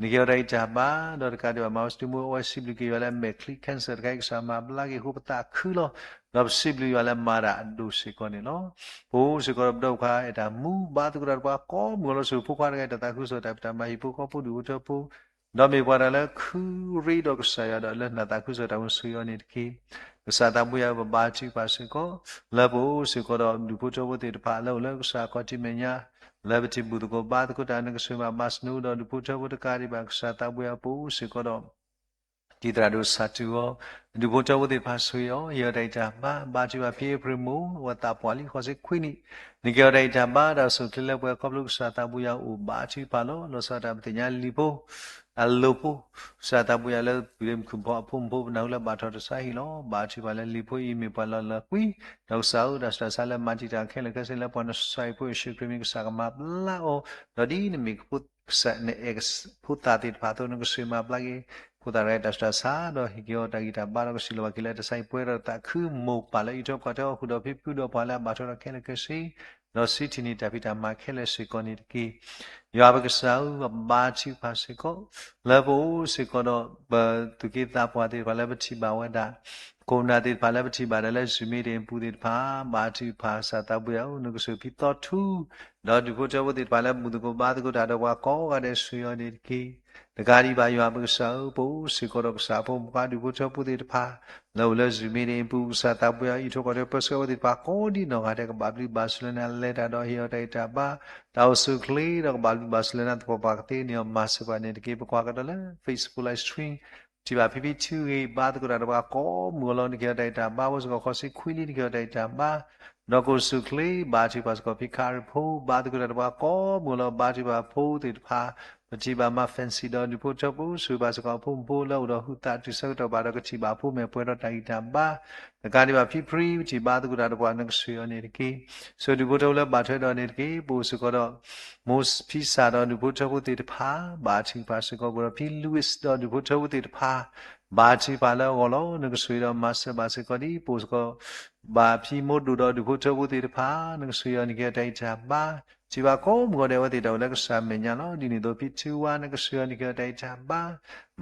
န့ၣ်က့ၤအီၤတၢ်ဂံၢ်တၢ်ဘါ ဒီးတကးဒံးဘၣ် မၤဝါစတံမိၢ် အဝဲစံးဘျုးက့ၤယွၤလၢအမဲာ်ချံ cancer တခါအံၤ ကစၢ်မၤဘျါက့ၤအဃိ ပသးခုလီၤ. ဒီးပစံးဘျုးယွၤလၢမၤတၢ်အဒိၣ်စ့ၢ်ကီးန့ၣ်လီၤ. ပအိၣ်စ့ၢ်ကီးဒီးပဒီပုၢ်ဝဲၢ်ခွါ အဲၣ်တၢ်မူ ဘါသကိးတၢ်ဒီးပှၤကိးမုၢ်ဂီၤလီၤ ဆိၣ်ဂ့ၤဖိခွါတဂၤအံၤ တၢ်သးခုကစီၣ် တၢ်ဖံးတၢ်မၤ ဟံၣ်ဖိဃီဖိ ဒူၣ်ဖိထၢဖိ ဒီးမ့ၢ်ပှၤတဂၤလၢခုရ့ဒီးကစၢ်ယွၤဒီးလၢနၢ်သးခုကစီၣ်တၢ်အိၣ် ဆိၣ်ဂ့ၤအီၤန့ၣ်တက့ၢ်. ကစၢ်သးဘိယွၤ ပဘါထုကဖၣ်စ့ၢ်ကီး လၢပအိၣ်စ့ၢ်ကီးဒီးဒူၣ်ဖိထၢဖိသ့ၣ်တဖၣ်လၢအိၣ်လၢကစၢ်အခီၣ်ထံးမဲာ်ညါ လၢပထံၣ်ဘူၣ်သကိးဘါသကိးတၢ် နကဆိၣ်ဂ့ၤဘၣ်ဘၣ်စနိဒီး ဒူၣ်ဖိထၢဖိတကးဒံးဘၣ် ကစၢ်သးဘိယွၤ ပအိၣ်စ့ၢ်ကီးဒီး တံၤသရၣ်ဒိၣ်ဆၣ်တူၢ်အီၤ, ဒူၣ်ဖိထၢဖိသ့ၣ်တဖၣ်ဆိၣ်ဂ့ၤအီၤ, ဟ့ၣ်အီၤတၢ်အံၤတၢ်ဘါ, ဘါထုကဖၣ်ဖဲအ့ဖြ့ၣ်မုၢ် အဝဲသးပှၢ်လံ ဃိးဆံခွံနံၣ်, နကဟ့ၣ်အီၤတၢ်အံၤတၢ်ဘါ တၢ်အိၣ်ဆူၣ်အိၣ်ချ့လၢပှဲၤ ခီဖျိကစၢ်သးဘိယွၤအအိၣ် ဘါထုကဖၣ်လီၤ. လီၤဆီဒၣ်တၢ် ပသ့ၣ်ညါလံာ်ဖိ အလိၤဖိ, ကစၢ်သးဘိယွၤလၢပူၤဒ့မုၣ်ခုၣ်ဖီအဖိမုၣ်ဖိ ပနၢ်ဟူလၢဘၣ်ထီၣ်တၢ်ဆါဟံၣ်လီၤ. ဘါထုကဖၣ်လၢလံာ်ဖိအံၤမ့ၢ်ပှၤလီၢ်လၢာ်ကွံ, ဒီးကစၢ်ဧၢ တၢ်ဆူးတၢ်ဆါလၢမၤတံာ်တာ်ခဲလၢာ်ခဲဆ့ လၢပှၤနဆှၢအံၤဖိယ့ၣ်ၡူးခရံာ်မံၤ ကစၢ်ကမၤဘျါအီၤ, ဒီးဒ်နမ့ၢ်ကဖိ ကစၢ်နအဲၣ်ဖိသၣ်သ့ၣ်တဖၣ်အသိး နကဆိၣ်ဂ့ၤမၤဘျါက့ၤ ဖိသၣ်တဂၤအံၤတၢ်ဆူးတၢ်ဆါ ဒီးဟ့ၣ်က့ၤအီၤတၢ်ဂံၢ်တၢ်ဘါ ဒီးကစံးလီၤဘၣ်က့ၤလၢတၢ်ဆါဟံၣ်ပှဲၤဒီးသးခု မိၢ်ပၢ်လၢအအံးထွဲကွၢ်ထွဲအီၤ ဃုာ်ဒီးဖံဖုဒီးပှၤလၢအဘၣ်ထွဲဒီးခဲလၢာ်ခဲဆ့ ဒီးစံးထံၣ်န့ၢ်တၢ်ဖံးတၢ်မၤခဲလၢာ်စ့ၢ်ကီးန့ၣ်တက့ၢ်. ယွၤပကစၢ်ဧၢ, ပဘါထုကဖၣ်စ့ၢ်ကီး လၢပအိၣ်စ့ၢ်ကီးဒီး ပသူၣ်က့သးပှၢ်သ့ၣ်တဖၣ်လၢပထံၣ်ဘၣ်ဝဲဒၣ် ခိၣ်နၢ်သ့ၣ်တဖၣ်လၢပထံၣ်ဘၣ်ဒၣ်လၢ Zoom meeting အပူၤသ့ၣ်တဖၣ် ဘါထုကဖၣ် ကစၢ်သးဘိယွၤဧၢ, နကဆိၣ်ဂ့ၤဖံသီထူ ဒီးဒူၣ်ဖိထၢဖိသ့ၣ်တဖၣ်လၢဘူၣ်သကိးဘါသကိးတၢ်ဒီးပှၤကိးဂၤဒဲး ဆိၣ်ဂ့ၤအီၤန့ၣ်တက့ၢ်. တကးဒံးဘၣ် ယွၤပကစၢ်ဧၢ, ပအိၣ်စ့ၢ်ကီးဒီးကစၢ်ဖိမုၣ်ဖိဒူၣ်ဖိထၢဖိသ့ၣ်တဖၣ် လၢအိၣ်လၢ Zoom meeting အပူၤ ကစၢ်သးဘိယွၤအံးထွဲကွၢ်ထွဲပၢဆှၢဝဲသ့ၣ်တဖၣ်ကိးဒံးနီၢ်ဂၤဒဲး ကဘၣ်ဘျုးဘၣ်ဆိၣ်လၢနၤ လဲၤတၢ်ဒီးဟ့ၣ်အီၤတၢ်ဂံၢ်တၢ်ဘါ တၢ်အိၣ်ဆူၣ်အိၣ်ချ့ဒီးကဘၣ်ဘျုးဘၣ်ဆိၣ်လၢနၤ သပှၢ်ပှၢ်ကသ့န့ၢ်အီၤ မၤစၢၤပှၤန့ၣ်တက့ၢ်. ပကွၢ်ကဒီးလၢ Facebook live stream ထံၣ်ဘၣ်ဖံဖံထုဂ့ၤ ဘါသကိးတၢ်ဒီးပှၤကိးမုၢ်ဂီၤလီၤ နကဟ့ၣ်အီၤတၢ်ဂံၢ်တၢ်ဘါ အဝဲစ့ၢ်ကီးဃိးဆံခွံနံၣ် နကဟ့ၣ်အီၤတၢ်ဂံၢ်တၢ်ဘါ ဒီးကအိၣ်ဆူၣ်အိၣ်ချ့ ဘါထုကဖၣ်စ့ၢ်ကီးဖံခရံာ်ဖိ ဘါသကိးတၢ်ဒီးပှၤကိးမုၢ်ဂီၤလီၤ ဘါထုကဖၣ်ဖိသ့ၣ်တဖၣ် ပထံၣ်ဘၣ်မါ Fancy ဒီးဒူၣ်ဖိထၢဖိ ဆိၣ်ဂ့ၤဘၣ်စ့ၢ်ကီးအဖိမုၣ်ဖိလၢအိၣ်ဒီးဟုးသးတုၤဆၢကတီၢ်ဘၣ်ဒီးကထံၣ်ဘၣ်ဖိမ့ၢ်ပှဲၤဒီးတၢ်ဂံၢ်တၢ်ဘါ တကးဒံးဘၣ်ဖံဖု ပထံၣ်ဘါသကိးတၢ်ဒီးပှၤ နကဆိၣ်ဂ့ၤအီၤန့ၣ်တက့ၢ်. ဆိၣ်ဒူၣ်ဖိထၢဖိလၢဘၣ်ထွဲဒီးန့ၣ်တက့ၢ်. ပအိၣ်စ့ၢ်ကီးဒီး မိၢ်ဖံစၢ်ဒီးဒူၣ်ဖိထၢဖိသ့ၣ်တဖၣ် ဘါထုကဖၣ်စ့ၢ်ကီး ပအိၣ်ဒီးဖံ Louis ဒီးဒူၣ်ဖိထၢဖိသ့ၣ်တဖၣ် ဘါထုကဖၣ်လၢအဂီၢ်လီၤ. နကဆိၣ်ဂ့ၤဒီးမၤစၢၤဘၣ်စ့ၢ်ကီးဒ် ပအိၣ်စ့ၢ်ကီး ဘၣ်ဖံမိၢ်ဒိၣ်ဒီးဒူၣ်ဖိထၢဖိသ့ၣ်တဖၣ် နကဆိၣ်ဂ့ၤအီၤ နကဟ့ၣ်အီၤတၢ်ဂံၢ်တၢ်ဘါ ထံၣ်ဘၣ်ကိးမုၢ်ဂီၤဒဲး အဝဲသ့ၣ်တၢ်အိၣ်လၢကစၢ်မဲာ်ညါလီၤ. ဒ်န့ၣ်အသိး ဖံထူဝါ နကဆိၣ်ဂ့ၤအီၤ နကဟ့ၣ်အီၤတၢ်ဂံၢ်တၢ်ဘါ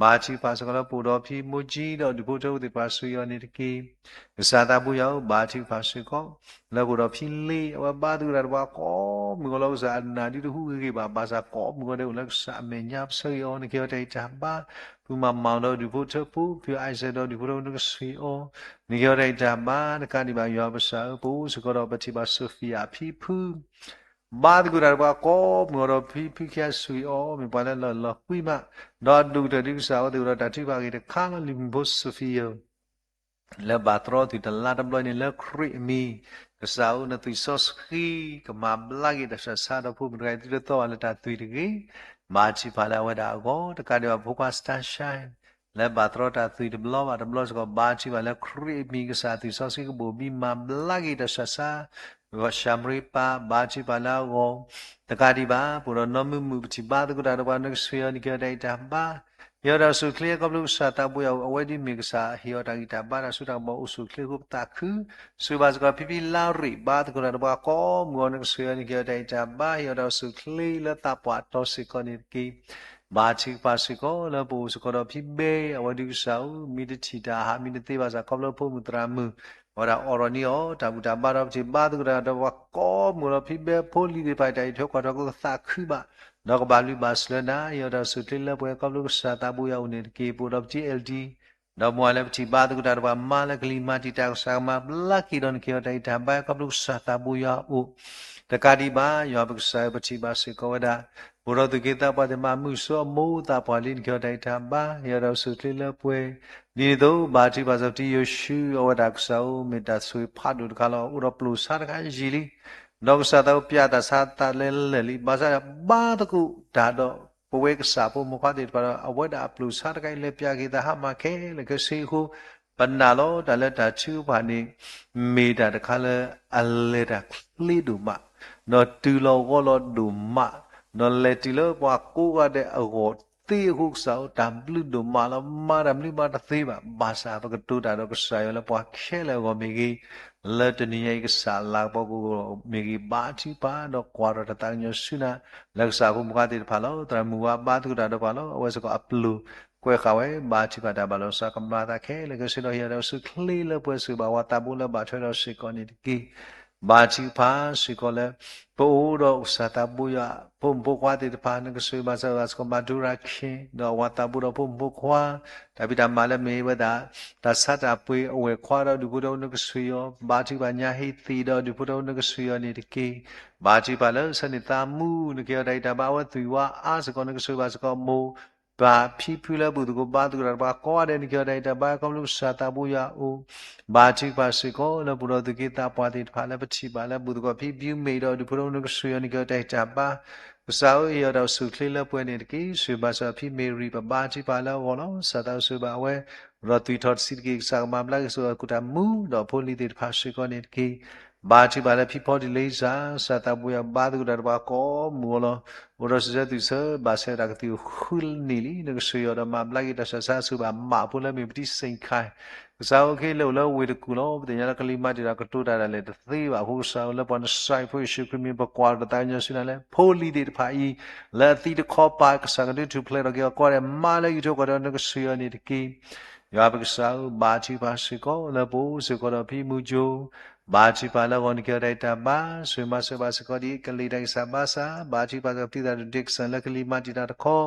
ဘါထုကဖၣ်စ့ၢ်ကီးလၢပအိၣ်ဒီးဖံမိၢ်ကၠံဒီးဒူၣ်ဖိထၢဖိသ့ၣ်တဖၣ် ဆိၣ်ဂ့ၤအီၤန့ၣ်တက့ၢ်. ကစၢ်သးဘိယွၤဧၢ ဘါထုကဖၣ်စ့ၢ်ကီး လၢပအိၣ်ဒီးဖံလ့ အဝဲဘါသကိးတၢ်ဒီးပှၤကိးမုၢ်ဂီၤလီၤ ကစၢ်အနၢ်ဒုတဟူးဂ့ၤဂ့ၤဘၣ် ဘၣ်ဆၣ်ကိးမုၢ်ဂီၤဒဲးအိၣ်လၢကစၢ်အမဲာ်ညါ ပဆိၣ်ဂ့ၤအီၤ နကဟ့ၣ်အီၤတၢ်ဂံၢ်တၢ်ဘါ ဖုမၤမၤဒီးဒူၣ်ဖိထၢဖိ ဖုအံစဲးဒီးဒူၣ်ဖိထၢဖိ နကဆိၣ်ဂ့ၤအီၤ နကဟ့ၣ်အီၤတၢ်ဂံၢ်တၢ်ဘါ တကးဒံးဘၣ် ယွၤပကစၢ်ဧၢ ပအိၣ်စ့ၢ်ကီးဒီးပထံၣ်ဘၣ် Sophia ဖံဖု ဘါသကိးတၢ်ဒီးပှၤကိးမုၢ်ဂီၤဒီးဖံဖုခံဂၤ ဆိၣ်ဂ့ၤအီၤ မ့ၢ်ပှၤလၢလီၢ်လီၤကွံမး ဒီးအဒိၣ်ကတၢၢ်ဒ်ကစၢ်အဝဲသ့ၣ်အိၣ်ဒီးတၢ်ထုကဖၣ်အဂ့ၢ်တခါလီၤ. လံာ်မုၢ်ဖိ Sophia လၢဘၣ်တြီသုးတလါတဘျီန့ၣ် လၢခရံာ်အမံၤ ကစၢ်ဧၢ နသွံၣ်စီဆှံ ကမၤဘျါက့ၤတၢ်ဆူးတၢ်ဆါဒီးဖိမုၣ်တဂၤအံၤ သုတသီၣ်ဘၣ်လၢတၢ်သွံၣ်တဂ့ၤ ဘါထုကဖၣ်လၢအဝဲဒၣ်အဂီၢ် တကးဒံးဘၣ် ဖိခွါ Starshine လၢဘၣ်တြီတၢ်သွံၣ်တဘျီဘၣ်တဘျီစ့ၢ်ကီး ဘါထုကဖၣ်လၢခရံာ်အမံၤ ကစၢ်သွံၣ်စီဆှံကဘိၣ်ဘံမၤဘျါက့ၤတၢ်ဆူးတၢ်ဆါ ရှၤမရံပၢ် ဘါထုကဖၣ်လၢအဂီၢ် တကးဒံးဘၣ် ပအိၣ်ဒီးနီၢ်မုာ်မုာ် ပထံၣ်ဘါသကိးတၢ်ဒီးပှၤ နကဆိၣ်ဂ့ၤအီၤ နကဟ့ၣ်အီၤတၢ်ဂံၢ်တၢ်ဘါ ဟ့ၣ်အီၤတၢ်အိၣ်ဆူၣ်အိၣ်ချ့ ခီဖျိကစၢ်သးဘိယွၤ အဝဲဒ်မ့ၢ်ကစၢ်ဟ့ၣ်အီၤတၢ်ဂံၢ်တၢ်ဘါ တၢ်စိတၢ်ကမီၤ အိၣ်ဆူၣ်အိၣ်ချ့အဃိပသးခု ဆိၣ်ဂ့ၤဘၣ်စ့ၢ်ကီးဖံဖံလါရံၣ် ဘါသကိးတၢ်ဒီးပှၤကိးမုၢ်ဂီၤ နကဆိၣ်ဂ့ၤအီၤ နကဟ့ၣ်အီၤတၢ်ဂံၢ်တၢ်ဘါ ဟ့ၣ်အီၤတၢ်အိၣ်ဆူၣ်အိၣ်ချ့လၢသးပှၢ်တီၤစ့ၢ်ကီးန့ၣ်တက့ၢ်. ဘါထုကဖၣ်စ့ၢ်ကီးလၢပအိၣ်စ့ၢ်ကီးဒီးဖံဘဲ အဝဲဒ်ကစၢ်ဧၢ မ့ၢ်တထံၣ်တၢ်ဟးမ့ၢ်တသ့ဘၣ်ဆၣ် ခီဖျိဖိမုၣ်သရၣ်မုၣ် အဝဲဒၣ်အိးထီၣ်န့ၢ်အီၤ တၢ်ဘူၣ်တၢ်ဘါဒီးပထံၣ်ဘါသကိးတၢ်ဒီးပှၤကိးမုၢ်ဂီၤဒီးဖံဘဲဖိလံၤသ့ၣ်တဖၣ် တၢ်အံးထွဲကွၢ်ထွဲကသးခုဘၣ် ဒီးကဘၣ်ဘျုးဘၣ်ဆိၣ်လၢနၤ ဟ့ၣ်အီၤတၢ်အိၣ်ဆူၣ်အိၣ်ချ့လၢပှဲၤ ခီဖျိကစၢ်သးဘိယွၤအအိၣ်န့ၣ်တက့ၢ်. ပအိၣ်ဒီးပထံၣ် အဲလ်ဒံ ဒီးမ့ၢ်လၢပထံၣ်ဘါသကိးတၢ်ဒီးပှၤမါလၢကလံၤမၤတံာ်တာ် ကစၢ်ကမၤဘျါက့ၤဒီး နကဟ့ၣ်အီၤတၢ်ဂံၢ်တၢ်ဘါ ခီဖျိကစၢ်သးဘိယွၤအအိၣ် တကးဒံးဘၣ် ယွၤပကစၢ်ဧၢ ပထံၣ်ဘၣ်စ့ၢ်ကီးဝဲဒၣ် ပအိၣ်ဒီးသူၣ်က့သးပှၢ်သ့ၣ်တဖၣ် မုၢ်စိအမိၢ်သးပှၢ်လံ နကဟ့ၣ်အီၤတၢ်ဂံၢ်တၢ်ဘါ ဟ့ၣ်အီၤတၢ်အိၣ်ဆူၣ်အိၣ်ချ့လၢပှဲၤ ဒ်န့ၣ်အသိး ဘါထုကဖၣ်စ့ၢ်ကီးပထံၣ်ယိၤၡူ အဝဲဒၣ်ကစၢ်ဧၢ မ့ၢ်တၢ်ဆိၣ်ဂ့ၤဖးဒိၣ်တခါလီၤ. အိၣ်ဒီးပျိာ်ဆါတခါယံာ်လံ ဒီးကစၢ်သးပှၢ်ပျၢ်တၢ်ဆါသးလၢလၢာ်လံ ဘၣ်ဆၣ်ဘါသကိးတၢ်ဒီး ပဝဲကစၢ်ဖိမုၣ်ဖိသ့ၣ်တဖၣ်ဒီး အဝဲဒၣ်အပျိာ်ဆါတခါအံၤ လဲၤပျၢ်က့ၤသးဟါမၢ်ခဲလၢာ်ခဲဆ့အဃိ ပနာ်လီၤတၢ်လၢတၢ်ထုကဖၣ်န့ၣ် မ့ၢ်တၢ်တခါလၢအလဲၤတၢ်ချ့ဒိၣ်မး ဒီးတုၤလီၤဂီၢ်လီၤဒိၣ်မး ဒီးလဲၤတုၤလၢပှၤကိးဂၤဒဲးအဂီၢ်သ့အဃိ ကစၢ်ဧၢ တၢ်ဘျုးဒိၣ်မးလီၤ. မၤတၢ်မနုၤမးတသ့ဘၣ်. ဘၣ်ဆၣ်ပကတိၤတၢ်ဒီးကစၢ်ယွၤလၢပှၤခဲလၢာ်အဂီၢ်မ့ၢ်ဂ့ၤ, လၢတနံၤညါအံၤကစၢ်လၤကပီၤကဂီၢ်မ့ၢ်ဂ့ၤ, ဘါထုကဖၣ်ဒီးကွၢ်ထီၣ်တၢ်သးကညီၤဆူနၤ လၢကစၢ်ဖိမုၣ်ဖိသ့ၣ်တဖၣ်လီၤ. သရၣ်မုၣ်ဝါဘါထုကဖၣ်တၢ်ဒီးပှၤလီၤ. အဝဲစ့ၢ်ကီးအပျိာ်ကွဲးဃာ်ဝဲ ဘါထုကဖၣ်တၢ်ဘၣ်လီၤစၢ်ကမၤသးခဲလၢာ်ခဲဆ့ဒီး ဟ့ၣ်အီၤတၢ်အိၣ်ဆူၣ်အိၣ်ချ့လၢပှဲၤစ့ၢ်ကီးဘၣ်ဝဲသးဘိလၢဘၣ်ထွဲဒီးစ့ၢ်ကီးန့ၣ်တက့ၢ်. ဘါထုကဖၣ်စ့ၢ်ကီးလၢ ပအိၣ်ဒီးကစၢ်သးဘိယွၤ ဖိမုၣ်ဖိခွါသ့ၣ်တဖၣ် နကဆိၣ်ဂ့ၤဘၣ်စၢၤဘၣ်စ့ၢ်ကီး မၤဒိရၤခ့ ဒီးအဝၤသးဘိဒီးဖိမုၣ်ဖိခွါ တၢ်ဖံးတၢ်မၤလၢမ့ၢ်ဝဲဒၣ် တၢ်ဆါတၢ်ပှ့ၤအဝဲၢ်ခွါဒီးဒူၣ်ဖိထၢဖိ နကဆိၣ်ဂ့ၤအီၤ, ဘါထုကဖၣ်ညါဟ့သ့ၣ်ဒီးဒူၣ်ဖိထၢဖိ နကဆိၣ်ဂ့ၤအီၤန့ၣ်တက့ၢ်. ဘါထုကဖၣ်လၢဆၢန့ၣ်သးမူ နကဟ့ၣ်အီၤတၢ်အံးတၢ်ဘါ အဝဲသူၣ်ဝါအါစ့ၢ်ကီး နကဆိၣ်ဂ့ၤဘၣ်စ့ၢ်ကီးမိၢ် ပၢ်ဖံဖုလၢဘူၣ်သကိးဘါသကိးတၢ်တပှၤကိးဂၤဒဲး နကဟ့ၣ်အီၤတၢ်အံးတၢ်ဘါ ခီဖျိကစၢ်သးဘိယွၤအအိၣ် ဘါထုကဖၣ်စ့ၢ်ကီး လၢပအိၣ်ဒီးသူၣ်က့သးပှၢ်သ့ၣ်တဖၣ်လၢပထံၣ်ဘၣ်လၢဘူၣ်သကိးဖံဖုမ့ၢ်ဒီးဒူၣ်ဖိထၢဖိ နကဆိၣ်ဂ့ၤအီၤ နကဟ့ၣ်အီၤတၢ်အံးတၢ်ဘါ ကစၢ်ဧၢ ဟ့ၣ်အီၤတၢ်အိၣ်ဆူၣ်အိၣ်ချ့လၢပှဲၤန့ၣ်တက့ၢ်. ဆိၣ်ဂ့ၤဘၣ်စၢၤဖံမ့ၤရံ ပဘါထုကဖၣ်လၢအဂီၢ်လီၤ. ကစၢ်သးအိၣ်ဆိၣ်ဂ့ၤဘၣ်အဝဲ အိၣ်ဒီးသွံၣ်ထီၣ်တဆံးတက့ၢ်. ကစၢ်ကမၤဘျါက့ၤ ဆိၣ်ဂ့ၤအီၤ ကူၣ်တၢ်မူ ဒီးဖိလံၤသ့ၣ်တဖၣ်စ့ၢ်ကီးန့ၣ်တက့ၢ်. ဘါထုကဖၣ်လၢဖံဖီဒံလ့စၢ် ကစၢ်သးဘိယွၤဘါသကိးတၢ်တပှၤကိးမုၢ်အဂီၢ်လီၤ. အိၣ်ဒီးစံးဆၢသွံၣ်ဆၢ ဘၣ်ဆၣ်တၢ်ကသံၣ်အိၣ်ဃုနံၣ်လံ နကဆိၣ်ဂ့ၤအီၤဒီးမၤဘျါက့ၤတၢ်ဆူးတၢ်ဆါ ဆိၣ်ဂ့ၤဘၣ်မးဖိလၢမ့ၢ်ပတံၤစ့ၣ်ခါ ကစၢ်အိၣ်က့ၤလၢအိၣ်လၢဝ့ၢ်တကူၣ်လီၤ. ပသ့ၣ်ညါလၢကလံၤမၤတံာ်တာ်ကတိၤတၢ်ဒၣ်လဲာ် တသ့ဘၣ်အဃိ ကစၢ်ဧၢ လၢပှၤနစၤရ့းဖိယ့ၣ်ၡူးခရံာ်မံၤ ပကွၢ်ဒီးသးကညီၤဆူနၤလၢ ဖိလံၤသ့ၣ်တဖၣ်အံၤ လၢအသံတခီပၤ ကစၢ်ကဒုးထူၣ်ဖျဲးထီၣ်က့ၤအီၤကိးဂၤဒဲး မါလၢယံၤထီၣ်ကီၢ်ဒီး နကဆိၣ်ဂ့ၤအီၤန့ၣ်တက့ၢ်. ယွၤပကစၢ်ဧၢ ဘါထုကဖၣ်စ့ၢ်ကီး လၢပအိၣ်စ့ၢ်ကီးဒီးဖံမူကၠိ ဘါထုကဖၣ်လၢအဂီၢ် နကဟ့ၣ်အီၤတၢ်အံးတၢ်ဘါ ဆိၣ်ဂ့ၤမၤစၢၤဘၣ်စ့ၢ်ကီးဒ်ကလံၤတၢ်ဂံၢ်စၢ်ဘါစၢ် ဘါထုကဖၣ်စ့ၢ်ကီးပတံၤသရၣ်ဒိၣ်ဒ့ကစၢ်လၢကလံၤမၤတံာ်တာ်တခီ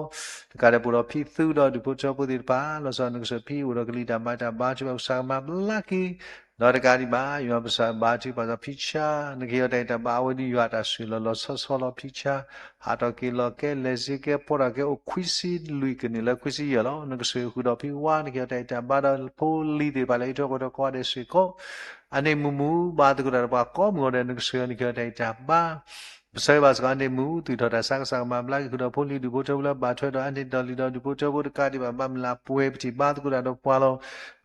တကးဒံးပအိၣ်ဒီးဖံသူဒီးဒူၣ်ဖိထၢဖိသ့ၣ်တဖၣ် လီၤဆီနကစၢ်ဖံအိၣ်ဒီးကလံၤတၢ်မၤတၢ်ဘါထုကဖၣ် ကစၢ်ကမၤဘျါက့ၤ ဒီးတကးဒံးဘၣ် ယွၤပကစၢ် ဘါထုကဖၣ်စ့ၢ်ကီးဖံဆါ နကဟ့ၣ်အီၤတၢ်အံးတၢ်ဘါ အဝဲဒုးယွၤတၢ်ဆိၣ်ဂ့ၤလီၤလီၤဆီဆီလီၤ ဖံဆါ ဟးထီၣ်က့ၤလီၤကဲ လဲၤစ့ကဲ ဖီၣ်ထီၣ်ကဲ အိၣ်ခွံဆံလွံၢ်ကန့ၢ်လၢခွံဆံယဲၢ်လီၤ. နကဆိၣ်ဂ့ၤဃုာ်ဒီးဖံဝါ နကဟ့ၣ်အီၤတၢ်အံးတၢ်ဘါဒီးဖိလံၤသ့ၣ်တဖၣ်လၢယံၤထီၣ်ကီၢ်ထီၣ်ကိးဂၤဒဲးစ့ၢ်ကီး အန့ၣ်မုၢ်မုၢ် ဘါသကိးတၢ်တပှၤကိးမုၢ်အဂီၢ်ဒီး နကဆိၣ်ဂ့ၤအီၤ နကဟ့ၣ်အီၤတၢ်အံးတၢ်ဘါ ပဆၢဂ့ၤဘၣ်စ့ၢ်ကီး အန့ၣ်မုၢ် သွံၣ်ထီၣ်တၢ်ဆါ ကစၢ်ကမၤဘျါက့ၤဃုာ်ဒီးဖိလံၤဒူၣ်ဖိထၢဖိလၢဘၣ်ထွဲဒီးအန့ၣ်ဒီးလံၤဒီးဒူၣ်ဖိထၢဖိတကးဒံးဘၣ် ဘၣ်မုၢ်လၢ်ပှဲၤ ပထံၣ်ဘါသကိးတၢ်ဒီးပှၤလီၤ.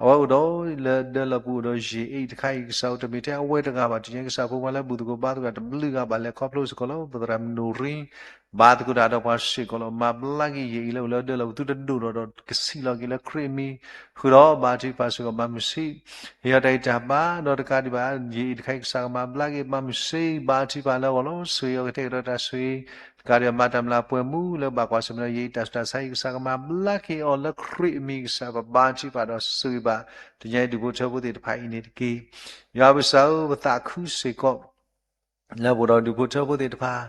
အဝဲအိၣ်ဒီးလၢဒၢလီၢ်ပူၤအိၣ်ဒီးယ့ၣ်အ့ၣ်တခါအံၤ ကစၢ်ဧၢ တမ့ၢ်ထဲအဝဲတဂၤဘၣ် တညါကစၢ်ဖိမါလၢဘူၣ်သကိးဘါသကိးတၢ်တဘျုးဂၤဘၣ်လဲၤခီဖျိစ့ၢ်ကီးလီၤ. ပသရၣ်မုၣ်နိၣ်ရံ ဘါသကိးတၢ်ဒီးပှၤစ့ၢ်ကီးလီၤ. မၤဘျါက့ၤယ့ၣ်အ့ၣ်လၢအိၣ်လၢဒၢလီၢ်ပူၤ သုတဒိၣ်ထီၣ်ဒီးကဆံးလီၤက့ၤလၢခရံာ်အမံၤ ဃုာ်ဒီးဘါထုကဖၣ်စ့ၢ်ကီး ဘၣ်မုၢ်ဆ့ၣ် ဟ့ၣ်အီၤတၢ်အံးတၢ်ဘါ ဒီးတကးဒံးဘၣ် ယ့ၣ်အ့ၣ်တခါအံၤ ကစၢ်ကမၤဘျါက့ၤ ဘၣ်မုၢ်ဆ့ၣ် ဘါထုကဖၣ်လၢအဂီၢ်လီၤ. ဆိၣ်ဂ့ၤအီၤကတဲာ်ကတီၤတၢ်ဆိၣ်ဂ့ၤ တကးဒံးဘၣ် မၤတၢ်မျၢ်ပှဲၤမူလၢဘၣ်ကွၢ်ဆၢၣ်မဲာ်ဒီးယ့ၣ်အ့ၣ်တၢ်ဆူးတၢ်ဆါအံၤ ကစၢ်ကမၤဘျါက့ၤအီၤလၢခရံာ်အမံၤ ကစၢ်ပဘါထုကဖၣ်ဒီးဆိၣ်ဂ့ၤဘၣ် တညါအံၤဒူၣ်ဖိထၢဖိသ့ၣ်တဖၣ်အံၤန့ၣ်တက့ၢ်. ယွၤပကစၢ်ဧၢ ပသးခုစ့ၢ်ကီး လၢပအိၣ်ဒီးဒူၣ်ဖိထၢဖိသ့ၣ်တဖၣ်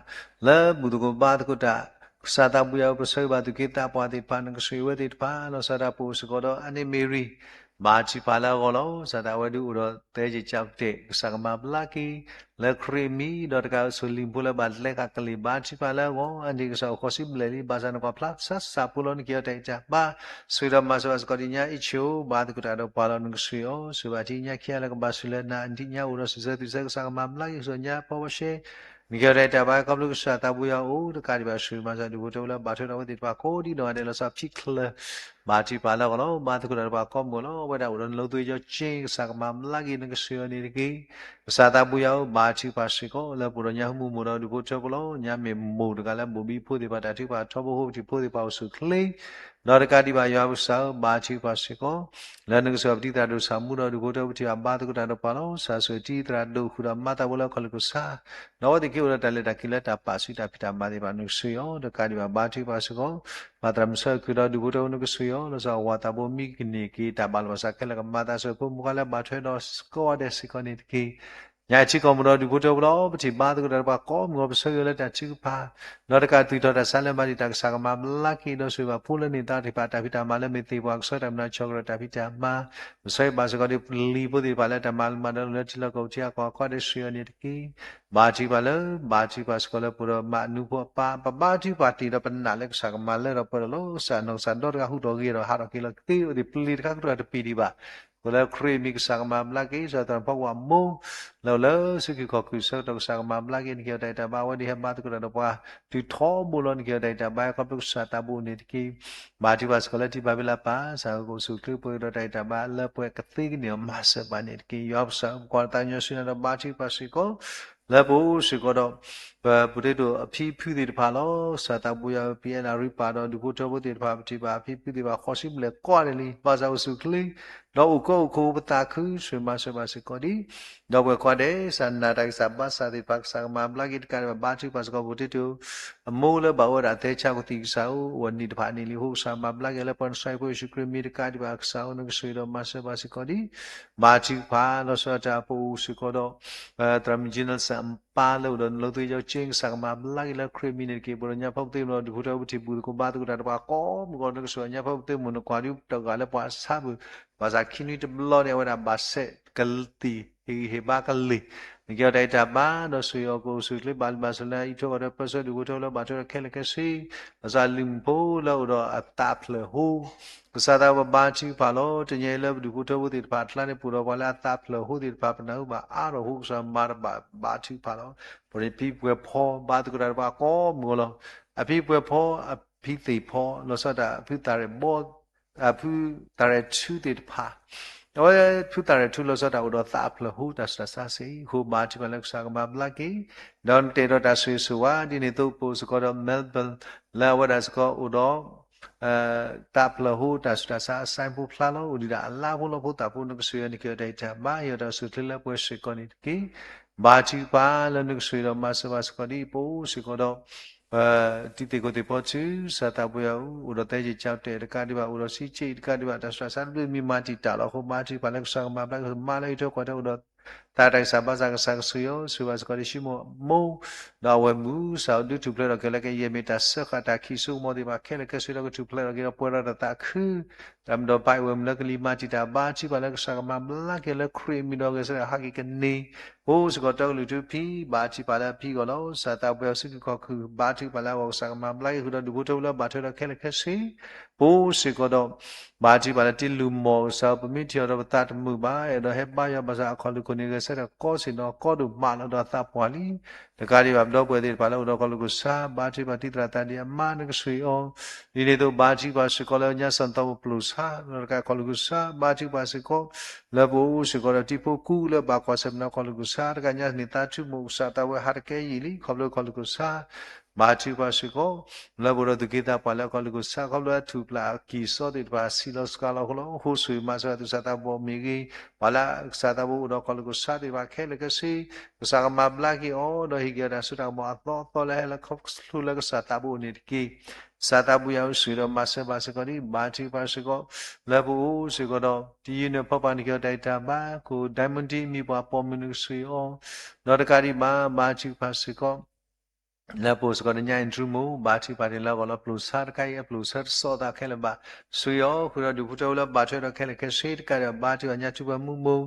လၢဘူၣ်သကိးဘါသကိးတၢ် ကစၢ်သးဘိယွၤဧၢ ပဆၢဂ့ၤဘၣ်သူၣ်က့သးပှၢ်သ့ၣ်တဖၣ် နကဆိၣ်ဂ့ၤဝဲသ့ၣ်တဖၣ် လီၤဆီဒၣ်တၢ်ပအိၣ်စ့ၢ်ကီးဒီးအန့ၣ်မ့ၢ်ရံ ဘါထုကဖၣ်လၢအဂီၢ်လီၤ. ကစၢ်သးဝဲဒုးအိၣ်ဒီးသဲက့ၤကၠးကတဲာ် ကစၢ်ကမၤဘျါက့ၤ လၢခရံာ်အမံၤ ဒီးတကးအိၣ်ဆူၣ်လံၤဖိလၢဘၣ်လဲၤဃာ်ကလံၤ ဘါထုကဖၣ်လၢအဂီၢ် အန့ၣ်ကစၢ်အိၣ်ဃီၤဆံဘျဲၣ်လံ ဘၣ်ဆၣ်နကွၢ်ဖျါဆါစၢ်ဖိလီၤ နကဟ့ၣ်အီၤတၢ်အံးတၢ်ဘါ ဆိၣ်ဂ့ၤဒီးမၤစၢၤဘၣ်စ့ၢ်ကီးဒ်ညါအံၤဆိ ဘါသကိးတၢ်ဒီးပှၤလီၤ နကဆိၣ်ဂ့ၤအီၤ ဆိၣ်ဂ့ၤဘၣ်ထံညါခံဂၤလၢကဘၣ်ဆိၣ်လၢနၤ ဒ်ညါအိၣ်ဒီးစံးဆၢသွံၣ်ဆၢ ကစၢ်ကမၤဘျါက့ၤ ကစၢ်ညါဖီဝဲရှဲ နကဟ့ၣ်အီၤတၢ်အံးတၢ်ဘါ ခီဖျိကစၢ်သးဘိယွၤအအိၣ် တကးဒံးဘၣ်ဆိၣ်ဂ့ၤမၤစၢၤဒူၣ်ဖိထၢဖိလၢဘၣ်ထွဲဒီးအဝဲသ့ၣ်တဖၣ်ကိးဒ်နီၢ်ဂၤဒဲး လီၤဆီဖံချၢ ဘါထုကဖၣ်လၢအဂီၢ်လီၤ. ဘါသကိးတၢ်ဒီးပှၤကိးမုၢ်အဂီၢ်လီၤ. အဝဲဒၣ်အိၣ်ဒီးနလိသ့ယီၤက့ ကစၢ်ကမၤဘျါက့ၤ နကဆိၣ်ဂ့ၤအီၤန့ၣ်တက့ၢ်. ကစၢ်သးဘိယွၤဧၢ ဘါထုကဖၣ်စ့ၢ်ကီး လၢပအိၣ်ဒီးညါဟူမူမူဒီးဒူၣ်ဖိထၢဖိလီၤ. ညါမ့ၢ်မိၢ်တဂၤလၢဘိၣ်ဘံဖိသ့ၣ်တဖၣ် တၢ်ထုကဖၣ်ထီဘိဖိ ပထံၣ်ဖိသ့ၣ်တဖၣ်အိၣ်ဆူၣ်အိၣ်ချ့ ဒီးတကးဒံးဘၣ် ယွၤပကစၢ်ဧၢ ဘါထုကဖၣ်စ့ၢ်ကီး လၢနကဆိၣ်ဂ့ၤပတံၤသရၣ်ဒိၣ်ဆၣ်မူဒီးဒူၣ်ဖိထၢဖိ ပထံၣ်ဘၣ်ဘါသကိးတၢ်ဒီးပှၤလီၤ. ကစၢ်ဆိၣ်ဂ့ၤတံၤသရၣ်ဒိၣ်ဃုာ်ဒီးမၤသးဖိလၢခီၣ်လ့ၣ်ကစၢ် ဒီးအဝဲသ့ၣ်က့ၤအိၣ်ဒီးတၢ်လဲၤတၢ်က့ၤလၢတၢ်ပာ်ဆူၣ်တၢ်ဖံးတၢ်မၤသ့ၣ်တဖၣ် နကဆိၣ်ဂ့ၤအီၤ တကးဒံးဘၣ် ဘါထုကဖၣ်စ့ၢ်ကီး မၤသရၣ်မုၣ်ဆၢခုၣ်ဒီးဒူၣ်ဖိထၢဖိ နကဆိၣ်ဂ့ၤအီၤ လီၤဆီဝၤသးဘိမံကန့ၢ်က့ၤ တၢ်ဘၣ်လီၤဘၣ်စးခဲလၢာ် ကမၤသးဆိၣ်ဂ့ၤဖိမုၣ်ဖိခွါလၢဘၣ်ထွဲဒီးကိးဂၤဒဲးစ့ၢ်ကီးန့ၣ်တက့ၢ်. ညါထံကီၢ်မူဒီးဒူၣ်ဖိထၢဖိလီၤ. ပထံၣ်ဘါသကိးတၢ်ဒီးပှၤကိးမုၢ်အဂီၢ် ပဆၢဂ့ၤလၢတၢ်ထုကဖၣ် ဒီးတကးသုးထီၣ်တၢ်ဆါလၢမၤတံာ်တာ် ကစၢ်ကမၤဘျါက့ၤ ဒီးဆိၣ်ဂ့ၤဘၣ်ဖိလၢန့ၢ်သါတဖၣ် တၢ်ဖံးတၢ်မၤလၢမ့ၢ်သ့ၣ်ပှၤကဆှၢတၢ်မနုၤ ဆီၣ်ကရၢတၢ်ဖံးတၢ်မၤ ပဆၢဂ့ၤဘၣ်စ့ၢ်ကီးဒ်ပလံၤဖိသ့ၣ်တဖၣ်လၢတၢ်မၤမၤဒီးလၢထံလီၢ်ကီၢ်ပူၤထံအကီၢ် ကိးဂၤဒဲးဆိၣ်ဂ့ၤအီၤန့ၣ်တက့ၢ်. ဘါထုကဖၣ်လၢ ဘါထုကဖၣ်စ့ၢ်ကီးလၢပအိၣ်ဒီးမၤအနူဖိအပၢ် ပဘါထုကဖၣ်တ့ၢ်ဒီးပနာ်လၢကစၢ်ကမၤလၢထီၣ်ပှဲၤဒီးလီၤ. ကစၢ်နီၢ်ကစၢ်ဒီတဂၤဟူးထီၣ်ဂဲၤထီၣ်ဟးထီၣ်က့ၤလီၤကသ့ အိၣ်သ့ၣ်ပလံၤတခါကတၢၢ်တပံာ်ဒံးဘၣ် အဃိလၢခရံာ်အမံၤကစၢ်ကမၤဘျါက့ၤ စီၤသရၣ်ဖီကွၢ်မိၢ် လၢအိၣ်လၢစုခံခီၣ်ခုၣ်ဆၢကတီၢ် ကစၢ်ကမၤဘျါက့ၤ နကဟ့ၣ်အီၤတၢ်အံးတၢ်ဘါ အဝဲဒၣ်ဟဲဘါသကိးတၢ်ဒီးပှၤ တုၤထီဘိလီၤ နကဟ့ၣ်အီၤတၢ်အံးတၢ်ဘါ ခီဖျိကစၢ်သးဘိန့ၣ်တက့ၢ်. ဘါထုကဖၣ်စ့ၢ်ကီးလၢထံဘၣ်ဖဲလၢပၢ် ကစၢ်ဧၢ ကအိၣ်ဆူၣ်အိၣ်ချ့ပှဲၤဒီးတၢ်အံးတၢ်ဘါ လၢပှဲၤကသ့ကန့ၢ်အီၤမၤစၢၤပှၤန့ၣ်တက့ၢ်. ယွၤပကစၢ်ဧၢ ပကွၢ်တၢ်ညီဆူနၤဒီးဘါထုကဖၣ်စ့ၢ်ကီး လၢပအိၣ်စ့ၢ်ကီးဒီး ပပူၤတ့ဒိၣ်အဖံအဖုသ့ၣ်တဖၣ်လီၤ. ကစၢ်သးဘိယွၤဧၢ ပံၤအဲၣ်လးရံပၢ်ဒီးဒူၣ်ဖိထၢဖိသ့ၣ်တဖၣ် ပထံၣ်ဘၣ်အဖံအဖုသ့ၣ်တဖၣ် ဃီၤဆံဘျဲၣ်ကိးဂၤဒဲးလံ ဘၣ်ဆၣ်အိၣ်ဆူၣ်အိၣ်ချ့ ဒီးအိၣ်ကီအိၣ်ခိးပသးခု ဆိၣ်ဂ့ၤမၤစၢၤဘၣ်စ့ၢ်ကီးဒံး, ဒီးပှၤကိးဂၤဒဲး စးနးတၢ်ဂံၢ်စၢ်ဘါစၢ်သ့ၣ်တဖၣ် ကစၢ်ကမၤဘျါက့ၤတကးဒံးဘၣ် ဘါထုကဖၣ်စ့ၢ်ကီး ဖိတ့တိ အမိၢ်လၢဘၣ်အိၣ်ဝဲဒၣ်သဲဆါကသံၣ်ကစၢ်ဧိၤ အိၣ်အနံၣ်တဖၣ်န့ၣ်လံအဃိ ကစၢ်မၤဘျါက့ၤလၢပှၤနဆှဲဖိယ့ၣ်ၡူးခရံာ်မံၤတကးဒံးဘၣ် ကစၢ်ဧိၤ နကဆိၣ်ဂ့ၤဒီးမၤစၢၤဘၣ်စ့ၢ်ကီးဒံး, ဘါထုကဖၣ် လီၤဆီဒၣ်တၢ်ပအိၣ်စ့ၢ်ကီးဒီး သရၣ်မုၣ်ကၠံနၣ်စၣ်အပၢ်လၢအိၣ်ဒီးနလိသ့ယီကၠ့ ကစၢ်ကမၤဘျါက့ၤလၢခရံာ်မံၤန့ၣ်တက့ၢ်. ပှၤဒီးညါဖီပသ့မုၢ်ဒီး ဒူၣ်ဖိထၢဖိထံၣ်ဘူၣ်သကိးဘါသကိးတၢ်တဖၣ်ကိးမုၢ်ကီး နကဆိၣ်ဂ့ၤညါဖီပသ့မုၢ် နကွၢ်ဒုးတဂၤလၢပှၤဆါဘၣ်, ဘၣ်ဆၣ်ခံနွံတဘျီန့ၣ် အဝဲဒၣ်ဘၣ်ဆဲးကသံၣ် ဟ့ၣ်ဂံၢ်ဟ့ၣ်ဘါကလ့ၢ်, နကဲထီၣ်တၢ်ဂံၢ်တၢ်ဘါ ဒီးဆိၣ်ဂ့ၤအီၤ ကအိၣ်ဆူၣ်အိၣ်ချ့ ဘၣ်လံဘၣ်ဆၢလၢအအံးထွဲကွၢ်ထွဲပၢဆှၢ ဒူၣ်ဖိထၢဖိလၢဘၣ်ထွဲဒီးခဲလၢာ်ခဲဆ့, ဘၣ်ဆၣ်လုၢ်မုၣ်ဖိလၢအိၣ်ဒီးအသးဖျၢၣ်ဟိ ကစၢ်သးဝဲဘါထုကဖၣ်လီၤ. တနံၤအံၤလၢပဒူၣ်ဖိထၢဖိသ့ၣ်တဖၣ်အကျါန့ၣ် ပအိၣ်ဒီးပှၤလၢအသးဖျၢၣ်ဟိသ့ၣ်တဖၣ် ပနၢ်ဟူဘၣ်အါထီၣ်အဃိ ကစၢ်မၤတၢ်ဘၣ်ဘါထုကဖၣ်လီၤ. ပှၤန့ၣ်ဖံပှဲၤဖီ ဘါသကိးတၢ်တဖၣ်ကိးမုၢ်ကီးလီၤ. အဖံပှဲၤဖီ အဖံသ့ၣ်ဖီ လီၤဆီဒၣ်တၢ် အဖုသၣ်ရဲၣ်ဘီ အဖုသၣ်ရဲၣ်ထူသ့ၣ်တဖၣ်, အဝဲဖုသၣ်ရဲၣ်ထူလီၤဆီဒၣ်တၢ်အိၣ်ဒီးသးအဖျၢၣ်ဟိတၢ်ဆူးတၢ်ဆါစ့ၢ်ကီး ဘါထုကဖၣ်လၢကစၢ်ကမၤဘျါက့ၤ, ဒီးနတဲဒီးတၢ်ဆိၣ်ဂ့ၤဆိၣ်ဝါ ဒ်န့ၣ်အသိးပအိၣ်စ့ၢ်ကီးဒီး Melbourne လၢအဝဲဒၣ်စ့ၢ်ကီးအိၣ်ဒီး သးဖျၢၣ်ဟိတၢ်ဆူးတၢ်ဆါအစဲဖိဖျါလီၤ. အိၣ်ဒံးဒၣ်အလါဖိလီၤဖိသၣ်ဖိ နကဆိၣ်ဂ့ၤအီၤ နကဟ့ၣ်အီၤတၢ်ဂံၢ်တၢ်ဘါ ဟ့ၣ်အီၤတၢ်အိၣ်ဆူၣ်အိၣ်ချ့လၢပှဲၤစ့ၢ်ကီးန့ၣ်တက့ၢ်. ဘါထုကဖၣ်လၢနကဆိၣ်ဂ့ၤဒီးမၤစၢၤဘၣ်စ့ၢ်ကီးဒ်အံၤ ပအိၣ်စ့ၢ်ကီးဒီး တံၤသကိးသ့ၣ်ဖီထု ကစၢ်သးပှဲၤအီၤ အိၣ်ဒီးသဲက့ၤကၠီတဲာ်တကးဒံးဘၣ် အိၣ်ဒီးစံးက့တကးဒံးဘၣ် တၢ်ဆူးတၢ်ဆါတဘျုးမံၤမၤတံာ်တာ်လီၤအဃိ ဘါထုကဖၣ်လၢကစၢ်ကမၤဘျါက့ၤ မၤလၢအံးထွဲကွၢ်ထွဲအိၣ်ဒီး သးတၢ်ဂံၢ်စၢ်ဘါစၢ် ကစၢ်ကဆိၣ်ဂ့ၤအီၤ ဆိၣ်ဂ့ၤဘၣ်စ့ၢ်ကီးဒ် ရှံမိၣ်အမိၢ် ဒီးအဝဲၢ်မုၣ် ကစၢ်ဒုးထူၣ်ဖျဲးထီၣ်က့ၤလၢကယဲၢ်မ့ၢ်တၢ်စၢဃာ် တၢ်ခံးစိကမီၤသ့ၣ်တဖၣ်ခဲလၢာ်ခဲဆ့ဒီး ကထူၣ်ဖျဲးထီၣ်က့ၤဒီးပှဲၤထီၣ်တၢ်သးခု တၢ်မၤဒီးပၢ်အဝဲၢ်မုၣ်လၢကလံၤမၤတံာ်တာ် ဘါထုကဖၣ်လၢကစၢ်ကမၤဘျါက့ၤလၢခရံာ်အမံၤဒီး ဂဲၤဆၢထၢၣ်ဟးက့ၤကန့ၢ် ပအိၣ်စ့ၢ်ကီးတၢ်ကလုၢ်ထူဖံး ဘါထုကဖၣ်လၢအဖံအဂီၢ်လီၤ. ကစၢ်သးပှဲၤအီၤ စံးက့ၤခီၣ်က့ၤ ဘါထုကဖၣ်လၢအဂီၢ် ကစၢ်ကမၤဘျါက့ၤဃုာ်ဒီး ဒူၣ်ဖိထၢဖိလၢဘၣ်ထွဲဒီးခဲလၢာ်ခဲဆ့ ပအိၣ်စ့ၢ်ကီးဒီး ဘါထုကဖၣ်လၢတံၤလုၢ်မီၢ် ကစၢ်ဧၢ ပမ့ၢ်ထံၣ်အီၤဒီးပသးတမုာ်ဘၣ် အဲၣ်ဒိးဟဲဘါယွၤ ဘၣ်ဆၣ်အခီၣ်လိာ်ခိၣ်န့ၣ် ဂဲၤဆၢထၢၣ်ကီဆ့ၣ်နီၤ ကီဒိၣ်မးလီၤဒီးအသးပှၢ်လံ တကးဒံးဘၣ် ပဒီပုၢ်ဝဲၢ်သ့ၣ်တဖၣ်လၢအိၣ်ဒီးခီၣ်လိာ်ကစၢ် ဘါထုကဖၣ်တံၤသရၣ်သးဒ့အမါ နကဆိၣ်ဂ့ၤအီၤ ဒ်န့ၣ်အသိး ဘါထုကဖၣ်စ့ၢ်ကီးလၢညါစီၣ်သီမုၣ်ပျိာ်ဆါ ဒီးတကးခီၣ်လိာ်ကစၢ် ဘါထုကဖၣ်စ့ၢ်ကီး လၢပအိၣ်စ့ၢ်ကီးဒီးတံၤဖိကူလၢဘၣ်ကွၢ်ဆၢၣ်မဲာ်နီၤခီၣ်လိာ်ကစၢ် တကးညါန့ၣ်သးထူမိၢ်ကစၢ်သးဝဲဟးတကဲယံာ်လံ ခီဖျိခီၣ်လိာ်ကစၢ် ဘါထုကဖၣ်စ့ၢ်ကီး လၢပအိၣ်ဒီးသူၣ်က့သးပှၢ်လၢခီၣ်လိာ်ကစၢ် ခီဖျိအထူၣ်ပျၢ်အကံၢ်အစီသ့ၣ်တဖၣ် ဆံးလီၤစှၤလီၤအဃိလီၤ. အဃိဆိၣ်ဂ့ၤမၤစၢၤသူၣ်စၢ်သးဘီၣ်မ့ၢ်ဂ့ၤ ပှၤလၢကစၢ်သးဘိအိၣ်ဒီးခီၣ်လိာ်ကစၢ်သ့ၣ်တဖၣ်ခဲလၢာ်ခဲဆ့ ကစၢ်ကမၤဘျါက့ၤအီၤ ဒီးဟ့ၣ်က့ၤအီၤတၢ်စိတၢ်ကမီၤအသီအသီလၢဟဲလၢခီဖျိလၢကစၢ်သးဘိအိၣ်န့ၣ်တက့ၢ်. ကစၢ်သးဘိယွၤဧၢ ဆိၣ်ဂ့ၤဒီးမၤစၢၤဘၣ်စ့ၢ်ကီးဒ် ဘါထုကဖၣ်စ့ၢ်ကီး လၢပအိၣ်စ့ၢ်ကီးဒီး တယုၢ်နၢ်ဖီပာ်နက့ၤအီၤတၢ်ဂံၢ်တၢ်ဘါ ခိၣ် Diamond မံၤပှၤပိာ်မုၣ်နကဆိၣ်ဂ့ၤအီၤ ဒီးတကးဒံးဘၣ် ဘါထုကဖၣ်စ့ၢ်ကီး လၢပအိၣ်စ့ၢ်ကီးဒီးညါ Andrew မိၢ် ဘါထုကဖၣ်န့ၣ်လၢအဂီၢ်လီၤ ပျိာ်ဆါတခါအံၤ အပျိာ်ဆါတစီသးခဲလၢာ်ဘၣ် ဆိၣ်ဂ့ၤအီၤ ဃုာ်ဒီးဒူၣ်ဖိထၢဖိလၢဘၣ်ထွဲဒီးခဲလၢာ်ခဲဆ့တကးဒံးဘၣ် ဘါထုကဖၣ်ညါထူပှဲၤမူမိၢ်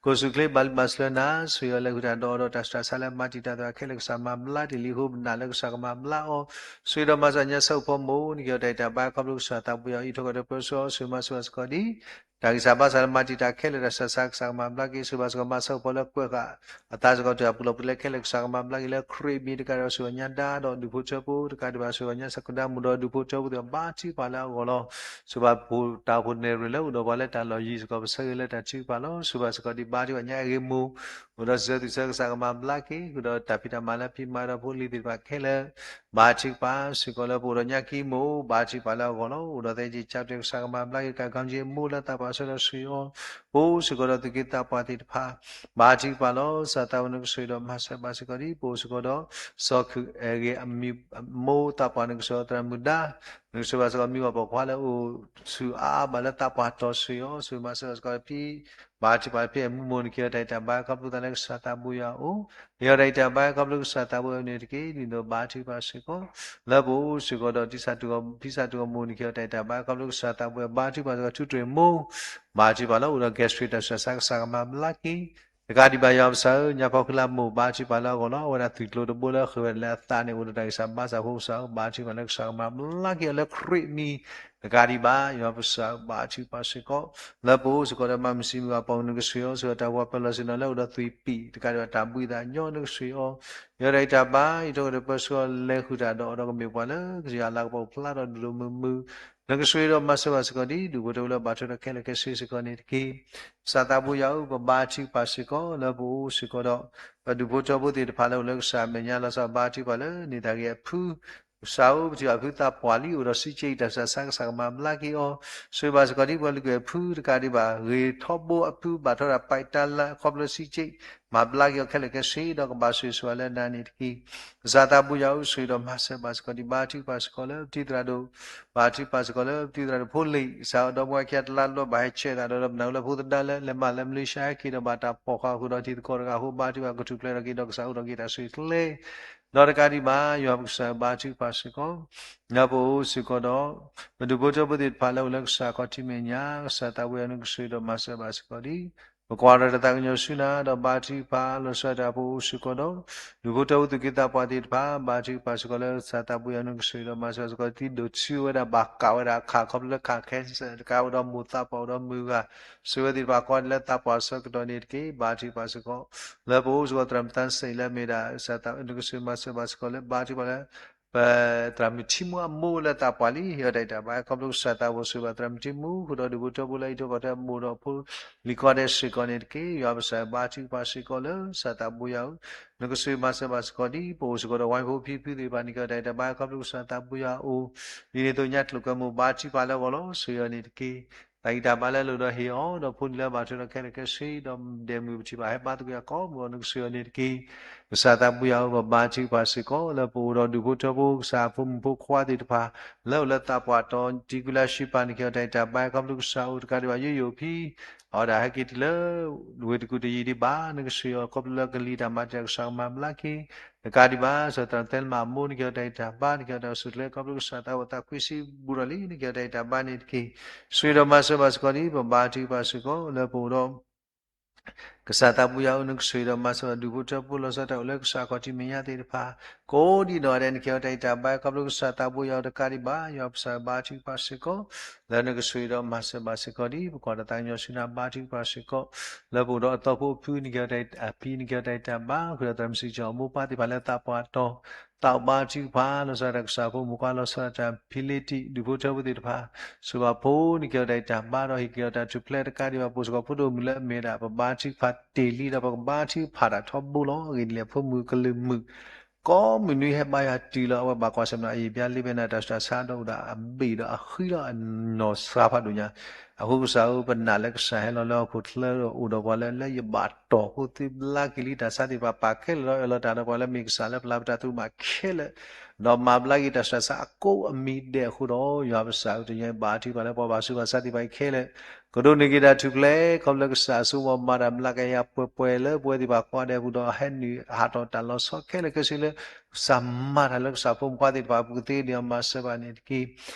ကအိၣ်ဆူၣ်အိၣ်ချ့ဘၣ်လံဘၣ်ဆၢလၢနၤ ဆိၣ်ဂ့ၤအီၤလၢဃုာ်တၢ်ဒီးအီၤဒီးတၢ်ဆူးတၢ်ဆါလၢမၤတံာ်တာ်သ့ၣ်တဖၣ်ခဲလၢာ် ကစၢ်မၤဘျါတ့ၢ်လံအဃိ ပနာ်လၢကစၢ်ကမၤဘျါအီၤ ဆိၣ်ဂ့ၤဒီးမၤစၢၤညါဆၢအိၣ်ဖီမိၢ် နက့ၤအီၤတၢ်ဂံၢ်တၢ်ဘါ ခီဖျိကစၢ်သးဘိယွၤအံးထွဲကွၢ်ထွဲပၢဆှၢအီၤ ဆိၣ်ဂ့ၤမၤစၢၤဘၣ်စ့ၢ်ကီးဒ် တၢ်ဂံၢ်စၢ်ဘါစၢ်လၢမၤတံာ်တာ်ခဲလၢာ် တၢ်ဆူးတၢ်ဆါ ကစၢ်ကမၤဘျါက့ၤ ဆိၣ်ဂ့ၤဘၣ်စ့ၢ်ကီး မၤဆၢအိၣ်ဖီလၢကွဲးဃာ် အသးစ့ၢ်ကီးတၢ်ပူၤလီၢ်ပူၤလၢခဲလၢာ် ကစၢ်ကမၤဘျါက့ၤလၢခရံာ်အမံၤတကးဒီး ဆိၣ်ဂ့ၤညါဒါဒီးဒူၣ်ဖိထၢဖိတကးဒံးဘၣ် ဆိၣ်ဂ့ၤညါဆၢကဒါမုၣ်ဒီးဒူၣ်ဖိထၢဖိသ့ၣ်တဖၣ် ဘါထုကဖၣ်လၢအဂီၢ်လီၤ. ဆိၣ်ဂ့ၤဘၣ်ဖိတၢ်အိၣ်ဖှိၣ်နဲၣ်ရွဲၣ်လၢအိၣ်ဒီးပှၤလၢတၢ်လီၢ် ယံၤစ့ၢ်ကီး ပဆၢဂ့ၤလၢတၢ်ထုကဖၣ်လီၤ. ဆိၣ်ဂ့ၤဘၣ်စ့ၢ်ကီးဒ်ဘါထုကဖၣ်ညါအဂ့ၤမိၢ် အိၣ်ဒီးစံးဆၢသုးဆၢ ကစၢ်ကမၤဘျါက့ၤ ဃုာ်ဒီးတၢ်ဖံးတၢ်မၤလၢဖံးမၤဒီးဖိလံၤသ့ၣ်တဖၣ်ခဲလၢာ် ဘါထုကဖၣ်စ့ၢ်ကီးလၢပအိၣ်ဒီးညါကံမိၢ် ဘါထုကဖၣ်လၢအဂီၢ်လီၤ. အိၣ်ဒီးသဲက့ၤကၠီတဲာ် ကစၢ်ကမၤဘျါက့ၤ ကးကီက့ၤမိၢ်လၢသးပှၢ်ဆၢဒီးဆိၣ်ဂ့ၤအီၤ ပအိၣ်စ့ၢ်ကီးဒီးသူၣ်က့သးပှၢ်သ့ၣ်တဖၣ် ဘါထုကဖၣ်လီၤ. ကစၢ်သးဝဲနကဆိၣ်ဂ့ၤဒီးမၤစၢၤဘၣ်စ့ၢ်ကီးဒ် ပအိၣ်စ့ၢ်ကီးဒီး စီၤခုၣ်အဲၣ်ဂ့ၤအမံၤ မိၢ်သးပှၢ်နကဆိၣ်ဂ့ၤအီၤသရၣ်မုၣ်ဒါ နကဆိၣ်ဂ့ၤဘၣ်စ့ၢ်ကီးမံၤပှၤပိာ်ခွါလၢအိၣ်ဆူၣ်အါအါဘၣ်လၢသးပှၢ်တီၤဆိၣ်ဂ့ၤအီၤ ဆိၣ်ဂ့ၤမၤစၢၤဘၣ်စ့ၢ်ကီးဖံ ဘါထုကဖၣ်ဖံအဲၣ်မူမိၢ် နက့ၤအီၤတၢ်ဂံၢ်တၢ်ဘါ ခီဖျိသးလၢကစၢ်သးဘိယွၤအအိၣ် က့ၤအီၤတၢ်ဂံၢ်တၢ်ဘါ ခီဖျိကစၢ်သးဘိယွၤန့ၣ်တက့ၢ်. ဒ်သိးဘါထုကဖၣ်စ့ၢ်ကီး လၢပအိၣ်စ့ၢ်ကီးဒီး ဖံစၢ်တူၢ်ဂီၤမိၢ် နက့ၤအီၤတၢ်ဂံၢ်တၢ်ဘါ ခီဖျိကစၢ်သးဘိယွၤ ဘါထုကဖၣ်စ့ၢ်ကီး ထူးတြ့ၣ်မိၢ် ဘါထုကဖၣ်လၢအိၣ်ဒီး gastric တၢ်ဆူးတၢ်ဆါ ကစၢ်ကမၤဘျါက့ၤ တကးဒံးဘၣ်ယွၤပစၢ်ဧၢ ညါဖီခိၣ်လၢမိၢ် ဘါထုကဖၣ်လၢအဂီၢ်လီၤ. အဝဲဒၣ်သုးကျိၤတဘိလၢဃ့ၢ်ဝဲဒၣ်လၢအသးန့ၣ် အိၣ်ဒီးတၢ်ဂံၢ်စၢ်ဘါစၢ်ဖိကစၢ်ဧၢ ဘါထုကဖၣ်လၢကစၢ်ကမၤဘျါက့ၤအီၤလၢခရံာ်အမံၤ တကးဒံးဘၣ် ယွၤပစၢ်ဧၢ ဘါထုကဖၣ်စ့ၢ်ကီး လၢပအိၣ်စ့ၢ်ကီးဒီးမၤမုၢ်ဆံးမုၢ်ဂီၤပိာ်မုၣ်နကဆိၣ်ဂ့ၤအီၤ ဆိၣ်ဂ့ၤတၢ်ဝီပၢၤလီၢ်ဆ့ၣ်နီၤလၢအိၣ်ဒီးသွံၣ်ပံၣ် တကးဒံးဘၣ်တၢ်ဘှံးသးညီနကဆိၣ်ဂ့ၤအီၤ ယွၤတၢ်ဂံၢ်တၢ်ဘါ အံးထွဲကွၢ်ထွဲပၢဆှၢအီၤ လဲၤဃုာ်တၢ်ဒီးအီၤဒီးကမ့ၢ်ပှၤလၢ ကစၢ်ယွၤလၤကပီၤဖျါဒီးဒိၣ်ဒိၣ်မုၢ်မုၢ် နကဆိၣ်ဂ့ၤဒီးမၤစၢၤဘၣ်စ့ၢ်ကီးဒ် ဒူၣ်ဖိထၢဖိလၢဘၣ်ထွဲဒီးခဲလၢာ်ခဲဆ့စ့ၢ်ကီးန့ၣ်တက့ၢ်. ကစၢ်သးဘိယွၤဧၢ ပဘါထုကဖၣ်စ့ၢ်ကီး လၢပအိၣ်စ့ၢ်ကီးဒီး ပဒူၣ်ဖိထၢဖိသ့ၣ်တဖၣ်လၢအိၣ်လၢကစၢ်အမဲာ်ညါလီၤဆီ ဘါထုကဖၣ်လၢန့ၢ်သးဂ့ၤအဖု ကစၢ်ဧၢ ပထံၣ်ဘၣ်ဖုသးပှၢ်လံ အိၣ်ဒီးစံးက့အံၤ တၢ်ဆူးတၢ်ဆါ ကစၢ်ကမၤဘျါက့ၤအီၤ, ဆိၣ်ဂ့ၤဘၣ်စ့ၢ်ကီးဒ်ပှၤလုၢ်ကွဲၢ်ဖုတကးဒံးဘၣ် ဂ့ၤထီဘိအဖုဘၣ်ထီၣ်ဒၣ် ပာ်တၢ်လၢအခီဖျိစံးက့ မၤဘျါက့ၤအီၤခဲလၢာ်ခဲဆ့ ဒီးကဘၣ်ဆိၣ်ဂ့ၤဆိၣ်ဝါလၢနၤန့ၣ်တက့ၢ်. ကစၢ်သးဘိယွၤဧၢ ဆိၣ်ဂ့ၤဒီးမၤစၢၤဘၣ်စ့ၢ်ကီးဒံး ဘါထုကဖၣ်စ့ၢ်ကီးလၢပတံၤသရၣ်ဒိၣ်, ဘါထုကဖၣ်စ့ၢ်ကီးလၢပတံၤသရၣ်ဒိၣ်ဖိလ့ၣ်, ကစၢ်ဒီပုၢ်ဝဲၢ်ခံဂၤတလါတဘျီဘၣ်ဟဲဆှၢသးဒီး ဒီးပနၢ်ဟူလၢဖိသဒါလၢ လဲၤမၤလၢမလ့ၡါ ဟဲက့ၤဒီးဘၣ်တၢ်ဖီၣ်ဃာ်အဃိဒီး တံၤသကိးတဂၤအဃိ ဘါထုကဖၣ်ကထူၣ်ဖျဲးထီၣ်က့ၤဒီး ကစၢ်အိၣ်ထီၣ်က့ၤတၢ်ဆူၣ်ချ့ ဒီးတကးဒံးဘၣ် ယွၤပကစၢ် ဘါထုကဖၣ်စ့ၢ်ကီး လၢပအိၣ်စ့ၢ်ကီးဒီး ပဒူၣ်ဖိထၢဖိသ့ၣ်တဖၣ်လၢအိၣ်လၢကစၢ်ခီၣ်ထံးမဲာ်ညါ ကစၢ်သးဘိယွၤနကဆိၣ်ဂ့ၤဒီးမၤစၢၤဘၣ်စ့ၢ်ကီးဒံး ပကွၢ်ဒီးတၢ်သးကညီၤဆူနၤ ဒီးဘါထုကဖၣ်လီၤဆီဒၣ်တၢ် ပအိၣ်စ့ၢ်ကီးဒီး ဒူၣ်ဖိထၢဖိသူၣ်က့သးပှၢ်သ့ၣ်တဖၣ် ဘါထုကဖၣ်စ့ၢ်ကီးလၢကစၢ်သးဘိယွၤနကဆိၣ်ဂ့ၤဒီးမၤစၢၤဘၣ်စ့ၢ်ကီး ဒ်သိးထံၣ်ဝဲဒၣ်ဘၣ်ကးဝဲဒၣ်အခါ ခီဖျိလၢခးခဲစၢၣ် တကးဝဲဒီးမိၢ်သးပှၢ်အိၣ်ဒီးမုၢ်ဂၤ ဆိၣ်ဂ့ၤဝဲသ့ၣ်တဖၣ် ကွၢ်လၢသးပှၢ်ဆၢကတီၢ်န့ၣ်တက့ၢ်. ဘါထုကဖၣ်စ့ၢ်ကီး လၢပအိၣ်စ့ၢ်ကီး သရၣ်မုၣ်သးစဲလၢအမ့ၢ်ဒၣ် ကစၢ်သး နကဆိၣ်ဂ့ၤမၤစၢၤဘၣ်စ့ၢ်ကီးလၢ ဘါထုကဖၣ်လၢ ပသရၣ်မုၣ်ထံမူအမိၢ်လၢသးပှၢ်လံ ဟ့ၣ်အီၤတၢ်အံးတၢ်ဘါ ခီဖျိကစၢ်သးဘိဆိၣ်ဂ့ၤဘၣ်သရၣ်မုၣ်ထံမူ ဃုာ်ဒီးဒူၣ်ဖိထၢဖိလၢအဟံၣ်ဖိဃီဖိ အမိၢ်ဒီးဖိလံၤကိးဂၤဒဲးစ့ၢ်ကီးန့ၣ်တက့ၢ်. ယွၤပကစၢ် ဘါထုကဖၣ်စ့ၢ်ကီးလၢကစၢ်သးဘိယွၤဧၢ နကဆိၣ်ဂ့ၤမၤစၢၤဘၣ်စ့ၢ်ကီးဒ် ပအိၣ်စ့ၢ်ကီးဒီးဝါဖိဖံဖုသ့ၣ်တဖၣ်န့ၣ် ဟ့ၣ်အီၤတၢ်အံးတၢ်ဘါ ခီဖျိကစၢ်သးဘိယွၤအအိၣ် ဒ်န့ၣ်အသိးညါကျိၤကဲမိၢ် ဘါထုကဖၣ်လၢအဂီၢ်လီၤ. ဆိၣ်ဂ့ၤအီၤန့ၣ်တက့ၢ်. တၢ်ဂံၢ်တၢ်ဘါလၢအလိၣ်ဒီးဟ့ၣ်အီၤ ဒီးဖိလံၤလၢအဘၣ်ထွဲဒီးခဲလၢာ်ခဲဆ့ ဒီးဒဲးမုၢ်ပထံၣ်ဘၣ်ဟဲဘါသကိးအကိးမုၢ်အီၤ နကဆိၣ်ဂ့ၤအီၤန့ၣ်တက့ၢ်. ကစၢ်သးဘိယွၤဧၢ ပဘါထုကဖၣ်စ့ၢ်ကီး လၢပအိၣ်ဒီးဒူၣ်ဖိထၢဖိ ကစၢ်ဖိမုၣ်ဖိခွါသ့ၣ်တဖၣ် လၢအိၣ်လၢသးပှၢ်တီၤ တံၤကုလါရှံပၤ နကဟ့ၣ်အီၤတၢ်အံးတၢ်ဘါ ခီဖျိကစၢ်အိၣ်တကးဒံးဘၣ် ယိယိၣ်ဖံ အဝဲဒၣ်ဟဲက့ၤတုၤလၢ ဝ့ၢ်တကူၣ်တယံာ်ဒံးဘၣ် နကဆိၣ်ဂ့ၤအီၤ ခီဖျိလၢကလံၤတၢ်မၤတၢ် ကစၢ်ကမၤဘျါက့ၤ တကးဒံးဘၣ် စီၤသရၣ်တဲလ်မၤအမိၢ် နကဟ့ၣ်အီၤတၢ်အံးတၢ်ဘါ နကဟ့ၣ်အီၤတၢ်အိၣ်ဆူၣ်ချ့ ခီဖျိကစၢ်သးအိၣ်သးခွံဆံဘူးဒီးလံ နကဟ့ၣ်အီၤတၢ်အံးတၢ်ဘါန့ၣ်တက့ၢ်. ဆိၣ်ဂ့ၤဒီးမၤစၢၤဘၣ်စ့ၢ်ကီးဒ် ပဘါထုကဖၣ်စ့ၢ်ကီး လၢပအိၣ်ဒီး ကစၢ်သးဘိယွၤဧၢ နကဆိၣ်ဂ့ၤဒီးမၤစၢၤဘၣ်ဒူၣ်ဖိထၢဖိလီၤဆီဒၣ်တၢ်အိၣ်လၢကစၢ်ခီၣ်ထံးမဲာ်ညါသ့ၣ်တဖၣ် ကိးဒံးနီၢ်ဂၤဒဲး နကဟ့ၣ်အီၤတၢ်အံးတၢ်ဘါ ခီဖျိကစၢ်သးဘိယွၤဧၢ တကးဒံးဘၣ် ယွၤပကစၢ်ဘါထုကဖၣ်စ့ၢ်ကီး လၢနကဆိၣ်ဂ့ၤဒီးမၤစၢၤဘၣ်စ့ၢ်ကီးဒ် ပကွၢ်ဒီးသးကညီၤဆူနၤ ဘါထုကဖၣ်စ့ၢ်ကီး လၢပအိၣ်ဒီးအသီဖိအဖု နကဟ့ၣ်အီၤတၢ်အံး အဖံ နကဟ့ၣ်အီၤတၢ်အံးတၢ်ဘါ ဃုာ်ဒီးသရၣ်မုၣ်စံၣ်ကၠီၣ်အမိၢ်ပၢ်သ့ၣ်တဖၣ်လၢသးပှၢ်တီၤ သးအိၣ်ဘါထုကဖၣ် လီၤဆီဒၣ်တၢ်ကစၢ်ဖိမုၣ်ခွါ လီၤဆီဒၣ်တၢ်ဖံလ့တံၢ် ဒူၣ်ဖိထၢဖိသ့ၣ်တဖၣ် ဆိၣ်ဂ့ၤဘၣ်ဖိ နကဟ့ၣ်အီၤတၢ်အံးတၢ်ဘါဒီး ဟ့ၣ်က့ၤအီၤတၢ်ထူၣ်ဖျဲးတကးဒံးဘၣ် ပအိၣ်စ့ၢ်ကီးဖိဒိၣ်မုၣ်လၢအမ့ၢ်ဒၣ် ပဘါထုကဖၣ်တ့ၢ်လံဒီး ပကဘါထုကဖၣ်တၢ်ထီဘိလီၤ. အဂ့ၢ်ဒ်လဲၣ် ဖိမုၣ်ကလုာ်မုၣ် ကိးမုၢ်နွံဟဲဘါယွၤတုၤလီၤ အဝဲဘၣ်ကွၢ်ဆၢၣ်မဲာ်ဒီး ယံာ်ဘျါလ့ဘဲနၤ တၢ်ဆူးတၢ်ဆါဒီးအိၣ်ဒီးအဘ့ၣ်ဒီးအဃံလီၤ အနီၢ်စှၤဖးဒိၣ်ညါ အဃိကစၢ်ဧၢ ပနာ်လၢကစၢ်ဟဲလီၤလၢဟီၣ်ခိၣ်ချၢဒီး အိၣ်ဒီးပှၤလၢ လၢယဘၣ်တီၢ်ဖိသ့ဘျါက့ၤလံ တၢ်ဆါသ့ၣ်တဖၣ်ပာ်ခဲလၢာ်ဒီး အၢၣ်လီၤတၢ်ဒီးပှၤလၢမ့ၢ်ကစၢ်လၢပျၢ်ပတၢ်သရူးမးခဲလၢာ် ဒီးမၤဘျါက့ၤတၢ်ဆူးတၢ်ဆါအကိးအမံၤဒဲးအဃိဒီး ယွၤပကစၢ်ဧၢ တနံၤအံၤ ဘါထုကဖၣ်လၢပှၤဘၣ်ဆူးဘၣ်ဆါသ့ၣ်တဖၣ်အံၤခဲလၢာ် ကဒိးန့ၢ်က့ၤတၢ်ထူၣ်ဖျဲး ခီဖျိလၢကစၢ်အစိကမီၤမၤတၢ်မျးကယၤပှဲၤပှဲၤလၢပဝဲသ့ၣ်တဖၣ်ကိးဂၤဒဲးအပူၤဒီး ဟဲနုာ်ဟးထီၣ်တၢ်လီၤဆီခဲလၢာ်ခဲဆ့လၢ ကစၢ်မၤတၢ်လၢကစၢ်ဖိမုၣ်ခွါသ့ၣ်တဖၣ်အပူၤကသ့ဒံးအီၤ မၤစၢၤဘၣ်န့ၣ်တက့ၢ်.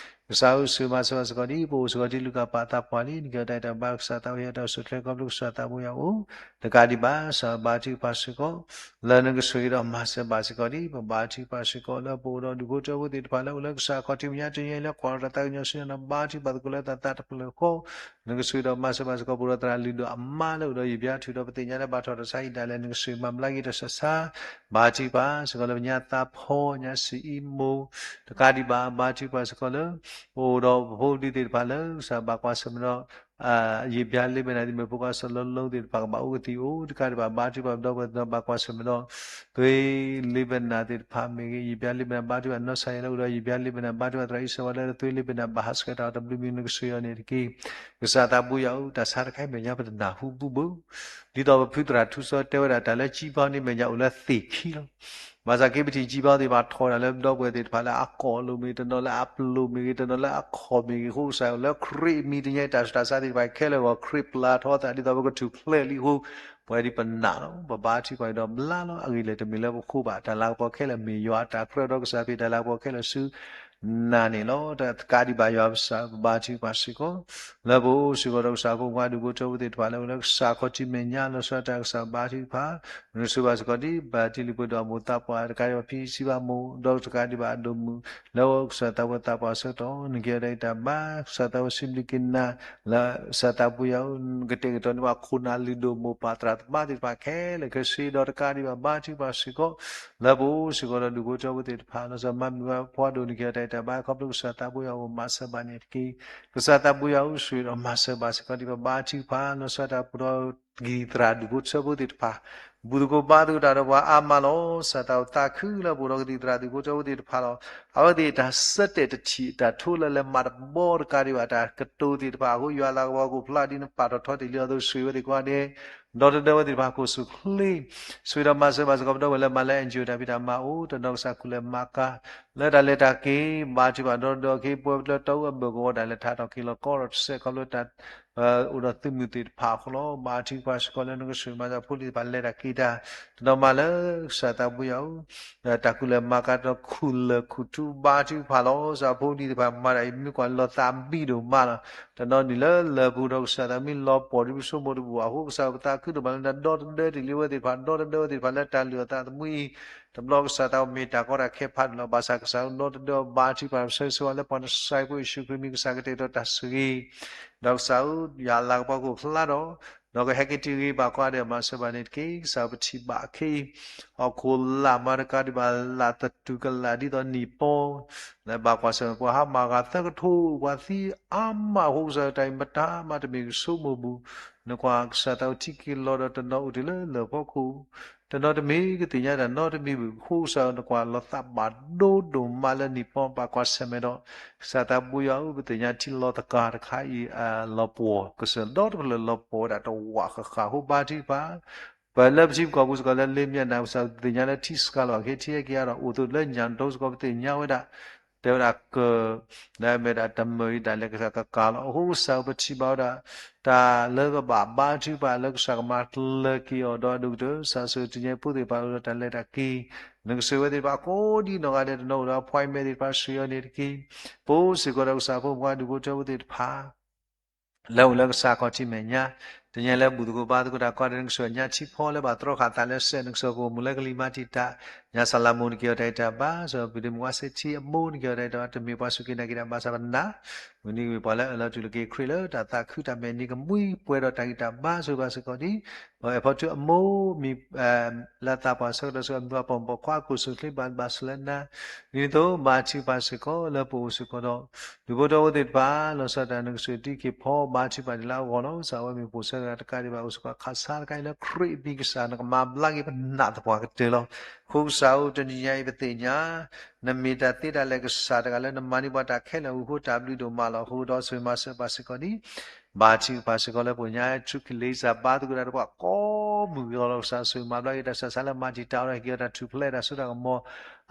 ကစၢ်ဧၢ ဆိၣ်ဂ့ၤမၤစၢၤဘၣ်စ့ၢ်ကီးဒ် ပအိၣ်စ့ၢ်ကီးဒ်လုၢ်ကၣ်ပာ်သးပှၢ်လံ နကဟ့ၣ်အီၤတၢ်အံးတၢ်ဘါ ကစၢ်သးဝဲဟ့ၣ်အီၤတၢ်အိၣ်ဆူၣ်ချ့ ခီဖျိကစၢ်သးဘိယွၤအအိၣ် တကးဒံးဘၣ် ကစၢ်ဘါထုကဖၣ်စ့ၢ်ကီး လၢနကဆိၣ်ဂ့ၤဒီးမၤစၢၤဘၣ်စ့ၢ်ကီးဒ် ပဘါထုကဖၣ်စ့ၢ်ကီး လၢပအိၣ်ဒီးဒူၣ်ဖိထၢဖိသ့ၣ်တဖၣ်လၢအိၣ်လၢကစၢ်ခီၣ်ထံးမဲာ်ညါ တနံၤအံၤလၢကွၢ်ဒီးတၢ်သးကညီၤဆူနၤ ဘါထုကဖၣ်သကိးလၢသးသးတဖျၢၣ်ဃီ နကဆိၣ်ဂ့ၤဒီးမၤစၢၤဘၣ်စ့ၢ်ကီး ပအိၣ်ဒီးသရၣ်လုၢ်ဒိၣ်အမါလၢအိၣ်ဒီးယံာ်ဘျါထုးဒီးပသ့ၣ်ညါလၢဘၣ်ထီၣ်တၢ်ဆါဟံၣ်ဒၣ်လဲာ် နကဆိၣ်ဂ့ၤမၤဘျါက့ၤတၢ်ဆူးတၢ်ဆါ ဘါထုကဖၣ်စ့ၢ်ကီးလၢပညါသးဖီ ညါစံၣ်အံမူ တကးဒံးဘၣ် ဘါထုကဖၣ်စ့ၢ်ကီးလၢ ပအိၣ်ဒီးပဖိပလံၤသ့ၣ်တဖၣ်လၢ ကစၢ်ဘၣ်ကွၢ်ဆၢၣ်မဲာ်ဒီး ယံာ်ဘျါလ့ဘဲနၤ သုမ့ၢ်ဖိခွါစီၤလီလိသ့ၣ်တဖၣ်ကဘၣ်အိၣ်ကသံၣ်အိၣ် တကးဒံးဘၣ် ဘါထုကဖၣ်ပဒီပုၢ်ဝဲၢ်သ့ၣ်တဖၣ်ဘၣ်ကွၢ်ဆၢၣ်မဲာ်ဒီး သွ့လ့ဘဲနၤသ့ၣ်တဖၣ်မ့ၢ်ဂ့ၤ ယံာ်ဘျါလ့ဘဲနၤ ဘါထုကဖၣ်နီၢ်ဆါယဲလၢအိၣ်ဒီး ယံာ်ဘျါလ့ဘဲနၤ ဘါထုကဖၣ်သရၣ်အံၣ်စၢၤဝါလၢသွ့လ့ဘဲနၤ ဘၣ်ဟးဆှဲးတၢ်အီၤတဘျုးမံၤ နကဆိၣ်ဂ့ၤအီၤန့ၣ်တက့ၢ်. ကစၢ်သးဘိယွၤဧၢ တၢ်ဆါတခါအံၤမဲာ်ညါပတနၢ်ဟူဘူဘၣ် ဒ်သိးပဖုသရၣ်ထူစီတဲဝဲဒၣ် တၢ်လၢကံဘါန့ၣ်မဲာ်ညါအိၣ်လၢသ့ၣ်ခံလီၤ. ဘၣ်ဆၣ်က့ပထံၣ်ကံဘါသ့ၣ်တဖၣ်ထီၣ်ဝဲဒၣ်လၢ ပဒီပုၢ်ဝဲၢ်သ့ၣ်တဖၣ်လၢအကိာ်လိၤမ့ၢ်ဂ့ၤ တနီၤလၢအပျိာ်မ့ၢ်ဂ့ၤ တနီၤလၢအခီၣ်မ့ၢ်ဂ့ၤအဃိ ကစၢ်လၢခရံာ်အမံၤတနံၤအံၤ တၢ်ဆူးတၢ်ဆါသ့ၣ်တဖၣ်ခဲလၢာ်အဂီၢ် ခရံာ်ပျၢ်ထီသး ဒ်သိးပကထူၣ်ဖျဲးလံအဃိ ပဝဲဒၣ်ပနာ်လီၤ ပဘါထုကဖၣ်ဒီးဘျါလီၤ အဂ့ၢ်လဲၣ်တမ့ၢ်လၢပဃိဘၣ် တၢ်လၤကပီၤခဲလၢာ်မ့ၢ်ယွၤအတၢ်ကြၢးဒီး ကစၢ်ပ့ၤတၢ်လၤကပီၤခဲလၢာ်ဆူ နၤန့ၣ်လီၤ. တကးဒံးဘၣ်ယွၤပကစၢ် ပဘါထုကဖၣ်စ့ၢ်ကီး လၢပအိၣ်စ့ၢ်ကီးဒီးကစၢ်ဖိခွါဒူၣ်ဖိထၢဖိသ့ၣ်တဖၣ်လၢအိၣ်လၢကစၢ်ခီၣ်ထံးမဲာ်ညါ လီၤဆီဒၣ်တၢ် ကစၢ်ဘါထုကဖၣ် နဆိၣ်ဂ့ၤဘၣ်စ့ၢ်ကီးဒ် ဘၣ်တံၤလံၤပှဲၤဒီးအမိၢ်သးပှၢ် တကးဒံးဘၣ်ဖံစံးဘၣ်မိၢ် ဒီးတကးဒံးဘၣ်အဒိၣ်မုၣ် လၢကစၢ်သးဝဲသးပှၢ်ဆၢကတီၢ် နကဟ့ၣ်အီၤတၢ်အံးတၢ်ဘါ ကစၢ်သးဝဲစံးဘျုးက့ၤနၤ လၢကစၢ်သးဘိယွၤဧၢ ကတဲာ်ကတီၤန့ၢ်ဘၣ်ခိၣ်နၢ်လုၢ်ဒိၣ်မိၢ်ပၢ်သရၣ်သမါသ့ၣ်တဖၣ်ခဲလၢာ် ခဲဆ့ဒီးတကးဒံးဘၣ် ဘါထုကဖၣ်စ့ၢ်ကီး လၢပအိၣ်စ့ၢ်ကီးဒီးဒူၣ်ဖိထၢဖိသ့ၣ်တဖၣ် လီၤဆီမၤမုာ်ဝဲဖီဒိၣ် နကဟ့ၣ်အီၤတၢ်အံးတၢ်ဘါ ခီဖျိကစၢ်သးဘိယွၤအအိၣ် မၤစၢၤဘၣ်န့ၣ်တက့ၢ်. ကစၢ်သးဘိယွၤဧၢ ဆိၣ်ဂ့ၤဒီးမၤစၢၤဘၣ်စ့ၢ်ကီးဒ် ပဘါထုကဖၣ် လီၤဆီဒၣ်တၢ်ပူၤဒီး ကသံၣ်သရၣ်ဒူၣ်ဖိထၢဖိသ့ၣ်တဖၣ် ဘူၣ်သကိးဘါသကိးတၢ်ဒီးပှၤအါမးလီၤ. ကစၢ်သးဝဲသးခုလၢပအိၣ်ဒီးကသံၣ်သရၣ်ဒူၣ်ဖိထၢဖိသ့ၣ်တဖၣ်လီၤ. အဝဲသ့ၣ်တၢ်ဆၢတဲာ်တထံၣ်တၢ်ထိးလၢလဲၤမၤတဘီတကးဒံးဘၣ် တၢ်ကတိၤသ့ၣ်တဖၣ်အဃိ ယွၤလၤကပီၤကအိၣ်ဖျါဒ်နပာ်ထီၣ်ထီတ့ၢ်လံအသိး ဆိၣ်ဂ့ၤဝဲသ့ၣ်ကိးဂၤဒဲး ဒီသဒၢဝဲသ့ၣ်တဖၣ် ကိၣ်ဆူၣ်ချ့ ဆိၣ်ဂ့ၤဒီးမၤစၢၤဘၣ်စ့ၢ်ကီး ပဒီပုၢ်ဝဲၢ်လၢမၤလၢ NGO တၢ်ဖံးတၢ်မၤအိၣ် တနီၤကစၢ်ကူၣ်လဲၤမၤကၤ လၢတၢ်လဲၤတၢ်က့ၤ ဘါထုကဖၣ်ဒီသဒၢအီၤက့ၤ ပှဲၤပတြၢၤတီအူအဘၢၣ်ကဝီၤ တၢ်လဲၤထးထီၣ်က့ၤလီၤကီထီၣ်တစဲး ခီဖျိတၢ် အိၣ်ဒီးသုးမုၢ်သ့ၣ်တဖၣ်အဃိလီၤ. ဘါထုကဖၣ်စ့ၢ်ကီးလၢနကဆိၣ်ဂ့ၤမၤစၢၤဖိလံၤသ့ၣ်တဖၣ်လဲၤတၢ်က့ၤတၢ် တနီၤမးလၢကစၢ်သးဘိယွၤဧၢ တၢ်ကူၣ်လဲၤမၤကၤတနီၤခူၣ်လၢာ်ခူၣ်ထူ ဘါထုကဖၣ်လီၤ. ကစၢ်ဖိလံၤသ့ၣ်တဖၣ်မၤတၢ်အံၤ မ့ၢ်ကွၢ်လီၤသးဘံၣ်ဒိၣ်မးလီၤ. တနီၤနုာ်လၢလၢၢ်ပူၤဒီး ကစၢ်သးမ့ၢ်လီၤပှီၢ်ဒ်ပဆိကမိၣ်တဘူၣ်ဘၣ်အဃိ ကစၢ်ပသးခုဒိၣ်မးလၢနဒီသဒၢတ့ၢ်လံအဝဲသ့ၣ်တဖၣ် ဒီသဒၢဝဲသ့ၣ်တဖၣ်လၢတၢ်လုၢ်အသးသမူအံၤ တဘျီကစၢ်သးမ့ၢ်တၢ်ကီတၢ်ခဲဖးဒိၣ်လီၤ. ဘၣ်ဆၣ်ကစၢ်ဧၢ ဒီသဒၢဘါထုကဖၣ်ပဆၢဂ့ၤဆၢဝါလၢပှၤနဆှၢဖိယ့ၣ်ၡူးခရံာ်မံၤ ကစၢ်ကတဲာ်ကတီၤတၢ်ဆိၣ်ဂ့ၤ ဒီးကစၢ်ဧၢ ယွၤလၤကပီၤကအိၣ်ဖျါဒီး ဒီးကဟဲက့ၤတ့ၢ်ဂ့ၤဘၣ်ကိးဂၤဒဲး မၤစၢၤဘၣ်န့ၣ်တက့ၢ်. ကစၢ်ဧၢ ပထံၣ်ဘၣ်အခဲအံၤ ဟီၣ်ခိၣ်လာ်မၤတကးဒံးဘၣ် လာ်သတူၢ်ကလာ်ဒ်သိးနံၣ်ပီ လၢဘၣ်ကွၢ်ဆၢၣ်မဲာ် ပှၤဟါမၢ်ဂၤသၢကထိ ပှၤသံအါမးအဃိ ကစၢ်ဧၢ တၢ်အံၤမတၤမးတမ့ၢ်ကဆိကမိၣ်ဘၣ်. နကွၢ်ကစၢ်သးထံၣ်က့ၤလီၤဒီး တနီၤအိၣ်တ့ၢ်လၢလၢၢ်ဖီခိၣ် တနီၤတမ့ၢ်ကသ့ၣ်ညါတၢ်နီတမံၤဘၣ်. အဃိကစၢ်ဧၢ နကွၢ်လီၤသးဘၣ်ဒိဒိၣ်မးလၢနံၣ်ပီ ဘၣ်ကွၢ်ဆၢၣ်မဲာ်ဒီး ကစၢ်သးဘိယွၤဧၢ ပသ့ၣ်ညါထံလီၤသကၤတခါအံၤ လီၤပှီၢ် ကစၢၢ်ဒီတဖျၢၣ်လီၤပှီၢ်ဝဲဒၣ်တဝာ်ဃၣ်ဃၣ်အဃိ ဘါထုကဖၣ် ပလၢပထံပကီၢ်ပူၤစ့ၢ်ကီးလၢလ့မ့ၢ်နၤ ကစၢ်သ့ၣ်ညါလၢထံစှၤလီၤ ကဟဲထံဟဲက့ၤအါဒီး အိၣ်သိးလၢညၣ်ဒိစ့ၢ်ကီး ပသ့ၣ်ညါဝဲဒၣ် တဲဝဲဒၣ်က လၢအမ့ၢ်ဒၣ်တမၢၢ်အံၤ တၢ်လဲၤကစၢ်ကကၤလီၤ. အဃိကစၢ်ဧၢ ပထံၣ်ဘၣ်ဝဲဒၣ် တၢ်လၢပဘၣ်ဘါထုကဖၣ်လၢကစၢ်ကမၤကျၢၤက့ၤအီၤဒီး အဒိၣ်ကတၢၢ် ကစၢ်ဆိၣ်ဂ့ၤတနံၤအံၤဖိသ့ၣ်တဖၣ်အိၣ်ဒီးတၢ်လဲၤတၢ်က့ၤ နကဆိၣ်ဂ့ၤဝဲသ့ၣ်တဖၣ် ကိးဒ်နီၢ်ဂၤဒဲး တနီၤအိၣ်ဒီး appointment သ့ၣ်တဖၣ် ဆိၣ်ဂ့ၤအီၤန့ၣ်တက့ၢ်. ပအိၣ်စ့ၢ်ကီးဒီးကစၢ်ဖိမုၣ်ခွါဒူၣ်ဖိထၢဖိသ့ၣ်တဖၣ် လၢအိၣ်လၢကစၢ်ခီၣ်ထံးမဲာ်ညါ တနံၤအံၤလၢဘူၣ်သကိးဘါသကိးတၢ်ကိးဂၤဒဲး နကဆိၣ်ဂ့ၤညါထံဖီလၢဘၣ်တြီဃာ်သးလၢစဲး နကဆိၣ်ဂ့ၤကအိၣ်မူလၢကလံၤမၤတံာ်တာ် ညါစၢ်လၤမိၢ် နကဟ့ၣ်အီၤတၢ်ဂံၢ်တၢ်ဘါ ဆိၣ်ဂ့ၤပဒိၣ်မုၣ်ဝါစ့ထံအမိၢ် နကဟ့ၣ်အီၤတၢ်ဂံၢ်တၢ်ဘါ တမ့ၢ်ပှၤစူၢ်က့ၤနာ်က့ၤတၢ်ဘၣ်ဆၣ် ပနာ် မုၢ်နံၤကမ့ၢ်ပှၤလၢအအၢၣ်လီၤတူၢ်လိာ်က့ၤခရံာ်လၢတၢ်သးခုတၢ်မဲာ်နံၤကမှံ ပှဲၤဒီးတၢ်ဂံၢ်တၢ်ဘါ ဆိၣ်ဂ့ၤဘၣ်စ့ၢ်ကီးဒ် ပအဲၣ်ဖီထုအမိၢ်မံၤ လၢအသးပှၢ်ဆၢကတီၢ် ဆိၣ်ဂ့ၤအမုၢ်အပီၢ်မုၢ်ပီၢ်ခွါ ကိၣ်ဆိၣ်ချ့ဘၣ်ဘၣ်ဆၣ်လၢနၤ ဒ်န့ၣ်အသိး ဘါထုကဖၣ်စ့ၢ်ကီးလၢပအိၣ်စ့ၢ်ကီးဒီး ဒူၣ်ဖိထၢဖိသ့ၣ်တဖၣ် လီၤဆီဒၣ်တၢ် နကဆိၣ်ဂ့ၤတံၤက့ၤဖီ ဘါထုကဖၣ်ဒ်လၢအဂီၢ်လီၤ. ကစၢ်ဝဲမ့ၢ်ပအိၣ်ဆၢကတီၢ်တကးဒံးဘၣ် အိၣ်စ့ၢ်ကီးခးဆါတခါအံၤလၢခရံာ်အမံၤ ကစၢ်နကမၤဘျါက့ၤပနာ်သပှၢ်ကတၢၢ်လီၤ. အဃိကစၢ်ဧၢ တနံၤညါအံၤပသ့ၣ်ညါ နမ့ၢ်တၢ်သ့တၢ်လၢာ်ကစၢ်တဂၤလၢနမၤန့ၢ်ပှၤတၢ်ခဲလၢာ်အဃိ တၢ်ဘျုးဒိၣ်မးလီၤ. အဃိဒီးဆိၣ်ဂ့ၤမၤစၢၤဘၣ်စ့ၢ်ကီးဒ် ဘါထုကဖၣ်စ့ၢ်ကီးလၢပှၤကညီ ထူၣ်ကလ့စၢ်ဘါသကိးတၢ်ဒီးပှၤကိးမုၢ်ဂီၤလီၤ. ကစၢ်ဆိၣ်ဂ့ၤမၤဘျါက့ၤတၢ်ဆူးတၢ်ဆါလၢမၤတံာ်တာ်အီၤဒီး ဟ့ၣ်က့ၤအီၤတၢ်ထူၣ်ဖျဲးတၢ်စိတၢ်ကမီၤ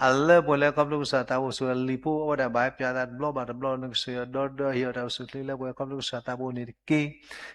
အလၢပှဲၤလၢခီဖျိကစၢ်သးဘိ ဆိၣ်ဂ့ၤလံာ်ဖိအဝဲဒၣ်ဘၣ်ဟဲပၠးသးတဘျီဘၣ်တဘျီ နကဆိၣ်ဂ့ၤအီၤဒီဒီဟ့ၣ်အီၤတၢ်အိၣ်ဆူၣ်အိၣ်ချ့လၢပှဲၤခီဖျိကစၢ်သးဘိန့ၣ်တက့ၢ်.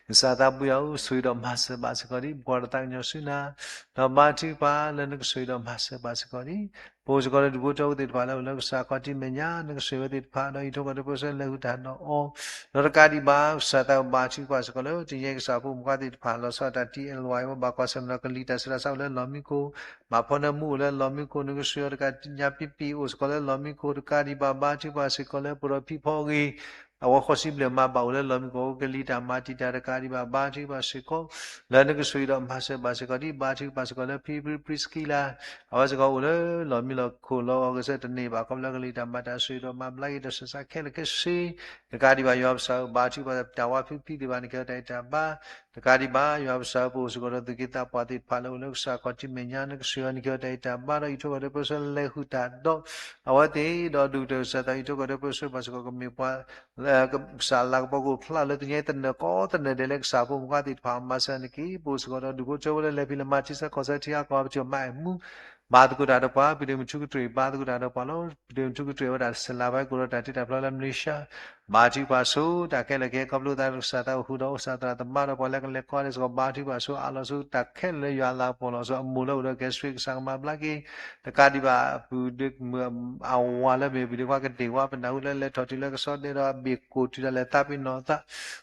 ကစၢ်သးဘိယွၤဧၢ ဆိၣ်ဂ့ၤဒီးမၤစၢၤဘၣ်စ့ၢ်ကီးဒ် ပကွၢ်တၢ်သးကညီၤဆူနၤ ဒီးဘါထုကဖၣ်လၢနကဆိၣ်ဂ့ၤဒီးမၤစၢၤဘၣ်စ့ၢ်ကီးဒ် ပအိၣ်စ့ၢ်ကီးလၢဒူၣ်ဖိထၢဖိသ့ၣ်တဖၣ်လၢအိၣ်လၢကစၢ်ခီၣ်ထံးမဲာ်ညါ နကဆိၣ်ဂ့ၤဝဲသ့ၣ်တဖၣ် ဒီးအံးထွဲကွၢ်ထွဲပၢဆှၢလဲၤဃုာ်တၢ်ဒီးအီၤ ဒီးတကးဒံးဘၣ် ကစၢ်သးဘိဘါထုကဖၣ်စ့ၢ်ကီးလၢ တနံၤအံၤကစၢ်ဖိမုၣ်ခွါသ့ၣ်တဖၣ် လီၤဆီဒၣ်တၢ် TLY ဝဲဘၣ်ကွၢ်ဆၢၣ်မဲာ်ဒီးကလံၤတၢ်ဆူးတၢ်ဆါအိၣ်လၢလီၢ်မံခိၣ် ဘၣ်ဖီနၢမူအိၣ်လၢလီၢ်မံခိၣ် နကဆိၣ်ဂ့ၤအီၤတကးညါပံပံ အိၣ်စ့ၢ်ကီးလၢလီၢ်မံခိၣ် တကးဒံးဘၣ် ဘါထုကဖၣ်စ့ၢ်ကီးလၢပဒီးဖံဖီဂ့ၤ အဝဲဃိးဆံဘျဲၣ်မးဘၣ်အိၣ်လၢလီၢ်မံခိၣ် ကလံၤတၢ်မၤတံာ်တာ်တကးဒံးဘၣ် ဘါထုကဖၣ်စ့ၢ်ကီး လၢနကဆိၣ်ဂ့ၤဒီးမၤစၢၤဘၣ်စ့ၢ်ကီးဒ် ဘါထုကဖၣ်စ့ၢ်ကီးလၢဖံဖရံစကံလၤ အဝဲစ့ၢ်ကီးအိၣ်လၢလီၢ်မံလီၢ်ခိၣ်လီၤဂီၤကစၢၢ်တန့ၢ်ဘၣ် ခီဖျိလၢကလံၤတၢ်မၤတၢ်ဆိၣ်ဂ့ၤဒီးမၤဘျါက့ၤတၢ်ဆူးတၢ်ဆါခဲလၢာ်ခဲဆ့ တကးဒံးဘၣ် ယွၤပကစၢ်ဧၢ ဘါထုကဖၣ်တၢ်ဝါဖံဖံသ့ၣ်တဖၣ် နကဟ့ၣ်အီၤတၢ်ဂံၢ်တၢ်ဘါ တကးဒံးဘၣ် ယွၤပကစၢ်ဧၢ ပအိၣ်စ့ၢ်ကီးဒီးသူၣ်က့သးပှၢ်သ့ၣ်တဖၣ်လၢအိၣ်လၢကစၢ်ခီၣ်ထံးမဲာ်ညါ နကဆိၣ်ဂ့ၤအီၤ နကဟ့ၣ်အီၤတၢ်ဂံၢ်တၢ်ဘါ ဒီးအံးထွဲကွၢ်ထွဲပၢဆှၢလဲၤဃုာ်တၢ်ဒီး အဝဲသ့ၣ်ဒီးဒူၣ်ကတၢၢ်ကစၢ်သးအံးထွဲကွၢ်ထွဲပၢဆှၢဘၣ်စ့ၢ်ကီး ကမ့ၢ်ပှၤ ကစၢ်လၤကပီၤကအိၣ်ဖျါလၢသူၣ်ညါတနၢၤကီးတနၢၤဒဲးလၢကစၢ်ဖိမုၣ်ခွါသ့ၣ်တဖၣ် မၤစၢၤနက့ၤ ပအိၣ်စ့ၢ်ကီးဒီးဒူၣ်ဖိထၢဖိလၢလဲၤဖံးလဲၤမၤထံဆၢကီၢ်ဆၢထံအါကီၢ် ပထံၣ်မၤအဲၣ်မူ ဘါသကိးတၢ်ဒီးပှၤ ပဒိၣ်မုၣ်ထူကတြ့ၣ် ဘါသကိးတၢ်ဒီးပှၤလီၤ. ပဒိၣ်မုၣ်ထူကတြ့ၣ်ဝဲဒၣ်စလၤဘၣ်ကိးဒီးတၢ်တ့တၢ်ဖျီလၢမလ့ၤၡါ ဘါထုကဖၣ်ဆိ တၢ်ခဲလၢာ်ခဲဆ့ ခီဖျိသးကစၢ်သးအိၣ်ဃုာ်ဒီးအိၣ်စၢ်သရၣ်သမါဒီးပှၤလၢကလဲၤကီးဒဲးစ့ၢ်ကီး ဘါထုကဖၣ်ဆိ အးလီၤဆိတၢ်ခဲလၢာ်လၢယွၤအလၤကပီၤလီၤ. ဆိအမိၢ်လၢအိၣ်ဒီးကဲဆှ့ကစၢ်ကမၤဘျါက့ၤ တကးဒံးဘၣ် ပုၢ်ဒ့မုၣ်အဝၤလၢမ့ၢ်ပုၢ်ဒ့ခွါကဒ့ၣ်ဝါ ပနၢ်ဟူလၢလဲၤထီၣ်တုၤလၢကဆီဒဲးဒီးအဘ့ၣ်ကိၣ်တုၤဒၣ်လဲာ်သးပ့ၤနီၣ်အသး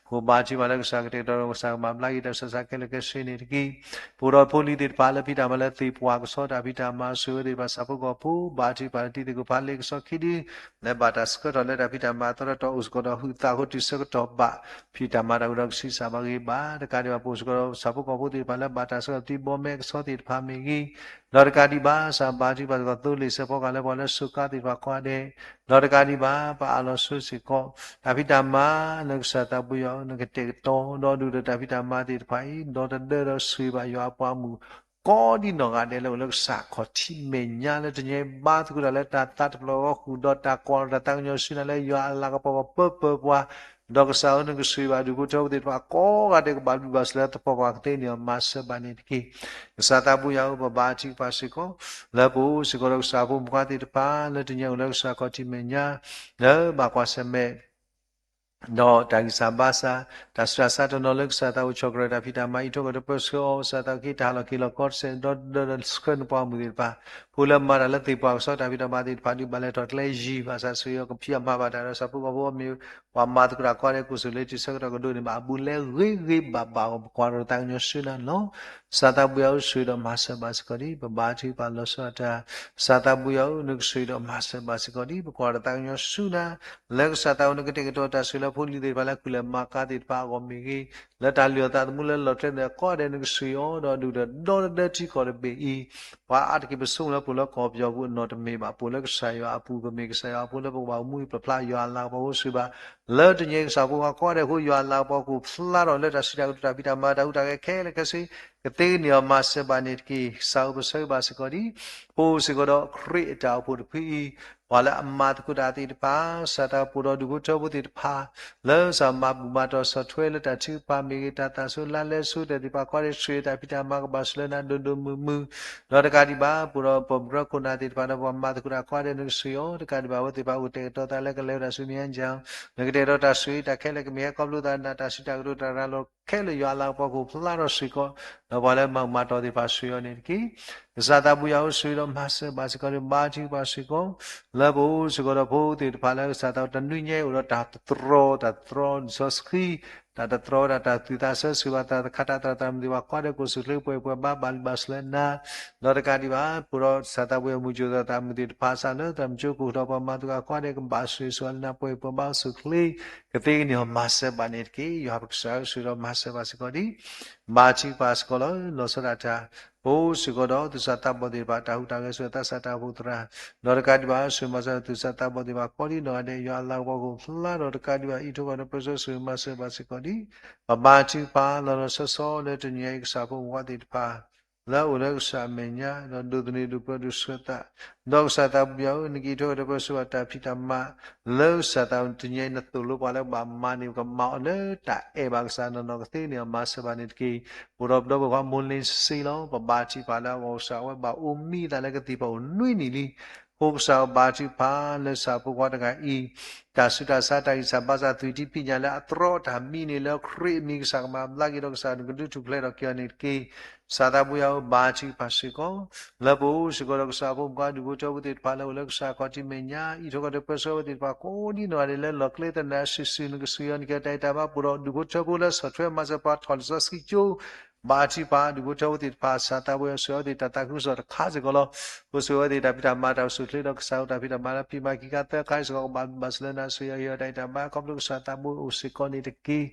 ဃိဘါထုကဖၣ်လၢကစၢ်ကတဲာ်ကတီၤဒီးကစၢ်ကမၤဘျါက့ၤတၢ်ဆူးတၢ်ဆါခဲလၢာ်ခဲဆ့န့ၣ်တက့ၢ်. ပအိၣ်ဒီးဖိလံၤသ့ၣ်တဖၣ်လၢဖံးတၢ်မၤလၢသ့ၣ်ပှၢ်ကဆီတၢ်ဖံးတၢ်မၤ ဆိၣ်ဂ့ၤသ့ၣ်တဖၣ် ဆၣ်ဖိကီၢ်ဖိ ဘါထုကဖၣ်လၢတံၤသကိးဖးလ့ကဆီခံဒု လၢဘၣ်တၢ်ဆှၢထီၣ်လၢတၢ်ဖံးတၢ်မၤအသီတတီၤ စ့ၢ်ကီးဒီးဟုးသးဃိတုၤဆၢကတီၢ်ဘၣ် ဖံးတၢ်မၤတၢ်ကဒီးကဆံးစၢ်ဘၣ်ဂ့ၤဘၣ်, တကးဒံးဘၣ်ပအိၣ်စ့ၢ်ကီးဒီး ဆၣ်ဖိကီၢ်ဖိသ့ၣ်တဖၣ်လၢဘၣ်တၢ်ဆှၢကတီၢ်ဘံၣ်ဘီမဲာ်ကဆီသ့ၣ်တဖၣ်မ့ၢ်ဂ့ၤ, ဒီးတကးဒံးဘၣ် ကစၢ်ဘါထုကဖၣ်စ့ၢ်ကီးသိလ့ၣ်စဲးဖီကဟၣ်လၢပှၤလၢစိာ်ကါသ့ၣ်တဖၣ်ကိးဂၤဒဲး, ဒီးတကးဒံးဘၣ် ပအၢၣ်လီၤဆိစ့ၢ်ကီး တၢ်ဖံးတၢ်မၤလၢကစၢ်သးဘိယွၤဧၢ နကတဲာ်ကတီၤဒီးဒုၣ်ဒီးတၢ်ဖံးတၢ်မၤသ့ၣ်တဖၣ်အံၤ ဒီသဒၢဒီးဆိၣ်ဂ့ၤဘၣ်ယွၤအပှၤမုၣ် ကိးဒံနီၢ်ဂၤဒဲးလၢအိၣ်လၢကစၢ်ခီၣ်ထံးမဲာ်ညါ လၢတနံၤအံၤဘါသကိးတၢ်လၢတၢ်သးတဖျၢၣ်အဂီၢ်ဃုာ်ဒီး တၢ်ကွၢ်လီၤတၢ်သးကညီၤဆူနၤလၢယွၤအလၤကပီၤကပၢပၢပှၤ, ဒီးကစၢ်ဧၢ နကဆိၣ်ဂ့ၤဘၣ်ဒူၣ်ဖိထၢဖိသ့ၣ်တဖၣ်ကိးဂၤဒဲး ကဘၣ်ဘျုးဘၣ်ဆိၣ်လၢသပှၢ်ပှၢ်ကသ့န့ၣ်အီၤ မၤစၢၤဘၣ်န့ၣ်တက့ၢ်. ကစၢ်သးဘိယွၤဧၢ ပဘါထုကဖၣ်စ့ၢ်ကီး လၢပအိၣ်စ့ၢ်ကီးဒီးကစၢ်ဖိမုၣ်ဖိခွါသ့ၣ်တဖၣ် လၢတနံၤအံၤအိၣ်လၢကစၢ်ခီၣ်ထံးမဲာ်ညါ လၢဘၣ်ကွၢ်ဆၢၣ်မဲာ် ဒီးတၢ်ဂံၢ်စၢ်ဘါစၢ် တၢ်ဆူးတၢ်ဆါတနီၤလၢကစၢ်သးအိၣ် ဆီၣ်ကရၢၢ်တၢ်ဖံးတၢ်မၤ အံးထွဲကွၢ်ထွဲပၢဆှၢအီၤ ကစၢ်သးအိၣ်က့ၤတၢ်ဟးလီၤက့ၤလီၤကီတစဲး ဒီသဒၢဒီးဆှၢနပှၤမုၣ်သ့ၣ်တဖၣ်, ဖိလၢမၤတၢ်လၢသ့ၣ်ပှၢ်ကဆီတၢ်ဖံးတၢ်မၤသ့ၣ်တဖၣ် ဒုးဘၣ်လဲၤထီၣ်ကျဲယံၤ ဘၣ်ဆၣ်ဆိၣ်ဂ့ၤအီၤကဖံးအီၤမၤဘၣ်တၢ်ဒီး ဆၣ်ဖိကီၢ်ဖိအမ့ၢ် ပှၤမၤသကိးတၢ်ကိးဂၤဒဲး ကိးဆူၣ်လၢထံဆၢကတီၢ်ကဒိးန့ၣ် ဘၣ်အဘူးလဲဂ့ၤဂ့ၤဘၣ်ဘၣ်အဂီၢ် ပကွၢ်ဒီးတၢ်သးကညီၤဆူနၤလီၤ. ကစၢ်သးဘိယွၤဧၢ ဆိၣ်ဂ့ၤဒီးမၤစၢၤဘၣ်စ့ၢ်ကီးဒံး ပဘါထုကဖၣ်လီၤဆီဒၣ်တၢ်, ကစၢ်သးဘိယွၤဧၢ နကဆိၣ်ဂ့ၤဒီးမၤစၢၤဘၣ်စ့ၢ်ကီးဒံး ပကွၢ်ဒီးတၢ်သးကညီၤဆူနၤ လၢကစၢ်သးအိၣ် နကတဲာ်ကတီၤတၢ်ဆိၣ်ဂ့ၤလၢဖိလံၤသ့ၣ်တဖၣ်လၢကူၣ်လဲၤမၤကၤသ့ၣ်တဖၣ်အဂီၢ်မ့ၢ်ဂ့ၤ, လၢတၢ်လုၢ်အီၣ်သးသမူလၢလီၤကျဲသ့ၣ်ကိးဂၤဒဲး နကဆိၣ်ဂ့ၤအီၤဒီးဒုၣ်ဒီးဒီသဒၢထံကီၢ်တဘ့ၣ်အံၤ, ပှၤအါတက့ၢ်ပဆိကမိၣ်လၢပအိၣ်လၢကီၢ်ပယီၤပူၤအနီၢ်တမ့ၢ်ဘၣ်, ပအိၣ်လၢကစၢ်ယွၤအပူၤ ပမ့ၢ်ကစၢ်ယွၤအဖိလၢပကဘၣ်အိၣ်မူအံၤ ပဖျါယွၤအလၤကပီၤအဃိဆိၣ်ဂ့ၤဘၣ် လၢတနံၤအံၤကစၢ်ဖိခွါကိးဂၤဒဲးအဃိ ယွၤအလၤကပီၤကအိၣ်ဖျါထီၣ်လၢတၢ်စံးတၢ်ကတိၤတၢ်ဖံးတၢ်မၤတၢ်ဟူးတၢ်ဂဲၤခဲလၢာ်ခဲဆ့ ကသ့ကန့ၢ်အီၤမၤစၢၤဘၣ်န့ၣ်တက့ၢ်. ကစၢ်ဧၢ ပဆၢဂ့ၤဘၣ်စ့ၢ်ကီးဒံး ပအိၣ်စ့ၢ်ကီးဒီးခရံာ်အတၢ်အိၣ်ဖှိၣ်တဖုအံၤ, ပှၤလၢအမၤသကိးတၢ်သ့ၣ်တဖၣ် ကစၢ်သးပှဲၤဒီးဒူၣ်ဖိထၢဖိသ့ၣ်တဖၣ် လၢကစၢ်မၤဘူၣ်မၤတီၢ်ဆီၣ်ထွဲလၢတၢ်ထုကဖၣ်မ့ၢ်ဂ့ၤ တၢ်သးဆိလါလဲဆိတၢ်သ့ၣ်တဖၣ်ကိးဂၤဒဲး ဆိၣ်ဂ့ၤတၢ်ဖံးတၢ်မၤကဘၣ်ဆိၣ်လၢနၤဒိၣ်ဒိၣ်မုၢ်မုၢ်, ဒီးတကးဒံးဘၣ် ပှဲၤဒီးပှၤမုၢ်တြီခိၣ်နၢ်သ့ၣ်တဖၣ်ဒီးပှၤမၤသကိးတၢ်ကိးဂၤဒဲး နကဆိၣ်ဂ့ၤအီၤ တကးဒံးဘၣ် အဝဲသ့ၣ်တဖၣ်အိၣ်တဲာ်ကတီၤသးလၢကလဲၤဝဲဒၣ်ဆူနံၤအါကၠၢ နကတဲာ်ကတီၤတၢ်ဆိၣ်ဂ့ၤတၢ်ခဲလၢာ်ကမ့ၢ်ဟဲခီဖျိသးနၤတၢ်စံးတၢ်ကတိၤတၢ်ရၤလီၤခဲလၢာ်ယွၤအလၤကပီၤကအိၣ်ဖျါထီၣ်စ့ၢ်ကီး, ဒီးပှၤလၢမၤဘူၣ်မၤတီၢ်သ့ၣ်တဖၣ်ဆိၣ်ဂ့ၤအီၤန့ၣ်တက့ၢ်. ကစၢ်သးပှဲၤယွၤဧၢ ဆိၣ်ဂ့ၤဒီးမၤစၢၤဘၣ်စ့ၢ်ကီးန့ၣ် ဘါထုကဖၣ်စ့ၢ်ကီး လၢပအိၣ်စ့ၢ်ကီးဒီးဖိသ့ၣ်တဖၣ်လၢကစၢ်သးတနွံညါအံၤအိၣ်ဒီးတၢ်တတြီ တၢ်တတြီလံာ်စီဆှံ တၢ်တတြီဝဲဒၣ်တၢ်သူၣ်သးဆၢ ဆိၣ်ဂ့ၤဘၣ်သးသခါတၢ်သရၣ်သရၣ်မုၣ်သ့ၣ်တဖၣ်ကိးဂၤဒဲး ကအိၣ်ဆူၣ်ချ့ပှဲၤပှဲၤဘါ ဘၣ်လုၢ်ဘၣ်စၢၤလၢနၤ, ဒီးတကးဒံးဘၣ် ပှဲၤဒီးကစၢ်သးပှဲၤယွၤမုၢ်ကၠိၣ်သးသရၣ်မုၣ်သ့ၣ်တဖၣ် စးလၢသရၣ်မုၣ်ကၠိကိၣ်ဒီးပှၤမၤသကိးတၢ်ကိးဂၤဒဲး ကဘၣ်ဆိၣ်ဂ့ၤဆိၣ်ဝါလၢနၤ ပှဲၤပှဲၤဘါအိၣ်ဆူၣ်ချ့ ကသ့ကန့ၢ်အီၤမၤစၢၤဘၣ်န့ၣ်တက့ၢ်. ယွၤပကစၢ်ဧၢ ဆိၣ်ဂ့ၤဒီးမၤစၢၤဘၣ်စ့ၢ်ကီးဒံး ဘါထုကဖၣ်စ့ၢ်ကီးလီၤ လီၤဆီဒၣ်တၢ် ပအိၣ်စ့ၢ်ကီးဒီးသူၣ်စၢ်သးဘီၣ်သ့ၣ်တဖၣ် တၢ်ဟူးတၢ်ဂဲၤဆိၣ်ဂ့ၤသးစၢ်တၢ်အိၣ်ဖှိၣ်သရၣ်, ဒီးတကးဒံးဘၣ် ဆိၣ်ဂ့ၤမၤစၢၤသူၣ်စၢ်သးဘီၣ်သ့ၣ်တဖၣ်ကိးဒံနီၢ်ဂၤဒဲး ယွၤအလၤကပီၤကအိၣ်ဖျါဒီးတကးဒံးဘၣ် အံးထွဲကွၢ်ထွဲပၢဆှၢ ဆိၣ်ဂ့ၤမၤစၢၤဘၣ်စ့ၢ်ကီးဒံး ပဘါထုကဖၣ်လီၤလီၤဆီဆီလၢတနံၤအံၤ ကစၢ်ဖိမုၣ်ဖိခွါသ့ၣ်တဖၣ် လၢအအိၣ်လၢကစၢ်အမဲာ်ညါ ဒီးဒိးသန့ၤဒိးပၢဒိးဆှၢသး, ဒီးကစၢ်သးပှဲၤယွၤဧၢ နကအံးထွဲကွၢ်ထွဲပၢဆှၢဘၣ်တၢ်ဖံးတၢ်မၤ လၢကစၢ်သးတနံၤအံၤ နသိၣ်လိပှၤလၢကဘၣ်မၤန့ၣ် ပကမၤအီၤလၢတၢ်အဲၣ်ဘၣ်ကစၢ်နီၢ်နီၢ် ကသ့န့ၢ်အီၤမၤစၢၤဘၣ်န့ၣ်တက့ၢ်. ပအိၣ်ဒီးပဒီပုၢ်ဝဲၢ်ခွါ မိၢ်လ့စ့လီၤ ပဘါထုကဖၣ်လၢအဂီၢ် ကစၢ်အဝဲဘၣ်အိၣ်မံသးလၢကသံၣ်ဖးအိၣ်နွံနံၣ်လံ. အဃိကစၢ်ဘါထုကဖၣ်လၢကစၢ်ဖိခွါတဂၤအံၤ တၢ်ဆူးတၢ်ဆါ တၢ်ဂံၢ်စၢ်ဘါစၢ် သွံၣ်တံၢ်ဖံးညၣ်လၢအတြီတၢ်မံန့ၣ် လၢခရံာ်အမံၤ ကစၢ်ကမၤဘျါက့ၤဒီး ကစၢ်နကဒုးထူၣ်ဖျဲးထီၣ်က့ၤအီၤန့ၣ်တက့ၢ်. ကစၢ်သးပှဲၤယွၤဧၢ ဘါထုကဖၣ်စ့ၢ်ကီး လၢပအိၣ်စ့ၢ်ကီးဒီးကစၢ်ဖိမုၣ်ဖိခွါ ဒူၣ်ဖိထၢဖိသ့ၣ်တဖၣ်လၢအိၣ်လၢကစၢ်ခီၣ်ထံးမဲာ်ညါ အံးထွဲကွၢ်ထွဲပၢဆှၢဝဲသ့ၣ်တဖၣ်ကိးဒံနီၢ်ဂၤဒဲး လၢလီၢ်ကျဲသနၢၣ်စုာ်စုာ် နကဆိၣ်ဂ့ၤအီၤ နကအဲၣ်တၢ်အံးတၢ်ဘါ ပအိၣ်ဒီးဒူၣ်ဖိထၢဖိလၢဆီၣ်ထွဲမၤစၢၤပှၤထီၣ်လံာ်စီဆှံကၠိ ဘါထုကဖၣ် ဒူၣ်ဖိထၢဖိသ့ၣ်တဖၣ် ကစၢ်သးပှဲၤယွၤ ဆိၣ်ဂ့ၤအဝဲသ့ၣ်တၢ်သးခုကစီၣ်တခါစ့ၢ်ကီးလီၤ. ပဆိၣ်ဂ့ၤအဝဲသ့ၣ်တၢ်ဖံးတၢ်မၤတၢ်အိၣ်ဆူၣ်ချ့ဒီး ကစၢ်ဧၢ တၢ်ဖံးတၢ်မၤလၢဖံးမၤခံခါသၢခါအံၤစ့ၢ်ကီး ကဘၣ်ဘၣ်စၢၤလၢနၤ ဆိၣ်ဂ့ၤအီၤ ဟ့ၣ်အီၤတၢ်အံးတၢ်ဘါ ခီဖျိကစၢ်သးဘိအိၣ်စ့ၢ်ကီးန့ၣ်တက့ၢ်.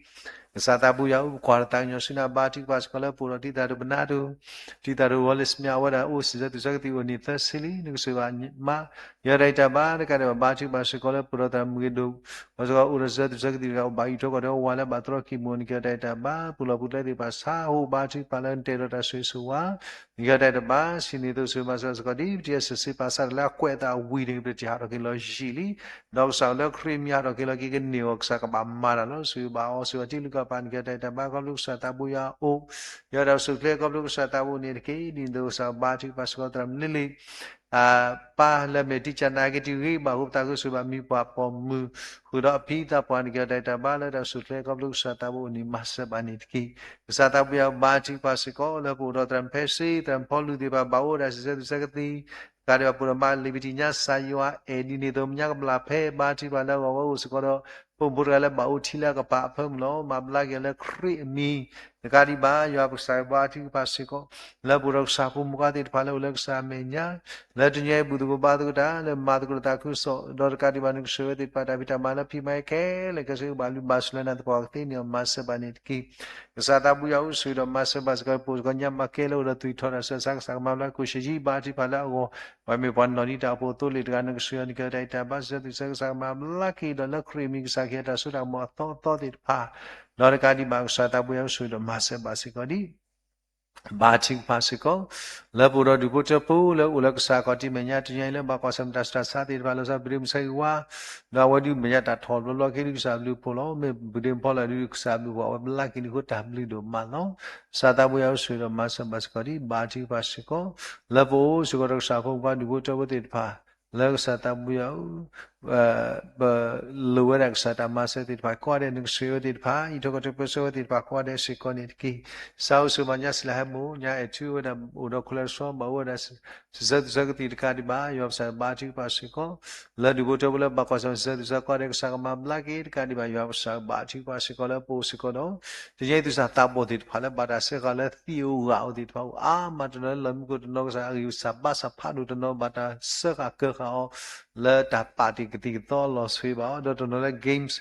ကစၢ်သးပှဲၤယွၤဧၢ ပကွၢ်ဒီးသးကညီၤဆူနၤ ဘါထုကဖၣ်စ့ၢ်ကီးလၢပအိၣ်ဒီးတံၤသကိးတပနၢ်ဒိၣ် တံၤသကိး Wallace Smith အဝဲဒၣ်အိၣ်စံၣ်စိၤတဲစိၤ အိၣ်နံၣ်သၢဆံလံ နကဆိၣ်ဂ့ၤဘၣ်မါ ဟ့ၣ်အီၤတၢ်အံးတၢ်ဘါ တကးဒံးဘၣ် ဘါထုကဖၣ်စ့ၢ်ကီးလၢပအိၣ်ဒီးသရၣ်မုၣ်ဂ့ၤဒိၣ် အဝဲစ့ၢ်ကီးအိၣ်ဒီးစံၣ်စိၤတဲစိၤ အိၣ်ဘၣ်အံးထွဲကွၢ်ထွဲဝဲလၢဘၣ်တြီခံၣ်မူၤ နကဟ့ၣ်အီၤတၢ်အံးတၢ်ဘါ ပူၤလီၢ်ပူၤကျဲသ့ၣ်တဖၣ် ဆါဟူဘါထုကဖၣ်လၢနတဲဒီးတၢ်ဆိၣ်ဂ့ၤဆိၣ်ဝါ နကဟ့ၣ်အီၤတၢ်အံးတၢ်ဘါ စံးန့ၢ်သိးဆိၣ်ဂ့ၤမၤစၢၤစ့ၢ်ကီး ဒ်ပတံၤအီၤစံၣ်စိၤပာ်စၢ်တၢ်လၢအကွဲးအသးဝံၤန့ၣ် ပတထံၣ်ဟးထီၣ်က့ၤလီၤယံာ်လံ ဒီးကစၢ်လၢခရံာ်မံၤဟးထီၣ်က့ၤလီၤက့ၤကန့ၢ်အီၤ ကစၢ်ကဘၣ်မၤတၢ်လီၤ ဆိၣ်ဂ့ၤဘၣ်အီၤ ဆိၣ်ဂ့ၤအီၤတံၤလုၢ်ကီၢ်ပၤ နကဟ့ၣ်အီၤတၢ်အံးတၢ်ဘါ ခီဖျိကစၢ်သးပှဲၤယွၤအအိၣ် ယွၤတၢ်အိၣ်ဆူၣ်ချ့ ခီဖျိကစၢ်သးဘိန့ၣ်တက့ၢ်. ဒ်န့ၣ်အသိးကစၢ်ဘါထုကဖၣ်စ့ၢ်ကီးသရၣ်မုၣ်လ့လ့ၣ် အပၢ်လၢမဲာ်တံကၢ်နါက့ၤတုၤဂ့ၤဘၣ်အဃိ ပသးခုဆိၣ်ဂ့ၤဘၣ်မံၤပှၢ်ပိာ်မုၣ် ဃုာ်ဒီးအဖံသးပှၢ် နကဟ့ၣ်အီၤတၢ်အံးတၢ်ဘါ လၢတၢ်အိၣ်ဆူၣ်ချ့ ခီဖျိကစၢ်သးဘိအိၣ်န့ၣ် မၤစၢၤဘၣ်န့ၣ်တက့ၢ်. ကစၢ်သးပှဲၤယွၤဘါထုကဖၣ်စ့ၢ်ကီး လၢပအိၣ်ဒီးသရၣ်မုၣ်ဖဲစ့ သရၣ်မုၣ်ဖီလူၤသ့ၣ်တဖၣ် ဘၣ်အိၣ်ဝဲဒၣ်စံၣ်စိၤတဲစိၤကသံၣ် တကးဒံးဘၣ် ပအိၣ်ဒီးမါလ့ၤဘံၣ်တံၣ်ညါ ကစၢ်ယွၤအဲၣ်ဒ်န့ၣ်အသိး မညါကဘျၣ်ဖဲ ဘါထုကဖၣ်လၢအဂီၢ်ဝဲအိၣ်စ့ၢ်ကီးဒီး ဖိမုၣ်ဖိတဂၤလၢဘၣ်အိၣ်ထံလၢအကပၤအဖၢမုၢ်လီၤ. မၤဘျါက့ၤအီၤလၢခရံာ်အမံၤ, တကးဒံးဘၣ် ယွၤပကစၢ်ဘါထုကဖၣ်စ့ၢ်ကီး လၢပအိၣ်ဒီးကစၢ်ဖိမုၣ်ဖိခွါသ့ၣ်တဖၣ်လၢအိၣ်လၢကစၢ်အမဲာ်ညါ လၢတနံၤအံၤဘူၣ်သကိးဘါသကိးတၢ် လၢမၤသကိးတၢ်သးခုကစီၣ် ဒီးတကးဒံးဘၣ် နကဆိၣ်ဂ့ၤဝဲသ့ၣ်တဖၣ် တၢ်ဖံးတၢ်မၤလၢဖံးမၤခဲလၢာ်ခဲဆ့ ဘၣ်လုၢ်ဘၣ်စၢၤလၢနၤသပှၢ်ကသ့န့ၣ် မၤစၢၤဘၣ်န့ၣ်တက့ၢ်. ကစၢ်သးဘိယွၤဧၢ, ဆိၣ်ဂ့ၤဒီးမၤစၢၤဘၣ်စ့ၢ်ကီး ပအိၣ်စ့ၢ်ကီးညါမၤကဲလၢအိၣ်ဒီးသွံၣ်ထီၣ်တၢ်ဆူးတၢ်ဆါ ကစၢ်ကမၤဘျါ ကိၣ်ၡံၣ်ယံဘါထုကဖၣ်လၢအဂီၢ် ပှၤမ့ၢ်ပှၤနီၢ်ဒံးတၢ်အိၣ်ဖှိၣ်သိလ့ၣ်တဂၤ နကဆိၣ်ဂ့ၤအီၤ နကဲထီၣ်တၢ်အံးတၢ်ဘါ စံးဆၢသုးဆၢ ကစၢ်ကမၤဘျါက့ၤဒီး လၢခရံာ်အမံၤ ကစၢ်ကဟ့ၣ်တၢ်စိတၢ်ကမီၤအသီအသီသ့ၣ်တဖၣ် ဒီးတကးဒံးဘၣ် ကစၢ်သးဘိယွၤဧၢ, ဆိၣ်ဂ့ၤဒီးမၤစၢၤဘၣ်စ့ၢ်ကီးဒ် ဘါထုကဖၣ်စ့ၢ်ကီး လၢပအိၣ်ဒီးဒူၣ်ဖိထၢဖိလၢအိၣ်လၢကစၢ်ခီၣ်ထံးမဲာ်ညါ တနံၤအံၤလၢဘၣ်ကွၢ်ဆၢၣ်မဲာ်တၢ်ဆူးတၢ်ဆါသ့ၣ်တဖၣ် လီၤဆီပဒ့မုၢ်ဆၢဂ့ၤဝါ ဒီးအဝဲဒုးမဲာ်ညါတၢ်ထီၣ်ဘျီဘျီက့ၤဒုးကစၢ်ဘျုးဖှိၣ်လီၤ. မ့ၢ်ပဒ့မုၢ်ဖီလာ်ဒုးကစၢ်ဘျုးဖှိၣ် အဝဲဘျါက့ၤန့ၣ်အဃိတၢ်ဘျုးဒိၣ်မးလီၤ. ကစၢ်သးဘိယွၤဧၢ, ဆိၣ်ဂ့ၤဒီးမၤစၢၤဘၣ်စ့ၢ်ကီးဒ် ဘါထုကဖၣ်စ့ၢ်ကီး လၢပအိၣ်စ့ၢ်ကီးဒီးကစၢ်ဖိမုၣ်ဖိခွါဒူၣ်ဖိထၢဖိသ့ၣ်တဖၣ် လၢကစၢ်သးဘိယွၤဧၢ ပလိၣ်ဝဲဒၣ်ကစၢ်တၢ်မၤစၢၤသ့ၣ်တဖၣ်ကိးဂၤဒဲး နကဆိၣ်ဂ့ၤဝဲသ့ၣ်တဖၣ် အံးထွဲကွၢ်ထွဲပၢဆှၢဝဲသ့ၣ်တဖၣ်ကိးဂၤဒဲးစ့ၢ်ကီးန့ၣ်တက့ၢ်. ကစၢ်ဧၢ, ဆိၣ်ဂ့ၤဘၣ်ညါစံးလၢဟဲမိၢ် ညါအဲၣ်ထူဝဲဒၣ် အိၣ်ဒီးခိၣ်လၢတဆီ ဘၣ်အိၣ်ဝဲဒၣ် စံးဆၢသုးဆၢကသံၣ်တကးဒံးဘၣ် ယွၤပကစၢ်ဘါထုကဖၣ်စ့ၢ်ကီး လၢဒူၣ်ဖိထၢဖိလၢဘၣ်ကွၢ်ဆၢၣ်မဲာ်စံးဆၢသုးဆၢကိးဂၤဒဲး ကစၢ်ကမၤဘျါက့ၤတကးဒံးဘၣ် ယွၤပကစၢ်ဘါထုကဖၣ်စ့ၢ်ကီး လၢပအိၣ်စ့ၢ်ကီးဒီး တနံၤအံၤသုးစၢ်သးဘီၣ်သ့ၣ်တဖၣ်လၢ ဘၣ်တၢ်စၢဃာ်လၢသံၣ်ဧိၤဂၤဧိၤသ့ၣ်တဖၣ် အိၣ်အါမး တနီၤလၢလီၢ်မံခိၣ် တနီၤကစၢ်အဂံၢ်စၢ်ဘါစၢ်ဖးဒိၣ် တနီၤဘၣ်တၢ်စၢဃာ်ကၢဃာ်အီၤ လၢတၢ်ပာ်တ့ၢ်ကသံၣ်ကသီလီၤဆိဘၣ်အီၤ ဒီးတနီၤလၢ games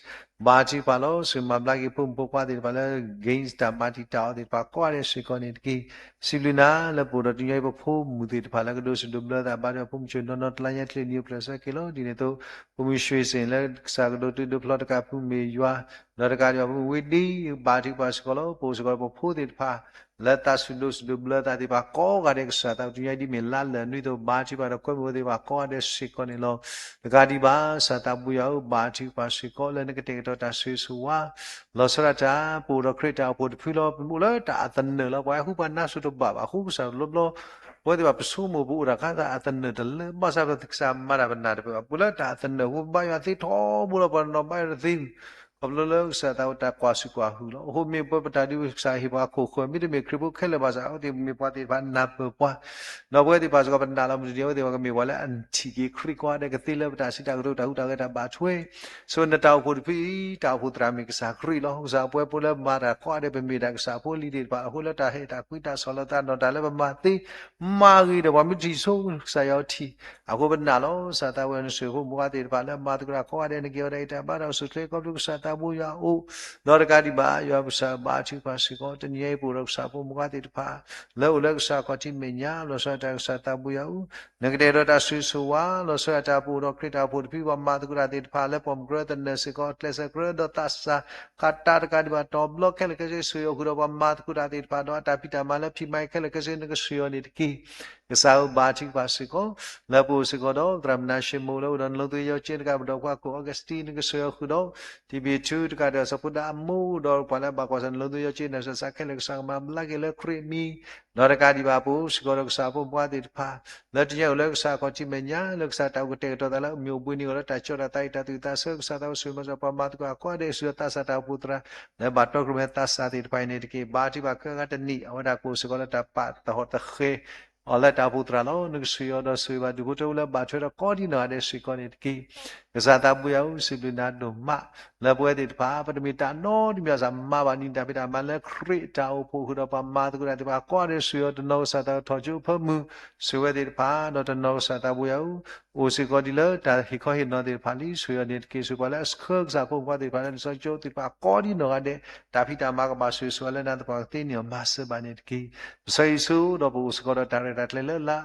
ဘါထုကဖၣ်လီၤ. ဆိၣ်ဂ့ၤမၤဘျါက့ၤဖိမုၣ်ဖိခွါသ့ၣ်တဖၣ်လၢ games တၢ်မၤတံာ်တာ်အီၤသ့ၣ်တဖၣ်ကိးဂၤဒဲးစ့ၢ်ကီးန့ၣ်တက့ၢ်. စံးဘျုးနၤလၢပအိၣ်ဒီးတနံၤအံၤ ပဖိမုၣ်သ့ၣ်တဖၣ်လၢကဒိးစံးဒိးဘျၢသး ဘါထုကဖၣ်ဖိမုၣ်ဆ့ၣ်နီၤနီၤ တလါညါချ့နံၤအိၣ်ဖျဲၣ်ဆၢက့ၤလီၤ. ဒ်န့ၣ်အသိး ဖိမုၣ်ရွှ့ၣ်စ့ၣ်လၢကစၢ်ကဒိးတုၤဒိးဖျီတကး ဖုမ့ၢ်ယွၤ ဒီးတကးဒံးဘၣ် ဖုဝ့ဒံ ဘါထုကဖၣ်စ့ၢ်ကီးလီၤ. ပအိၣ်စ့ၢ်ကီးဒီးပဖိသ့ၣ်တဖၣ် လၢသးစံးဒိးစံးဒိးဘျၢသးသ့ၣ်တဖၣ်ကိးဂၤဒဲး ကစၢ်သးဘိယွၤ ဒ်မ့ၢ်လါလၢာ်နွံသ့ၣ် ဘါထုကဖၣ်ဒီးကွဲမုာ်ဝဲသ့ၣ်တဖၣ်ကိးဂၤဒဲးစ့ၢ်ကီးန့ၣ်လီၤ. တကးဒံးဘၣ် ကစၢ်သးဘိယွၤဧၢ, ဘါထုကဖၣ်စ့ၢ်ကီး လၢနကတဲာ်ကတီၤတၢ်ဆိၣ်ဂ့ၤဆိၣ်ဝါ လီၤဆီဒၣ်တၢ် ပအိၣ်ဒီးခရံာ်တၢ်အိၣ်ဖှိၣ်တဖုလီၤ. ပအိၣ်လၢတၢ်အသနၢၣ်လီၤ. ပှၤဟဲဃုပှၤနါစိၤတဘၣ်ဘၣ် အဃိကစၢ်တဘျီဘျီ ပဝဲသ့ၣ်တဖၣ်ပဆိကမိၣ် ပအိၣ်တၢ်ခါသးအသနၢၣ်တလၢ ဘၣ်ဆၣ်ပကစၢ်မၤတၢ်ပနၢ်တပၢၢ်ဘၣ်. ပအိၣ်လၢတၢ်အသနၢၣ်အဃိ ပဘါယွၤသ့ထီဘိလီၤ. ပှၤတနီၤဘါယွၤတသ့ ခီဖျိလၢကစၢ်သးဝဲတၢ်ကွၢ်ဆူၣ်ကွၢ်ဟုၣ်လီၤ. အဃိမ့ၢ်ပဝဲပတၢ်ဒုး ကစၢ်ဟ့ၣ်ပှၤခိၣ်ဃၢၤ မ့တမ့ၢ်ခရံာ်ဖိခဲလၢာ်ဘၣ်ဆၣ် အဝဲသ့ၣ်မ့ၢ်ပှၤသ့ၣ်တဖၣ်နၢ်ပၢၢ်ပှၤ ဒီးပဝဲသ့ၣ်တဖၣ်စ့ၢ်ကီး ပနာ်လီၤမုၢ်တနံၤ အဝဲသ့ၣ်ပှၤကမ့ၢ်ပှၤလၢအထံၣ်က့ၤခရံာ်ကိးဂၤဒဲး ကသ့လၢပတၢ်စံးတၢ်ကတိၤတၢ်ဟူးတၢ်ဂဲၤတၢ်ဘၣ်ထွဲ ဆိနတၢ်အိၣ်ဖှိၣ်တဖုအံၤ တၢ်အိၣ်ဖှိၣ်သရၣ်မ့ၢ်ကစၢ်ခရံာ်လီၤ. ကစၢ်ပဝဲဖိလၢမၤတၢ်ကိးဂၤဒဲး ပမ့ၢ်ဒၣ်ကစၢ်ဖိလံၤသ့ၣ်တဖၣ်အဃိ လၢတၢ်ဟဲတၢ်ကွံတၢ်ဆီၣ်လီၤသးနီၢ်တၢ်လၢပမၤသ့ မၤဂ့ၤဒီး ပှၤမ့ၢ်ထံၣ်ဆိကစၢ်ယွၤအထံၣ် အဃိပနာ်လီၤ. ကစၢ်သးဝဲနဆိၣ်ဂ့ၤဖိမုၣ်ဖိခွါသ့ၣ်တဖၣ်လၢမၤသကိးတၢ်ကိးဂၤဒဲး နကဲအီၤဒၣ်အံးတၢ်ဘါတၢ်အိၣ်ဆူၣ်ချ့ ခီဖျိကစၢ်သးဘိယွၤအအိၣ် ဒီးတကးဒံးဘၣ် ယွၤပကစၢ်ဘါထုကဖၣ်စ့ၢ်ကီး တနံၤအံၤပအိၣ်ဒီးကစၢ်ဖိမုၣ်ဖိခွါသ့ၣ်တဖၣ် လၢအိၣ်လၢကစၢ်ခီၣ်ထံးမဲာ်ညါ လီၤဆီဒၣ်တၢ် ကစၢ်သးဘိယွၤဧၢ, နကတဲာ်ကတီၤတၢ်ဆိၣ်ဂ့ၤဆိၣ်ဝါ လီၤဆီဒၣ်တၢ် ပအိၣ်ဒီးခရံာ်တၢ်အိၣ်ဖှိၣ်တဖု ပှၤမၤသကိးတၢ်သ့ၣ်တဖၣ် လၢပိာ်မုၣ်ကရၢသနၢၣ်စ့ၢ်ကီး ကျဲးစၢးကရၢဒီးသးစၢ် ဃးတၢ်တကးဒံးဘၣ် တီၤဘျီခဲလၢာ်ခဲဆ့ ဆိၣ်ဂ့ၤအီၤဃုာ်ဒီး ပှၤမၤသကိးတၢ်သ့ၣ်တဖၣ် ဒီးအတၢ်ဖံးတၢ်မၤလၢဖံးမၤခဲလၢာ်ခဲဆ့ နကဆိၣ်ဂ့ၤအီၤန့ၣ်တက့ၢ်. ကစၢ်ဧၢ ဘါထုကဖၣ်စ့ၢ်ကီး လၢပအိၣ်စ့ၢ်ကီးဒီး သရၣ်မနၤၡ့မိၢ်လၢအိၣ်ဒီးနလိသ့ယီၤက့တကး ပဒီးပှၤခိၣ် Augustine နကဆိၣ်ဂ့ၤအီၤဃုာ်ဒီး ထံဘံထူတကးဒီး စီၤဖိဒါအမိၢ် ဒီးပှၤလၢဘၣ်ကွၢ်ဆၢၣ် နလိသ့ယီၤက့ နစၢ်စးခဲလၢာ် ကစၢ်ကမၤဘျါက့ၤလၢခရံာ်အမံၤ ဒီးတကးဒံးဘၣ် ပအိၣ်စ့ၢ်ကီးဒီးကစၢ်ဖိမုၣ်ဖိခွါသ့ၣ်တဖၣ် လၢတနံၤအံၤအိၣ်လၢကစၢ်ခီၣ်ထံးမဲာ်ညါ လၢကစၢ်တၢ်အိၣ်ကတဲာ်ကတီၤသးလၢအမ့ၢ်အိၣ်ဘှံးနံၤအဂီၢ် လၢတၢ်ကၠီတၢ်သးအံးတၢ်သူၣ်သးဆၢ ကစၢ်သးဝဲဆိၣ်ဂ့ၤမၤစၢၤ ပှၤမၤသကိးအကိးဂၤဒဲး ဆူအသးစၢ်တၢ်အိၣ်ဖှိၣ်သရၣ် လၢဘၣ်တီကြၢးမဲာ်သးစၢ်သ့ၣ်တဖၣ်အံၤန့ၣ်တက့ၢ်. ဘါထုကဖၣ်ခဲဂၤတနံၤ အဝဲဒၣ်ကအိၣ်စ့ၢ်ကီးလၢတၢ်ပာ်သဟီၣ်သဃဲၤ အီၤလၢတၢ်အိၣ်ဖှိၣ်သရၣ်လီၤ. နကဆိၣ်ဂ့ၤအီၤဒီးဆိၣ်ဂ့ၤဘၣ်ဒူၣ်ဖိထၢဖိလၢဘၣ်ထွဲဒီးကိးဒံးနီၢ်ဂၤဒဲးစ့ၢ်ကီးန့ၣ်တက့ၢ်. ကစၢ်သးဘိယွၤဧၢ စံးဘျုးနၤဒိၣ်မး လၢပဝဲသ့ၣ်တဖၣ် ပတမ့ၢ်တၢ်နီတမံၤအစၢ် မၤဘၣ်နံၤတၢ်ဖံးတၢ်မၤလၢခရံာ်တၢ်အိၣ်ဖှိၣ်ဃုာ်ဒီး ပှၤမၤသကိးတၢ်သ့ၣ်တဖၣ် ကိးဂၤဒဲးဆိၣ်ဂ့ၤအီၤ တနီၤကစၢ်သးကထီၣ်ကၠိအဖၢမုၢ် ဆိၣ်ဂ့ၤဝဲသ့ၣ်တဖၣ် ဒီးတနီၤကစၢ်သးဘိယွၤဧၢ အိၣ်စ့ၢ်ကီးဒ်လၢတၢ်ဟ့ၣ်ခီဟ့ၣ်နီၤသ့ၣ်တဖၣ်လံ ဆိၣ်ဂ့ၤအီၤန့ၣ်တက့ၢ်. ဆိၣ်ပှၤလၢအဆှၢကစၢ်ဖိမုၣ်ဖိခွါသ့ၣ်တဖၣ်လၢနစီကၠိသ့ၣ်တဖၣ် ကိးဒံးနီၢ်ဂၤဒဲး တၢ်ဖံးတၢ်မၤကဘၣ်ဆိၣ်ဂ့ၤဆိၣ်ဝါလၢနၤသပှၢ်ကသ့န့ၣ် မၤစၢၤဘၣ်န့ၣ်တက့ၢ်. ပဆၢဂ့ၤဆူဒီးပအိၣ်စ့ၢ်ကီးဒီးတၢ်ရဲၣ်တၢ်ကျဲၤလၢလါ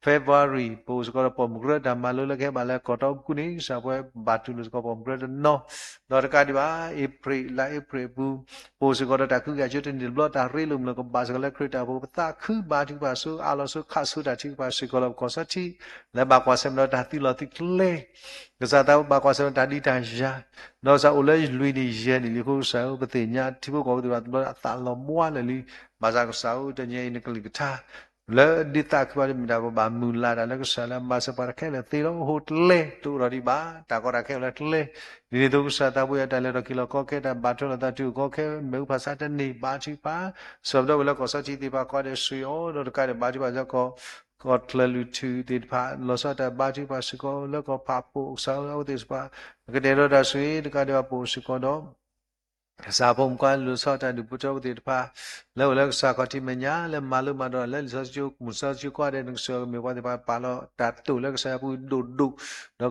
February ပအိၣ်စ့ၢ်ကီးဒီးပိာ်မုၣ်ကရၢတၢ်မၤလိလၢကဟဲဘၣ်လၢကီၢ်တီပူၤန့ၣ် ကစၢ်ပဝဲဘၣ်တူၢ်လိာ်စ့ၢ်ကီးပိာ်မုၣ်ကရၢတနီၤ ဒီးတကးဒံးဘၣ် April လါ April အပူၤ ပအိၣ်စ့ၢ်ကီးဒီးတၢ်ကဟုကယာ်ကၠိတနံၣ်တဘျီ တၢ်ရ့လိာ်မုာ်လိာ်ကဘၣ်စ့ၢ်ကီးလၢခရံာ်တၢ်အိၣ်ဖှိၣ် ပသးခုဘါထုကဖၣ်ဆိ အးလီၤဆိခးဆိတၢ်ထုကဖၣ်စ့ၢ်ကီးလၢပကီၢ်စီထံး လၢဘၣ်ကွၢ်ဆၢၣ်မဲာ်ဒီးတၢ်သုးလီၢ်သုးကျဲ ကစၢ်သးဘၣ်ကွၢ်ဆၢၣ်မဲာ်တၢ်ဒုးတၢ်ယၤ ဒီးကစၢ်အိၣ်လၢလွံၢ်နံၣ်ယဲၢ်နံၣ်လံအဃိ ကစၢ်ဧၢ ပသ့ၣ်ညါထံဖိကီၢ်ဖိသ့ၣ်တဖၣ်တဘျီအသးလီၤဘှါလၢာ်လံ ဘၣ်ဆၣ်ကစၢ်ဧၢ တနံၤအံၤနကလုၢ်ကထါ လၢဒ်သးခုဘၣ်တမ့ၢ်ဒၣ် ပဘၣ်မုၢ်လၢ်တၢ်လၢကစၢ်လၢမၤစၢၤပှၤတၢ်ခဲလၢာ်သ့လီၤ. အဃိကျဲတအိၣ်ထီၣ်ဒံးဘၣ် တၢ်ကီတၢ်ခဲအိၣ်လၢကျဲ ဒ်န့ၣ်အသိးကစၢ်သးဘိယွၤတၢ်လဲၤထီၣ်က့ၤလီၤကီခဲ တၢ်ဘၣ်ထွဲလိာ်သးတုၤအကီခဲ မ့ၣ်အူဖးဆါတန့ၢ်ဘၣ်ထုကဖၣ် စီၤပဒိၣ်ဝဲလၢကီၢ်စီထံးသ့ၣ်တဖၣ်ကိးဂၤဒဲးဆိၣ်ဂ့ၤအီၤ ဒီးတကးဒံးဘၣ်ထုကဖၣ်စ့ၢ်ကီး ကီၢ်ချၢလုၢ်ထူၣ်သ့ၣ်တဖၣ် လီၤဆီဒၣ်တၢ်ဘါထုကဖၣ်စ့ၢ်ကီး လၢကီၢ်ဖးပိာ် ကစၢ်ဧၢ အဝဲသ့ၣ်တဖၣ် ပကတဲဒီးတၢ်ဆိၣ်ဂ့ၤတကးဒံးဘၣ် ပအိၣ်စ့ၢ်ကီးဒီး ကစၢ်ဖိမုၣ်ခွါ လီၤဆီဒၣ်တၢ်ဒုးပူၤတၢ်ဖိသ့ၣ်တဖၣ် လၢအိၣ်လၢကစၢ်ခီၣ်ထံးမဲာ်ညါ လၢမၤလိမၤဒိးလၢလံာ်စီဆှံကၠိ မူၢ်စီဆှံကၠိကိးဂၤဒဲး နကစၢ်ကမ့ၢ်ပှၤသ့ၣ်တဖၣ် ပာ်လီၤတၢ်တိာ်လၢကစၢ်ယွၤပူၤဒိၣ်ဒိၣ် ဒီး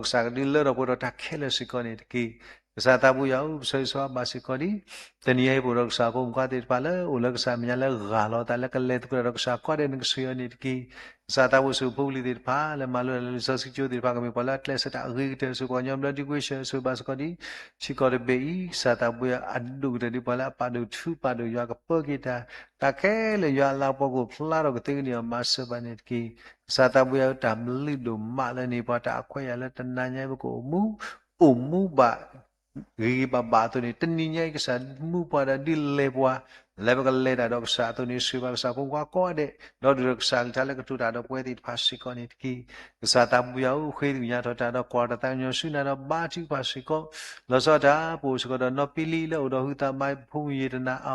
ကစၢ်ကဒုးလၢထီၣ်ပှဲၤထီၣ်တၢ်ခဲလၢာ်စ့ၢ်ကီးန့ၣ်တက့ၢ်. ကစၢ်သးဘိယွၤဧၢ ပဆၢဂ့ၤဆၢဝါဘၣ်စ့ၢ်ကီးဒံး တနံၤအံၤ ပအိၣ်ဒီးကစၢ်ဖိမုၣ်ခွါသ့ၣ်တဖၣ်လၢ အိၣ်လၢကစၢ်မဲာ်ညါလၢဂၢ်လီၤအသးလၢကလဲၤသကိးတၢ်ဒီးကစၢ်ကိးဂၤဒဲး နကစၢ်ယွၤန့ၣ်တက့ၢ်. ကစၢ်သးဘိယွၤဧၢ ဖိပလံၤသ့ၣ်တဖၣ် လၢမၤလိလၢလံာ်စီဆှံကၠိသ့ၣ်တဖၣ် ကမ့ၢ်ပှၤလၢအကျဲးစၢးတၢ်အဂ့ၤကတၢၢ် ဆိၣ်ဂ့ၤပှၤကညီဘျၢထံခဝ့ၡၢၣ် ဆိၣ်ဂ့ၤဘၣ်စ့ၢ်ကီးဒံး ထံကီၢ်တဘ့ၣ်အံၤ ကစၢ်သးဘိယွၤ အဒိၣ်ကတၢၢ်ဒ်ပှၤလၢအပာ်ဒိၣ်ထူပာ်ဒိၣ်ယွၤ ကပၢက့ၤတၢ် တၢ်ခဲလၢာ်ယွၤအလၤကပီၤကအိၣ်ဖျါထီၣ်ကသ့ကန့ၢ်အီၤ မၤစၢၤဘၣ်န့ၣ်တက့ၢ်. ကစၢ်သးဘိယွၤဧၢ တၢ်မလံၣ်ဒိၣ်မးလၢန့ၣ် ပှၤတၢ်အခွဲးယာ်လၢတနၤညါအံၤ ပကအိၣ်မူ အိၣ်မူဘၣ် ဂ့ၤဂ့ၤဘၣ်ဘၣ်အသိးန့ၣ် တနံၤညါအံၤ ကစၢ်မူပှၤဒီးဒုးလဲၤပှၤ လၢပကလဲၤတၢ်ဒီးကစၢ်အသိးန့ၣ် ဆိၣ်ဂ့ၤဘၣ်ကစၢ်ဖိမုၣ်ခွါကိးဂၤဒဲး ဒီးဒုးဒီးကစၢ်ကလုၢ်ကထါလၢကတိၤတၢ်ဒီးပဝဲသ့ၣ်တဖၣ်စ့ၢ်ကီးန့ၣ်တက့ၢ်. ကစၢ်သးဘိယွၤဧၢ ဃ့သ့ၣ်ညါထီၣ်တၢ်ဒီးကွၢ်တၢ်သးကညီၤဆူနၤဒီးဘါထုကဖၣ်စ့ၢ်ကီး လီၤဆီဒၣ်တၢ် ပအိၣ်စ့ၢ်ကီးဒီးနီၢ်ပံလံလၢအိၣ်ဒီးဟုသးမါ ဖိမုၣ်ယံာ်တနၤအါ ဒ်န့ၣ်အ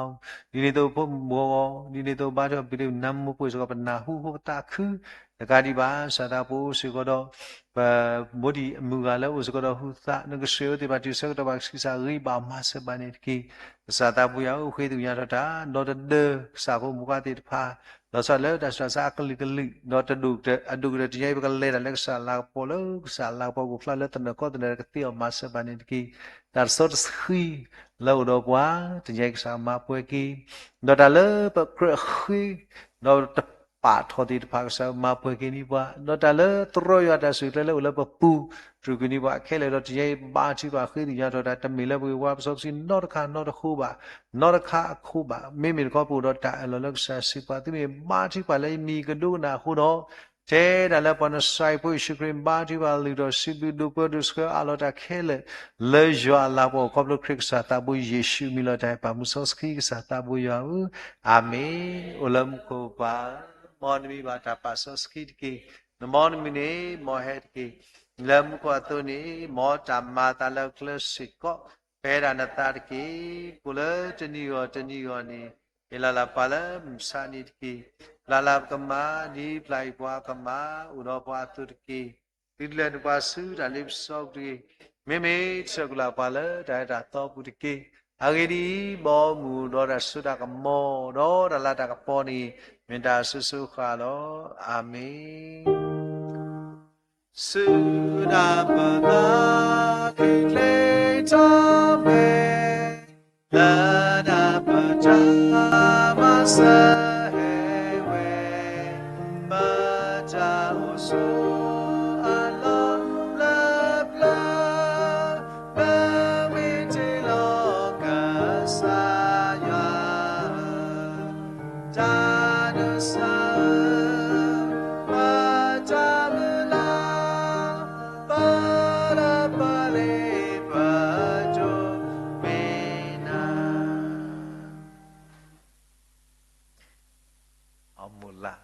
သိးဖိမုၣ်ဂီၤဂီၤ ဒ်န့ၣ်အသိးဘါထုကဖၣ်ပတနၢ်မိၢ်ပှဲၤစ့ၢ်ကီး ပနၢ်ဟူဖိပသးခု တကးဒံးဘၣ် ကစၢ်သးဘိယွၤဧၢ စ့ၢ်ကီးဒီး ပမိၢ်ဒံၣ်အမုၢ်ဂၤလၢအိၣ်စ့ၢ်ကီးဒီးဟုသး နကစၢ်ယွၤသ့ၣ်တဖၣ် တုၤဆၢကတီၢ်ဘၣ်ကဆံးကစၢ်ဂ့ၤဘၣ်မၤစၢၤဘၣ်န့ၣ်တက့ၢ်. ကစၢ်သးဘိယွၤဧၢ ဃ့သ့ၣ်ညါထီၣ်တၢ် ဒီးတဒၢကစၢ်ဖိမုၣ်ခွါသ့ၣ်တဖၣ် လီၤဆီလၢတၢ်ဆူးတၢ်ဆါအကလုာ်ကလုာ် ဒီးတဒိၣ်ကတၢၢ် အဒိၣ်ကတၢၢ်တနံၤအံၤ ပကလဲၤတၢ်လၢကစၢ်အလၤကပီၤ လၢကစၢ်အလၤကပီၤကအိၣ်ဖျါလၢသနၢၣ်ကီသနၢၣ် ကသ့အီၤမၤစၢၤဘၣ်န့ၣ်တက့ၢ်. တၢ်တစီတဆှံလၢအိၣ်ဒီးပှၤ တနံၤအံၤ ကစၢ်မၤပှဲၤက့ၤ ဒီးတၢ်လၢပကြၢးဃ့ ဒီးတပာ်ထီၣ်သ့ၣ်တဖၣ် ကစၢ်မၤပှဲၤက့ၤန့ၢ်ပှၤ ဒီးတၢ်လၢသရၣ်ယွၤတၢ်ဆိၣ်ဂ့ၤကျဲလၢအိၣ်လၢပပူၤ တြူာ်ကွံာ်န့ၢ်ပှၤခဲလၢာ် ဒီးတနံၤအံၤ ဘါထုကဖၣ်ဃ့သ့ၣ်ညါထီၣ်တၢ် တမ့ၢ်လၢပဂ့ၤဝါပစီပဆှံနီတခါနီတဃိဘၣ် နီတခါအဃိဘၣ် မ့မ့ၢ်တခီပအိၣ်ဒီးတၢ်အၢၣ်လီၤလၢကစၢ်စံးပှၤ သုမ့ၢ်ဘါထုကဖၣ်လၢယမံၤကဒိကနၣ်အဃိဒီး ထဲဒၣ်လၢပှၤနစၤရ့းဖိယ့ၣ်ၡူးခရံာ် ဘါထုကဖၣ်လုၢ်ထီၣ်စံးဘျုးဒိးပၢဒိးဆှၢအးလီၤတၢ်ခဲလၢာ် လၢယွၤအလၤကပီၤ ခီဖျိခရံာ်ကစၢ်သးဘိယ့ၣ်ၡူးအမံၤလီၤ. တၢ်အဲၣ်ပၢ်မုၢ်စီဆှံ ကစၢ်သးဘိယွၤဧၢ, အၤမ့ၣ်. အိၣ်လၢမူခိၣ်ပၢ်ဧၢ, မ်နမံၤဘၣ်တၢ်ပာ်စီဆှံတက့ၢ်. နမ်နမုၢ်န့ၣ် မ်ဟဲတက့ၢ်. လၢမူခိၣ်အသိးန့ၣ် မ်တၢ်မၤအသးလၢကျဲစ့ၢ်ကီး, ပၢဒၣ်နသးတက့ၢ်. ကိၣ်လၢတနံၤဂီၢ်တနံၤဂီၢ်န့ၣ် ဟ့ၣ်လီၤလၢပှၤလၢမုၢ်ဆါနံၤတက့ၢ်. ပျၢ်လၢပကမၤ ဒ်ပျၢ်အံၤပှၤကမၤ အိၣ်ဒီးပှၤအသိးတက့ၢ်. သုတလဲၤနုာ်ပှၤဆူတၢ်လ့ပစီပူၤတဂ့ၤ. မ့မ့ၢ်ဆှၢကွံာ်လၢပှၤလၢတၢ်အၢတၢ်သီပူၤတက့ၢ်. အဂ့ၢ်ဒ်အံၤ, မ်မုၢ်ဒီးတၢ်စိတၢ်ကမီၤ ဒီးတၢ်လၤတၢ်ကပီၤန့ၣ် မ့ၢ်တၢ်အစိၤစိၤဃၣ်ဃၣ်လီၤ. အၤမ့ၣ်. စူၢ်ဒၣ်ပသးက့ၤကျဲထီၣ်ဝဲ လၢနပတၢ်မၤစၢၤဟဲဝဲ, ပတၢ်အိၣ်ဆိးအလီၢ်လၢပျၢၤ, ပဝဲတ့လီၤကစၢ်ယွၤ တၢ်နုၤစၢ်ဧၢ, ပတၢ်မုၢ်လၢ်, ပလၢပလ့ပဒိးမ့ၢ်နၤ. အမုၢ်လၢ်,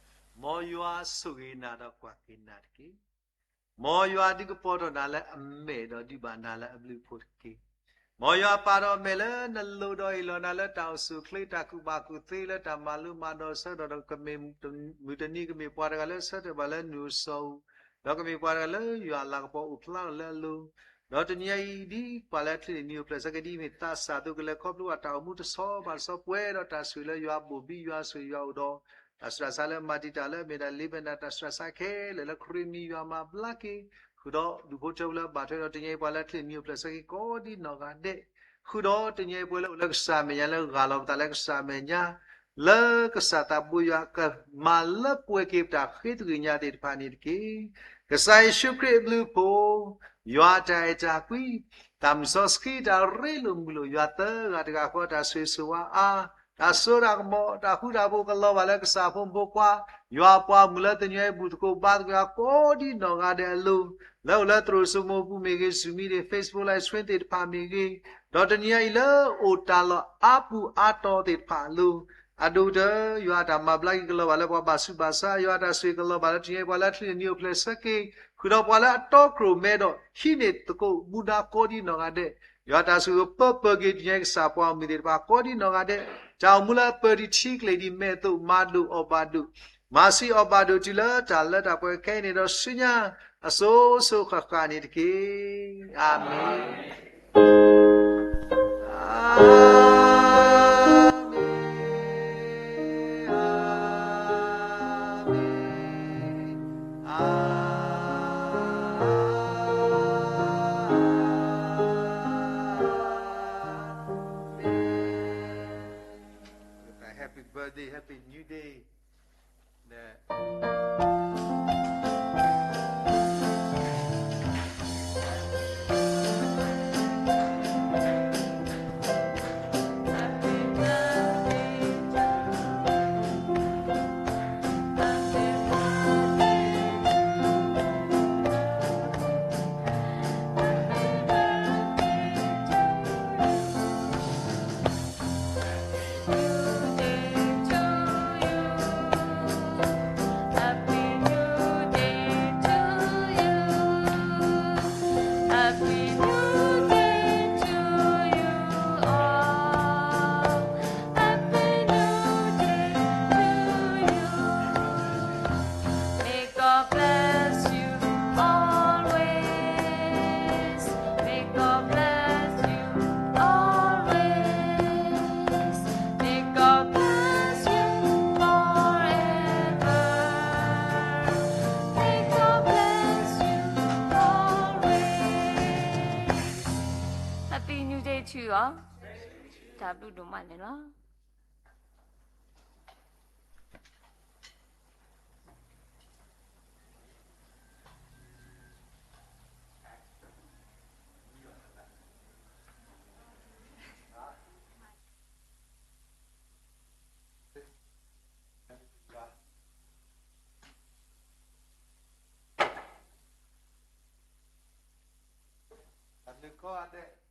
မုၢ်လၢ်နီၤဖးထီ မ်ယွၤဆိၣ်ဂ့ၤနၤဒီးကွၢ်က့ၤနၤတက့ၢ်. မ်ယွၤဒုးကပီၤထီၣ်နၤလၢအမဲာ်ဒီးဒုးဘၣ်နၤလၢအဘျုးအဖှိၣ်တက့ၢ်. မ်ယွၤပာ်ဒီးအမဲာ်လၢနလိၤဒီးအ့ၣ်လိာ်နၤလၢတၢ်အိၣ်ဆူၣ်အိၣ်ချ့ တၢ်ကူၣ်ဘၣ်ကူၣ်သ့ လၢတၢ်မၤလိမၤဒိးဆၢကတီၢ်ဒီး ကမ့ၢ်မုၢ်တနံၤကမ့ၢ်ပှၤတဂၤလၢဆၢထၢၣ်ဘၣ်လၢနုာ်အိၣ်စီၤအူ ဒီးကမ့ၢ်ပှၤတဂၤလၢယွၤအလၤကပီၤအိၣ်ဖျါထီၣ်လၢအလိၤ ဒီးတနံၤအံၤဒ်ပှၤလၢချ့န့ၣ် နံၤအိၣ်ဖျဲၣ်ဆၢက့ၤဒ်အမ့ၢ်သးစၢ်အသိး ကလဲၤခီဖျိဘၣ်တၢ်အိၣ်မူတဆီဘၣ်တဆီ ပှဲၤဒီးတၢ်ဆိၣ်ဂ့ၤလၢယွၤဘိၣ်ဘံ ယွၤဆိၣ်ဂ့ၤယွၤအိၣ်ဒီး တၢ်ဆူးတၢ်ဆါလၢမၤတံာ်တာ်လၢအမဲာ်တၢ်လ့ပနၢ် တၢ်ဆူးတၢ်ဆါခဲလၢာ်လၢခရံာ်မံၤယွၤမၤဘျါက့ၤ ဃုာ်ဒီးဒူၣ်ဖိထၢဖိလၢအဘၣ်ထွဲဒီး တနံၤအံၤပှၤလၢချ့န့ၣ် နံၤအိၣ်ဖျဲၣ်ဆၢက့ၤကိးဒ်နီၢ်ဂၤဒဲး ဃုာ်ဒီးတနံၤအံၤ ပဝဲလၢအိၣ်လၢကစၢ်အမဲာ်ညါလၢဂၢ်လီၤပသးလၢကစၢ်အမဲာ်ညါ လၢကစၢ်သးဘိယွၤကမၤလၢပှဲၤက့ၤပတၢ်ဃ့သဂ့ၤညါသ့ၣ်တဖၣ်န့ၣ်တက့ၢ်. ကစၢ်ယ့ၣ်ၡူးခရံာ်အဘျုးအဖှိၣ်, ယွၤအတၢ်အဲၣ်တၢ်ကွံ, တၢ်မုၢ်စီဆှံတၢ်ရ့လိာ်မုာ်လိာ် ယွၤသၢဂၤတဂၤဃီတၢ်ဆိၣ်ဂ့ၤဆိၣ်ဝါအါ, တၢ်စိတၢ်ကမီၤ တၢ်ဃူတၢ်ဖိးကလီၤဘၣ်လၢကစၢ်ဖိမုၣ်ဖိခွါ ယွၤအပှၤဂီၢ်မုၢ်လၢတနံၤအံၤဘူၣ်သကိးဘါသကိးယွၤကိးဒ်နီၢ်ဂၤဒဲးအလိၤ, လၢအိၣ်လၢသရိာ်စိမိပူၤမ့ၢ်ဂ့ၤ, Zoom meeting, Facebook Live Stream သ့ၣ်တဖၣ်မ့ၢ်ဂ့ၤ, ဒီးတနံၤအံၤလၢအိၣ်တၢ်လီၢ်အါပူၤအါတီၤသ့ၣ်တဖၣ်အလိၤ, အဒိၣ်ကတၢၢ် ယွၤအတၢ်မၤဘျါက့ၤကလီၤဘၣ်လၢပှၤဘၣ်ဆူးဘၣ်ဆါ, ယွၤအတၢ်ဆိၣ်ဂ့ၤကလီၤဘၣ်လၢတနံၤအံၤပှၤလၢအချံန့ၣ် နံၤအိၣ်ဖျဲၣ်ဆၢက့ၤ, ဃုာ်ဒီးပှၤလၢအတီခိၣ်ရိၣ်မဲဒီးဟံးန့ၢ်သကိးမူဒါကိးဒ်နီၢ်ဂၤဒဲး, ယွၤအတၢ်ဆိၣ်ဂ့ၤပၢပၢက့ၤတနံၤအံၤကစၢ်ပှၤဂီၢ်မုၢ်သ့ၣ်တဖၣ်ကိးဒ်နီၢ်ဂၤဒဲး, တၢ်အိၣ်မူလၢအပၢၤဒံးထံကျဲၤဒံးမဲာ်အသိး မၤဒိၣ်အီၣ်ဘၣ်ဒိၣ်, မၤဆံးအီၣ်ဘၣ်ဒိၣ်တုၤလၢတၢ်လၢတၢ်ပှဲၤခဲအံၤန့ၣ်ဒီးဆူညါ အစိၤစိၤဃၣ်ဃၣ်န့ၣ်တက့ၢ်. အၤမ့ၣ်. အၤမ့ၣ်, အၤမ့ၣ်, အၤမ့ၣ်, အၤမ့ၣ်. Happy birthday, happy new day. May God bless you always. May God bless you always. May God bless you forever. May God bless you always. Happy New Day to you all. တၢ်ဘျုးဒိၣ်မးန့ၣ်လီၤ. တၢ်ဘျုးကိးဂၤဒဲး